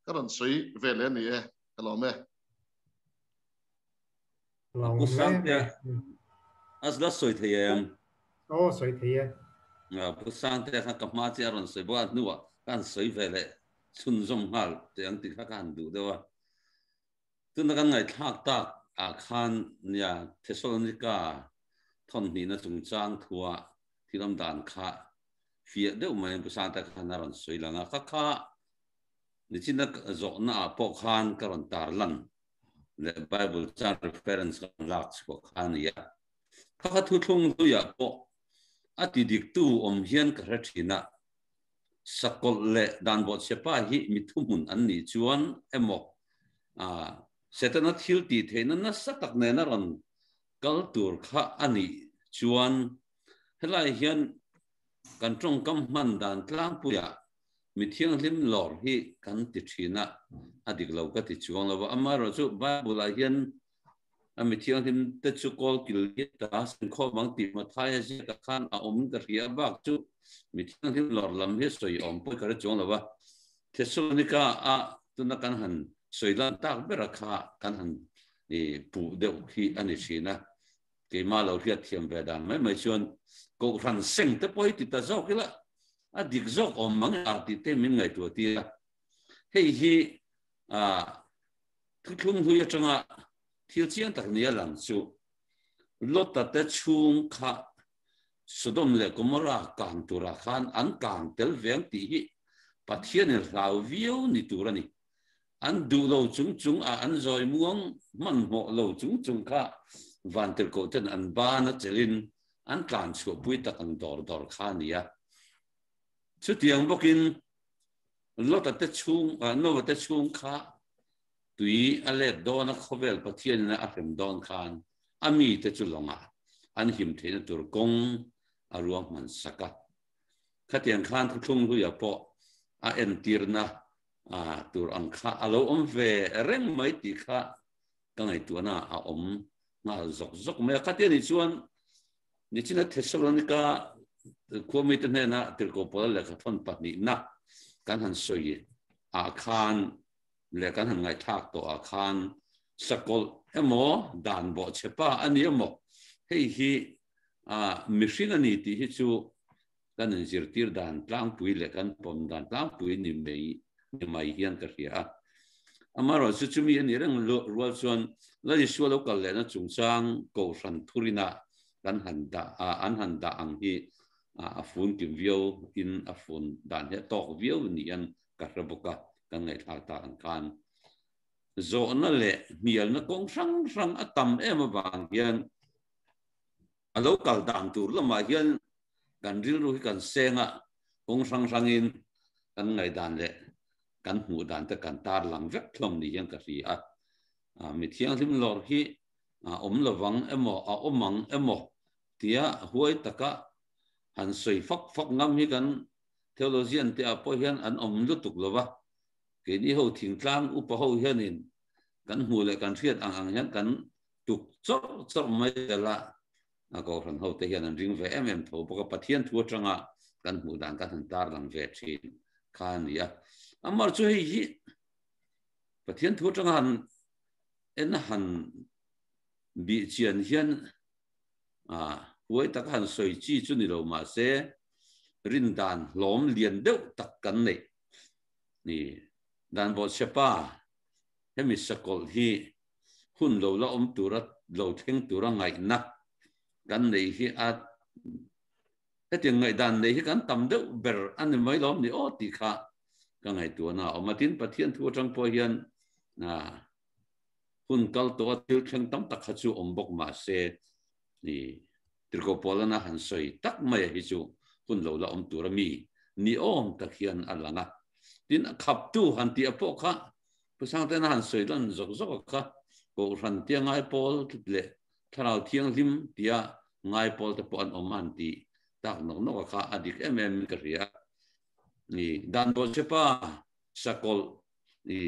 ka rawn sawi ve leh a ni e, ka lawm e. Pu Sangte, a la sawi thei em? Aw, sawi thei e. Pu Sangte kha ka hma chiah a rawn sawi bawk a, hnuah ka han sawi ve leh chhunzawm nghal teh ang tih kha ka han duh deuh a. Tuna kan ngaihthlak tak ah khan nia Thessalonica thawnhnihna chungchang thua thil awm dan kha fiah deuh mai Pu Sangte khan a rawn sawi lang a, kha kha nichina zawhna ah pawh khan ka rawn tar lan leh Bible chan reference kan lak chhuah kha a ni a. Kha kha thuthlung hluiah pawh a ti diktu awm hian ka hre thin a, Sakawlh leh dan bawhchhepa hi mi thuhmun an nih chuan emaw, Setana thil tih theihna nasa tak nena rawn kal tur kha a nih chuan helai hian kan tawngkam hman dan tlangpuiah mi thianghlim lawr hi kan ti thin a, a dik lo ka ti chuang lo va. Amaherawhchu Bible-ah hian A mi thianghlim te chu kawl kil ta senkhawm ang tih Mathaia ziakah khan a awm ka hria bak chu mi thianghlim lawr lam hi sawi awm pawh ka hre chuang lo va. Thessalonica a tuna kan han sawi lan tak bera kha kan han puh deuh hi a ni thin a. Keimah lo hriat thiam ve dan mai mai chuan Kohhran seng te pawh hi ti ta zawk ila a dik zawk awm mang e a tih te min ngaihtuah tir a. Hei hi Thuthlung hlui atanga thil chiang tak nia lang chu Lota te chhung kha Sodom leh Gomorrah kang turah khan an kang tel ve ang tih hi Pathianin hlau viau ni tur a ni. An duh lo chung chung a an zawi muang hmanhmawh lo chung chung kha Vantirhkoh ten an ban a chelhin an tlan chhuahpui tak ang dawr dawr kha a ni a. Chutiang bawkin Lota te chhung, Noah te chhung kha tui a let dawn a, khawvel Pathianin a hrem dawn khan a mite chu lawngah an him theihna tur kawng a ruahman sak a. Khatiang khan thuthlung hluiah pawh a entirna tur ang kha a lo awm ve reng mai tih kha Ka ngaihtuahna a awm nghal zawk zawk mai a. Khatia nih chuan nichina Thessalonika khua mite hnena Tirhkoh Paula lehkha thawn pahnihna kan han sawi ah khan leh kan han ngaihthlak tawh ah khan sakawlh emaw dan bawhchhe pa a ni emaw hei hi mihring a ni tih hi chu kan inzirtir dan tlangpui leh kan pawm dan tlangpui ni mai ni mai hian ka hria a. Amaherawh chu chumi a nih reng rual chuan Lal Isua lo kal lehna chungchang Kohhran thurina kan han dah an han dah ang hi a fun kim viau in a fun dan hi a tawk viau ni hian ka hre bawk a, kan ngaihthlak tak ang khan. Zawhna leh hnialna kawng hrang hrang a tam em avang hian A lo kal dan tur lamah hian kan rilru hi kan seng a, kawng hrang hrangin kan ngaihdan leh kan hmuh dan te kan tar lang vek hlawm ni hian ka hria a. Mi thianghlim lawr hi a awm lovang emaw a awm ang emaw tia huai taka han sawi fak fak ngam hi kan theologian te ah pawh hian an awm lutuk lo va. Keini ho thingtlang upa ho hianin kan hmuh leh kan hriat ang ang hian kan tuk chawrh chawrh mai zel a, a Kohhran hote hian an ring ve em em tho bawk a, Pathian thu atanga kan hmuh dan kan han tarlang ve thin kha a ni a. Amar chu hei hi Pathian thu atanga han en han bih chian hian a huai taka han sawi chi chu ni lo mahse rin dan hlawm lian deuh tak kan neih ni. Dan bawhchhepa hemi sakawlh hi hun lo la awm tura lo thleng tura ngaihna kan nei hi a hetiang ngaihdan nei hi kan tam deuh ber a ni mai lawm ni aw tih kha ka ngaihtuahna a awm a. Tin, Pathian thu atang pawh hian hun kal tawh a thil thleng tam tak kha chu awm bawk mah se ni Tirhkoh Paulana han sawi tak mai a hi chu hun lo la awm tura mi ni awm tak hian a lang a. Tin, a khaptu han tih a pawh kha Pu Sangtena han sawi lan zawk zawk a kha Kohhran tia ngai pawl leh Thlarau Thianghlim tia ngai pawl te pawh an awm a han ti tak nawk nawk a kha a dik em em in ka hria. Ni dan bawhchhepa sakawlh ni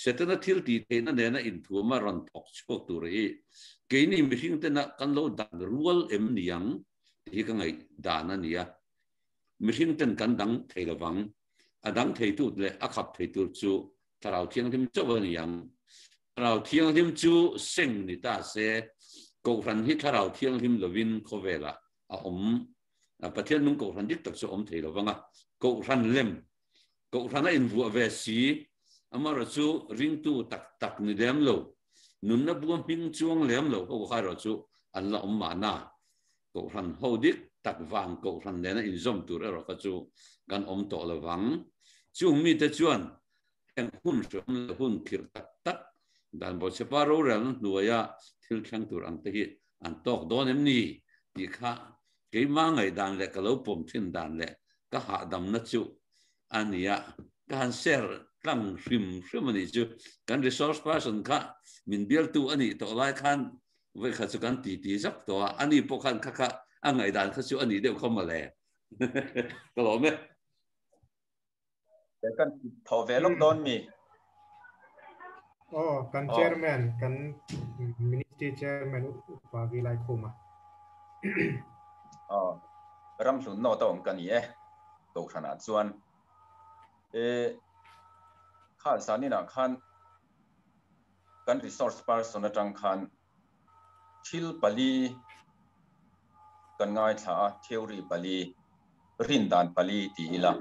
Setana thil tih theihna nena inthuama rawn thawk chhuak tur hi keini mihring tena kan lo dan rual em niang tih hi ka ngaih dan a ni a. Mihring ten kan dang thei lovang. A dang theitu leh a khap theitu chu Thlarau Thianghlim chauh a ni ang. Thlarau Thianghlim chu seng ni ta se, Kohhran hi Thlarau Thianghlim lovin khawvelah a awm. Pathian nung Kohhran dik tak chu a awm thei lo vang a, Kohhran lem, Kohhran a invuah ve si, amaherawh chu ringtu tak tak ni lem lo, nunna bua hming chuang lem lo ho kha erawh chu an la awm mahna. Kohhran ho dik tak vang Kohhran nena inzawm tur erawh kha chu kan awm tawh lo vang. Chung mite chuan heng hun hreawm leh hun khirh tak tak dan Bawhchhepa rorelna hnuaia thil thleng tur ang te hi an tawk dawn em ni tih kha keimah ngaihdan leh ka lo pawm thin dan leh ka hahdamna chu a nia. Ka han share tlang hrim hrim a nih chu. Kan resource person kha min bialtu a nih tawh lai khan Voi kha chu kan ti ti zak tawh a, ani pawh khan kha kha a ngaihdan kha chu a nih deuh kha mawle. Ka lawm e. Kan thaw ve lawk dawn mi? Aw, kan chairman, kan ministry chairman upa vi lai khuma. Aw, ramhlun nawt a awm ka ni e, Kohhranah chuan. E, khan saninah khan kan resource person atang khan thil pali kan ngaithla a, theory pali, rin dan pali ti ila.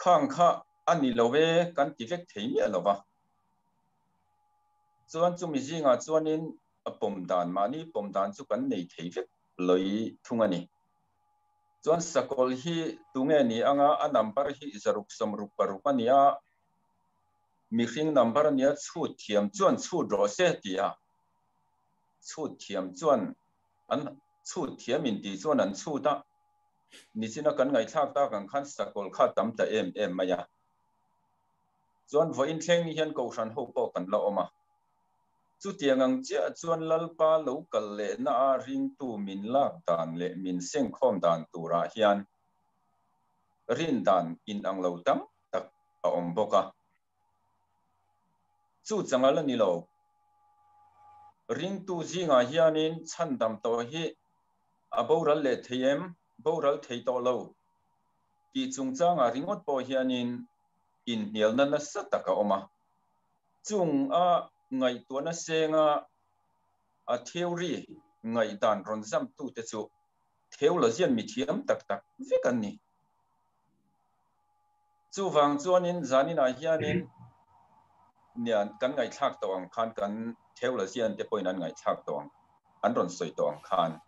Khang kha a ni lo e kan ti vek thei miah lo va. Chuan chumi zingah chuanin a pawm dan, mahni pawm dan chu kan nei thei vek lawih thung a ni. Chuan sakawlh hi tunge ni anga a number hi zaruk sawmruk paruk a ni a, Mihring number ania chhut thiam chuan chhut rawh se ti a, chhut thiam chuan an chhut thiam in tih chuan an chhut a, nichina kan ngaihthlak tak ang khan sakawlh kha tam ta em em mai a. Chuan vawiin thleng hian Kohhran ho pawh kan la awm a. Chutiang ang chiah chuan Lalpa lo kal lehna a ringtu min lak dan leh min sengkhawm dan turah hian rin dan inang lo tam tak a awm bawk a. Chu chang a la ni lo. Ringtu zingah hianin chhandam tawh hi a boral leh thei em, boral thei tawh lo tih chungchangah ringawt pawh hianin inhnialna nasa tak a awm a. Chung a ngaihtuahna senga a theory ngaihdan rawn zamtute chu theologian mithiam tak tak vek an ni. Chuvang chuanin zaninah hianin nian kan ngaihthlak tawh ang khan kan theologian te pawhin an ngaihthlak tawh ang an rawn sawi tawh ang khan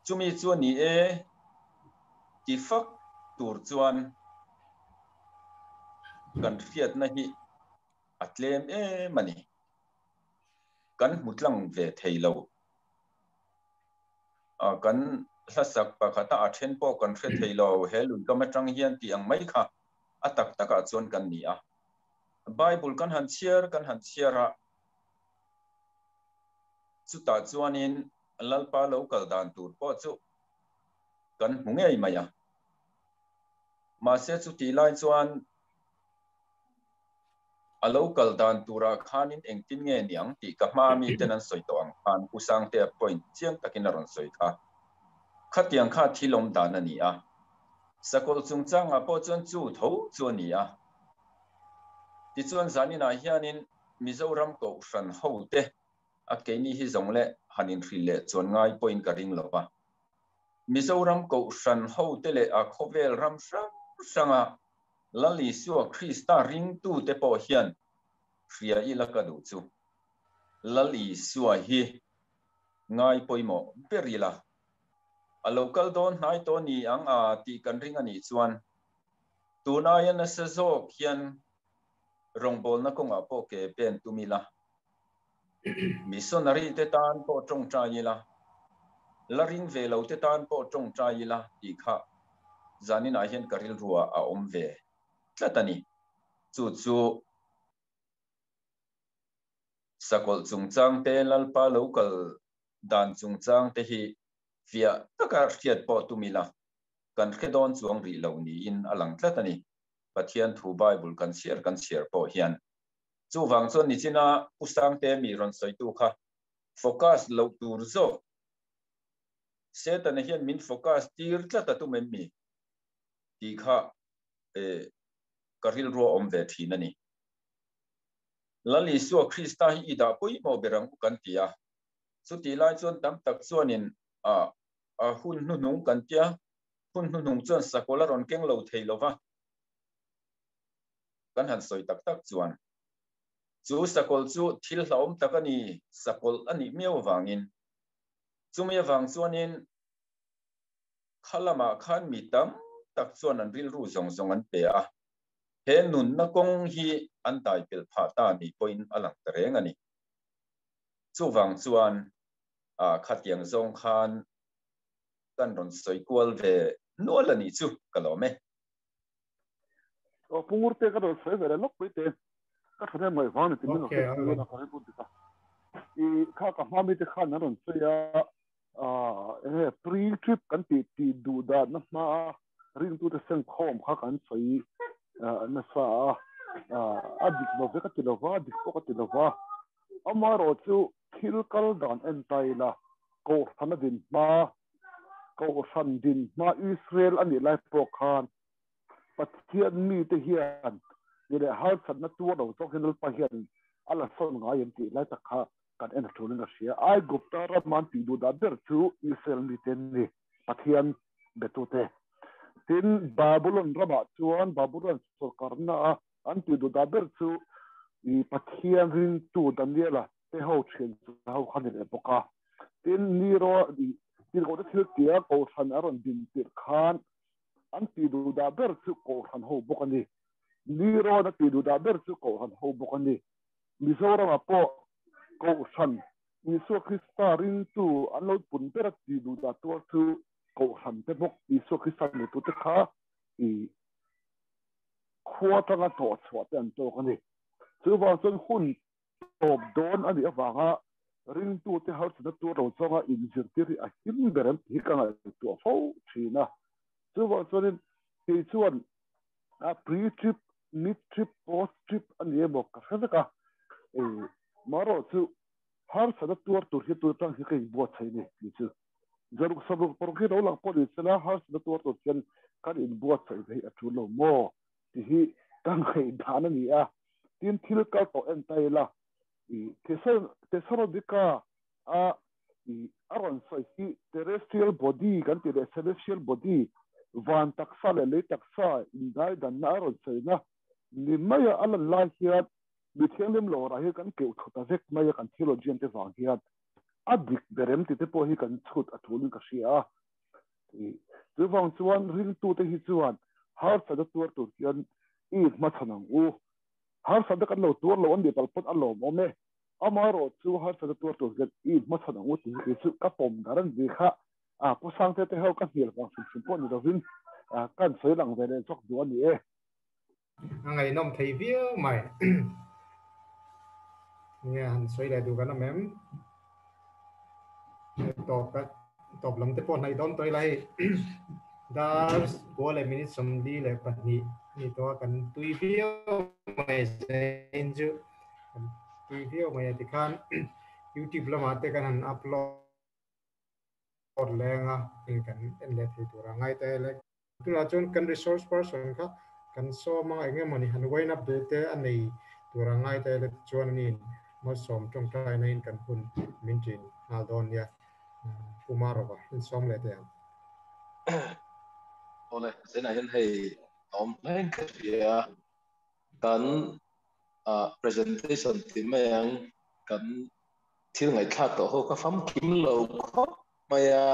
chumi chu a ni e ti fak tur chuan kan hriatna hi a tlem em a ni. Kan hmu tlang ve thei lo. Kan hlasak pakhata a then pawh kan hre thei lo, he lui kam atang hian tih ang mai kha a tak takah chuan kan ni a. Bible kan han chhiar kan han chhiar a, chutah chuanin Lalpa lo kal dan tur pawh chu kan hmu ngei mai a. Mahse chutih lai chuan a lo kal dan turah khanin engtin nge niang tih ka hma mi ten an sawi tawh ang khan Pu Sangtea point chiang takin a rawn sawi kha. Khatiang kha thil awm dan a ni a. Sakawlh chungchangah pawh chuan chu tho chu a ni a. Tichuan zaninah hianin Mizoram Kohhran hote a keini hi zawng leh han inhrilh leh chuan ngai pawhin ka ring lo va. Mizoram Kohhran hote leh a khawvel ram hrang hranga Lal Isua Krista ringtute pawh hian hria ila ka duh chu Lal Isua hi ngai pawimawh ber ila. A lo kal dawn hnai tawh ni ang a tih kan ring a nih chuan tun aia nasa zawk hian rawngbawlna kawngah pawh ke pen tum ila. Missionary te tan pawh tawngtai ila, la ring ve lo te tan pawh tawngtai ila tih kha zaninah hian ka rilruah a awm ve tlat a ni. Chu chu sakawlh chungchang te, Lalpa lo kal dan chungchang te hi fiah taka hriat pawh tum ila, kan hre dawn chuang rih lo niin a lang tlat a ni. Pathian thu Bible kan chhiar kan chhiar pawh hian. Chuvang chuan nichina Pu Sangte mi rawn sawitu kha focus loh tur zawk. Setana hian min focus tir tlat a tum em mi? Tih kha ka rilru a awm ve thin a ni. Lal Isua Krista hi i dah pawimawh ber ang u kan ti a. Chutih lai chuan tam tak chuanin a hun hnuhnung kan tia, hun hnuhnung chuan sakawlh a rawn keng lo thei lo va. Kan han sawi tak tak chuan chu sakawlh chu thil hlauhawm tak a ni, sakawlh a nih miau avangin. Chumi avang chuanin kha lamah khan mi tam tak chuan an rilru zawng zawng an pe a, he nunna kawng hi an dai pelh phah ta nih pawhin a lang ta reng a ni. Chuvang chuan khatiang zawng khan kan rawn sawi kual ve nual a nih chu ka lawm e. O pungur te ka rawn sawi ve leh lawk mai te. Ka tha em ngaih vang ni ti min rawn hriat chuan a ka rilru dik a. I kha ka hma mi te khan an rawn sawi a, enge pre trip kan tih tih duh dan na hma a ringtu te seng khawm kha kan sawi nasa a, a dik lo ve ka ti lova, dik pawh ka ti lova. Amaherawh chu thil kal dan en ta ila Kohhran a din hma, Kohhran din hma Israel a nih lai pawh khan Pathian mite hian ni leh harsatna tuar lo zawk hian Lalpa hian a la sawn ngai em tih lai tak kha kan en a tulin a hria. Aigupta rama an tih duh dah ber chu Israel mite an ni, Pathian betute. Tin, Babulon ramah chuan Babulon sawrkarna a an tih duh dah ber chu Pathian ringtu Daniela te ho thian ho kha ni leh bawk a. Tin, Nero tirhkohte thil tia Kohhran a rawn din tirh khan an tih duh dah ber chu Kohhran ho bawk a ni. Nirawn a tih duh dah ber chu Kohhran ho bawk a ni. Mizoramah pawh Kohhran, Isua Krista ringtu an lo pun ber a tih duh dah tuar chu Kohhran te bawk, Isua Krista neitute kha i khua atanga hnawh chhuah te an tawk a ni. Chuvang chuan hun tawp dawn a nih avanga ringtute harsatna tur lo zawnga inzirtir hi a him ber em tih hi ka ngaihtuah fo thin a. Chuvang chuanin kei chuan a pre-trip, mid-trip, post-trip a ni emaw ka hre vek a. Marawh chu Har sada tuar tur hi tur tang hi ka inbuat thei ni ti chu. Zaruk saruk paruk hi lo lang pawh ni sela har sada tuar tur hian kan inbuat thei hi a tul lo maw ti hi ka ngaih dan a ni a. Tin thil kal tawh en ta ila i Thessalonica a i a rawn sawi hi terrestrial body kan tih leh celestial body van taksa leh lei taksa indaidanna a rawn sawina ni maia a lan lai hian mi thianghlim lawrah hi kan keuh thut a vek mai a kan theologian te vang hian a dik ber em tih te pawh hi kan chhut a tulin ka hria a. Chuvang chuan ringtute hi chuan harsatna tuar tur hian i inhmachhawn ang u. Harsatna kan lo tuar lo an nih palh pawn a lawmawm e. Amaherawh chu harsatna tuar tur hian i inhmachhawn ang u tih hi kei chu ka pawm dar a ni kha. Pu Sangte te ho ka hnial vang hrim hrim pawh ni lovin kan sawi lang ve leh zawk duh a ni e. A ngaihnawm thei viau mai. Nge han sawi leh duh kan awm em? Tawp tawp lam te pawh hnaih dawn tawh ila hei. Dar kua leh minute 42 ni tawh a kan tui viau mai zain chu kan tui viau mai a tikhan YouTube lamah te kan han upload leng a kan en leh thei tur a ngai ta e. Tunah chuan kan resource person kha kan sawm a, eng emawni han wind up duh te a nei tur a ngai ta ila tichuan aniin malsawm tawngtaina in kan hun min ṭin nghal dawn nia. Pu Marova, in sawm leh teh ang. Awle, zenah hian hei a awm hle ka hria. Kan presentation ti mai ang, kan thil ngaihthlak tawh ho ka famkim lo khawp mai a.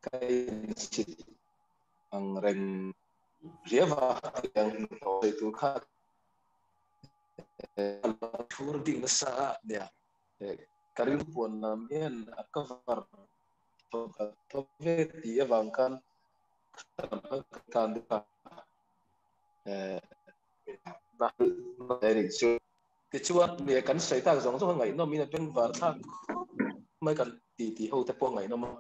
Ka insit ang reng riau a, tiang sawi tur kha thur bik nasa a nia. Ka rilru puan lam hian a cover tho ve tih avang khan ka lam a nih chu. Tichuan kan sawi tak zawng zawng a ngaihnawm in a bengvar thlak khawp mai kan ti tih ho te pawh a ngaihnawm a.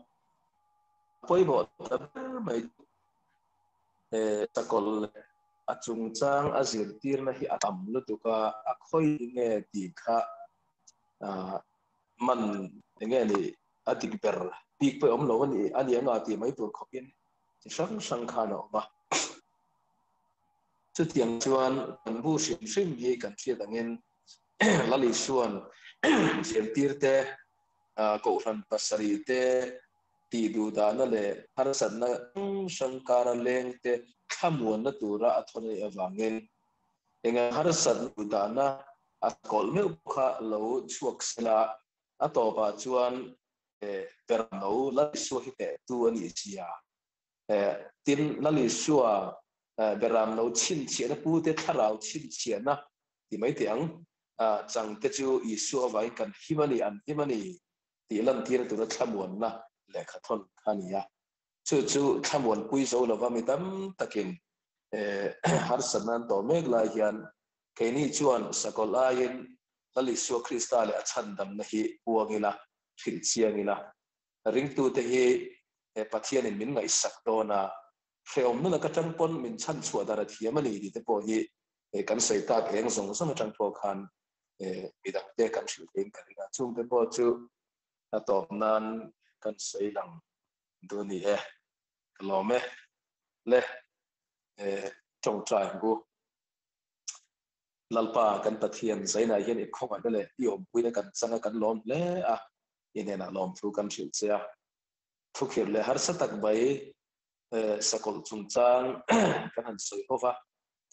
Pawimawh ta ber mai chu sakawlh leh a chungchang a zirtirna hi a tam lutuk a, a khawi nge tih kha man enge ni a dik ber bik pawh awm lo a ni a ni anga tih mai tur khawpin chi hrang hrang khan a awm a. Chutiang chuan kan bu hrim hrim hi kan hriat angin Lal Isua'n zirtirte Kohhran pasarih te tih duh dahna leh harsatna hrang hrang kara lengte thlamuanna tura a thawn anih avangin enga harsatna duh dahna a kawlh meuh kha lo chhuak sela a tawpah chuan Perno Lal Isua hi hnehtu a nih zia tin Lal Isua Beramno chhinchhiahna pute thlarau chhinchhiahna ti mai teh ang changte chu Isua avangin kan him a ni, an him a ni tih lantir tura thlamuanna lehkha thawn kha a ni a. Chu chu thlamuanpui zo lova mi tam takin harsatna an tawh mek lai hian keini chuan sakawlh aiin Lal Isua Krista leh a chhandamna hi puang ila, hrilh chiang ila, ringtute hi Pathianin min ngaihsak dawn a, hrehawmna laka tang pawn min chhanchhuah dar a thiam a ni tih te pawh hi kan sawi tak eng zawng zawng atang pawh khan midangte kan hrilh theiin ka ring a, chungte pawh chu a tawp nan kan sawi lang duh a ni e. Ka lawm e. Le tawngtai ang u. Lalpa kan Pathian zainah hian i khawngaihna leh i awmpuina kan changa kan lawm hle a, i hnenah lawmthu kan hrilh che a. Thukhirh leh harsa tak mai sakawlh chungchang kan han sawi ho va,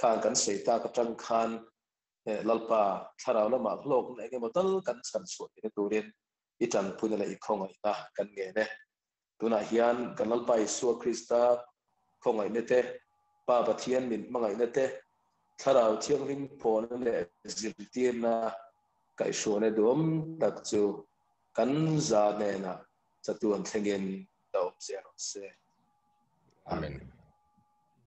khang kan sawi tak atang khan Lalpa thlarau lamah hlawkna eng emaw tal kan chhan chhuah theihna turin i tanpuina leh i khawngaihna kan ngen e. Tunah hian kan Lalpa Isua Krista khawngaihna te, Pa Pathian min hmangaihna te, Thlarau Thianghlim phawna leh zirtirna kaihhruaina duhawm tak chu kan za hnenah chatuan thlengin la awm zel rawh se.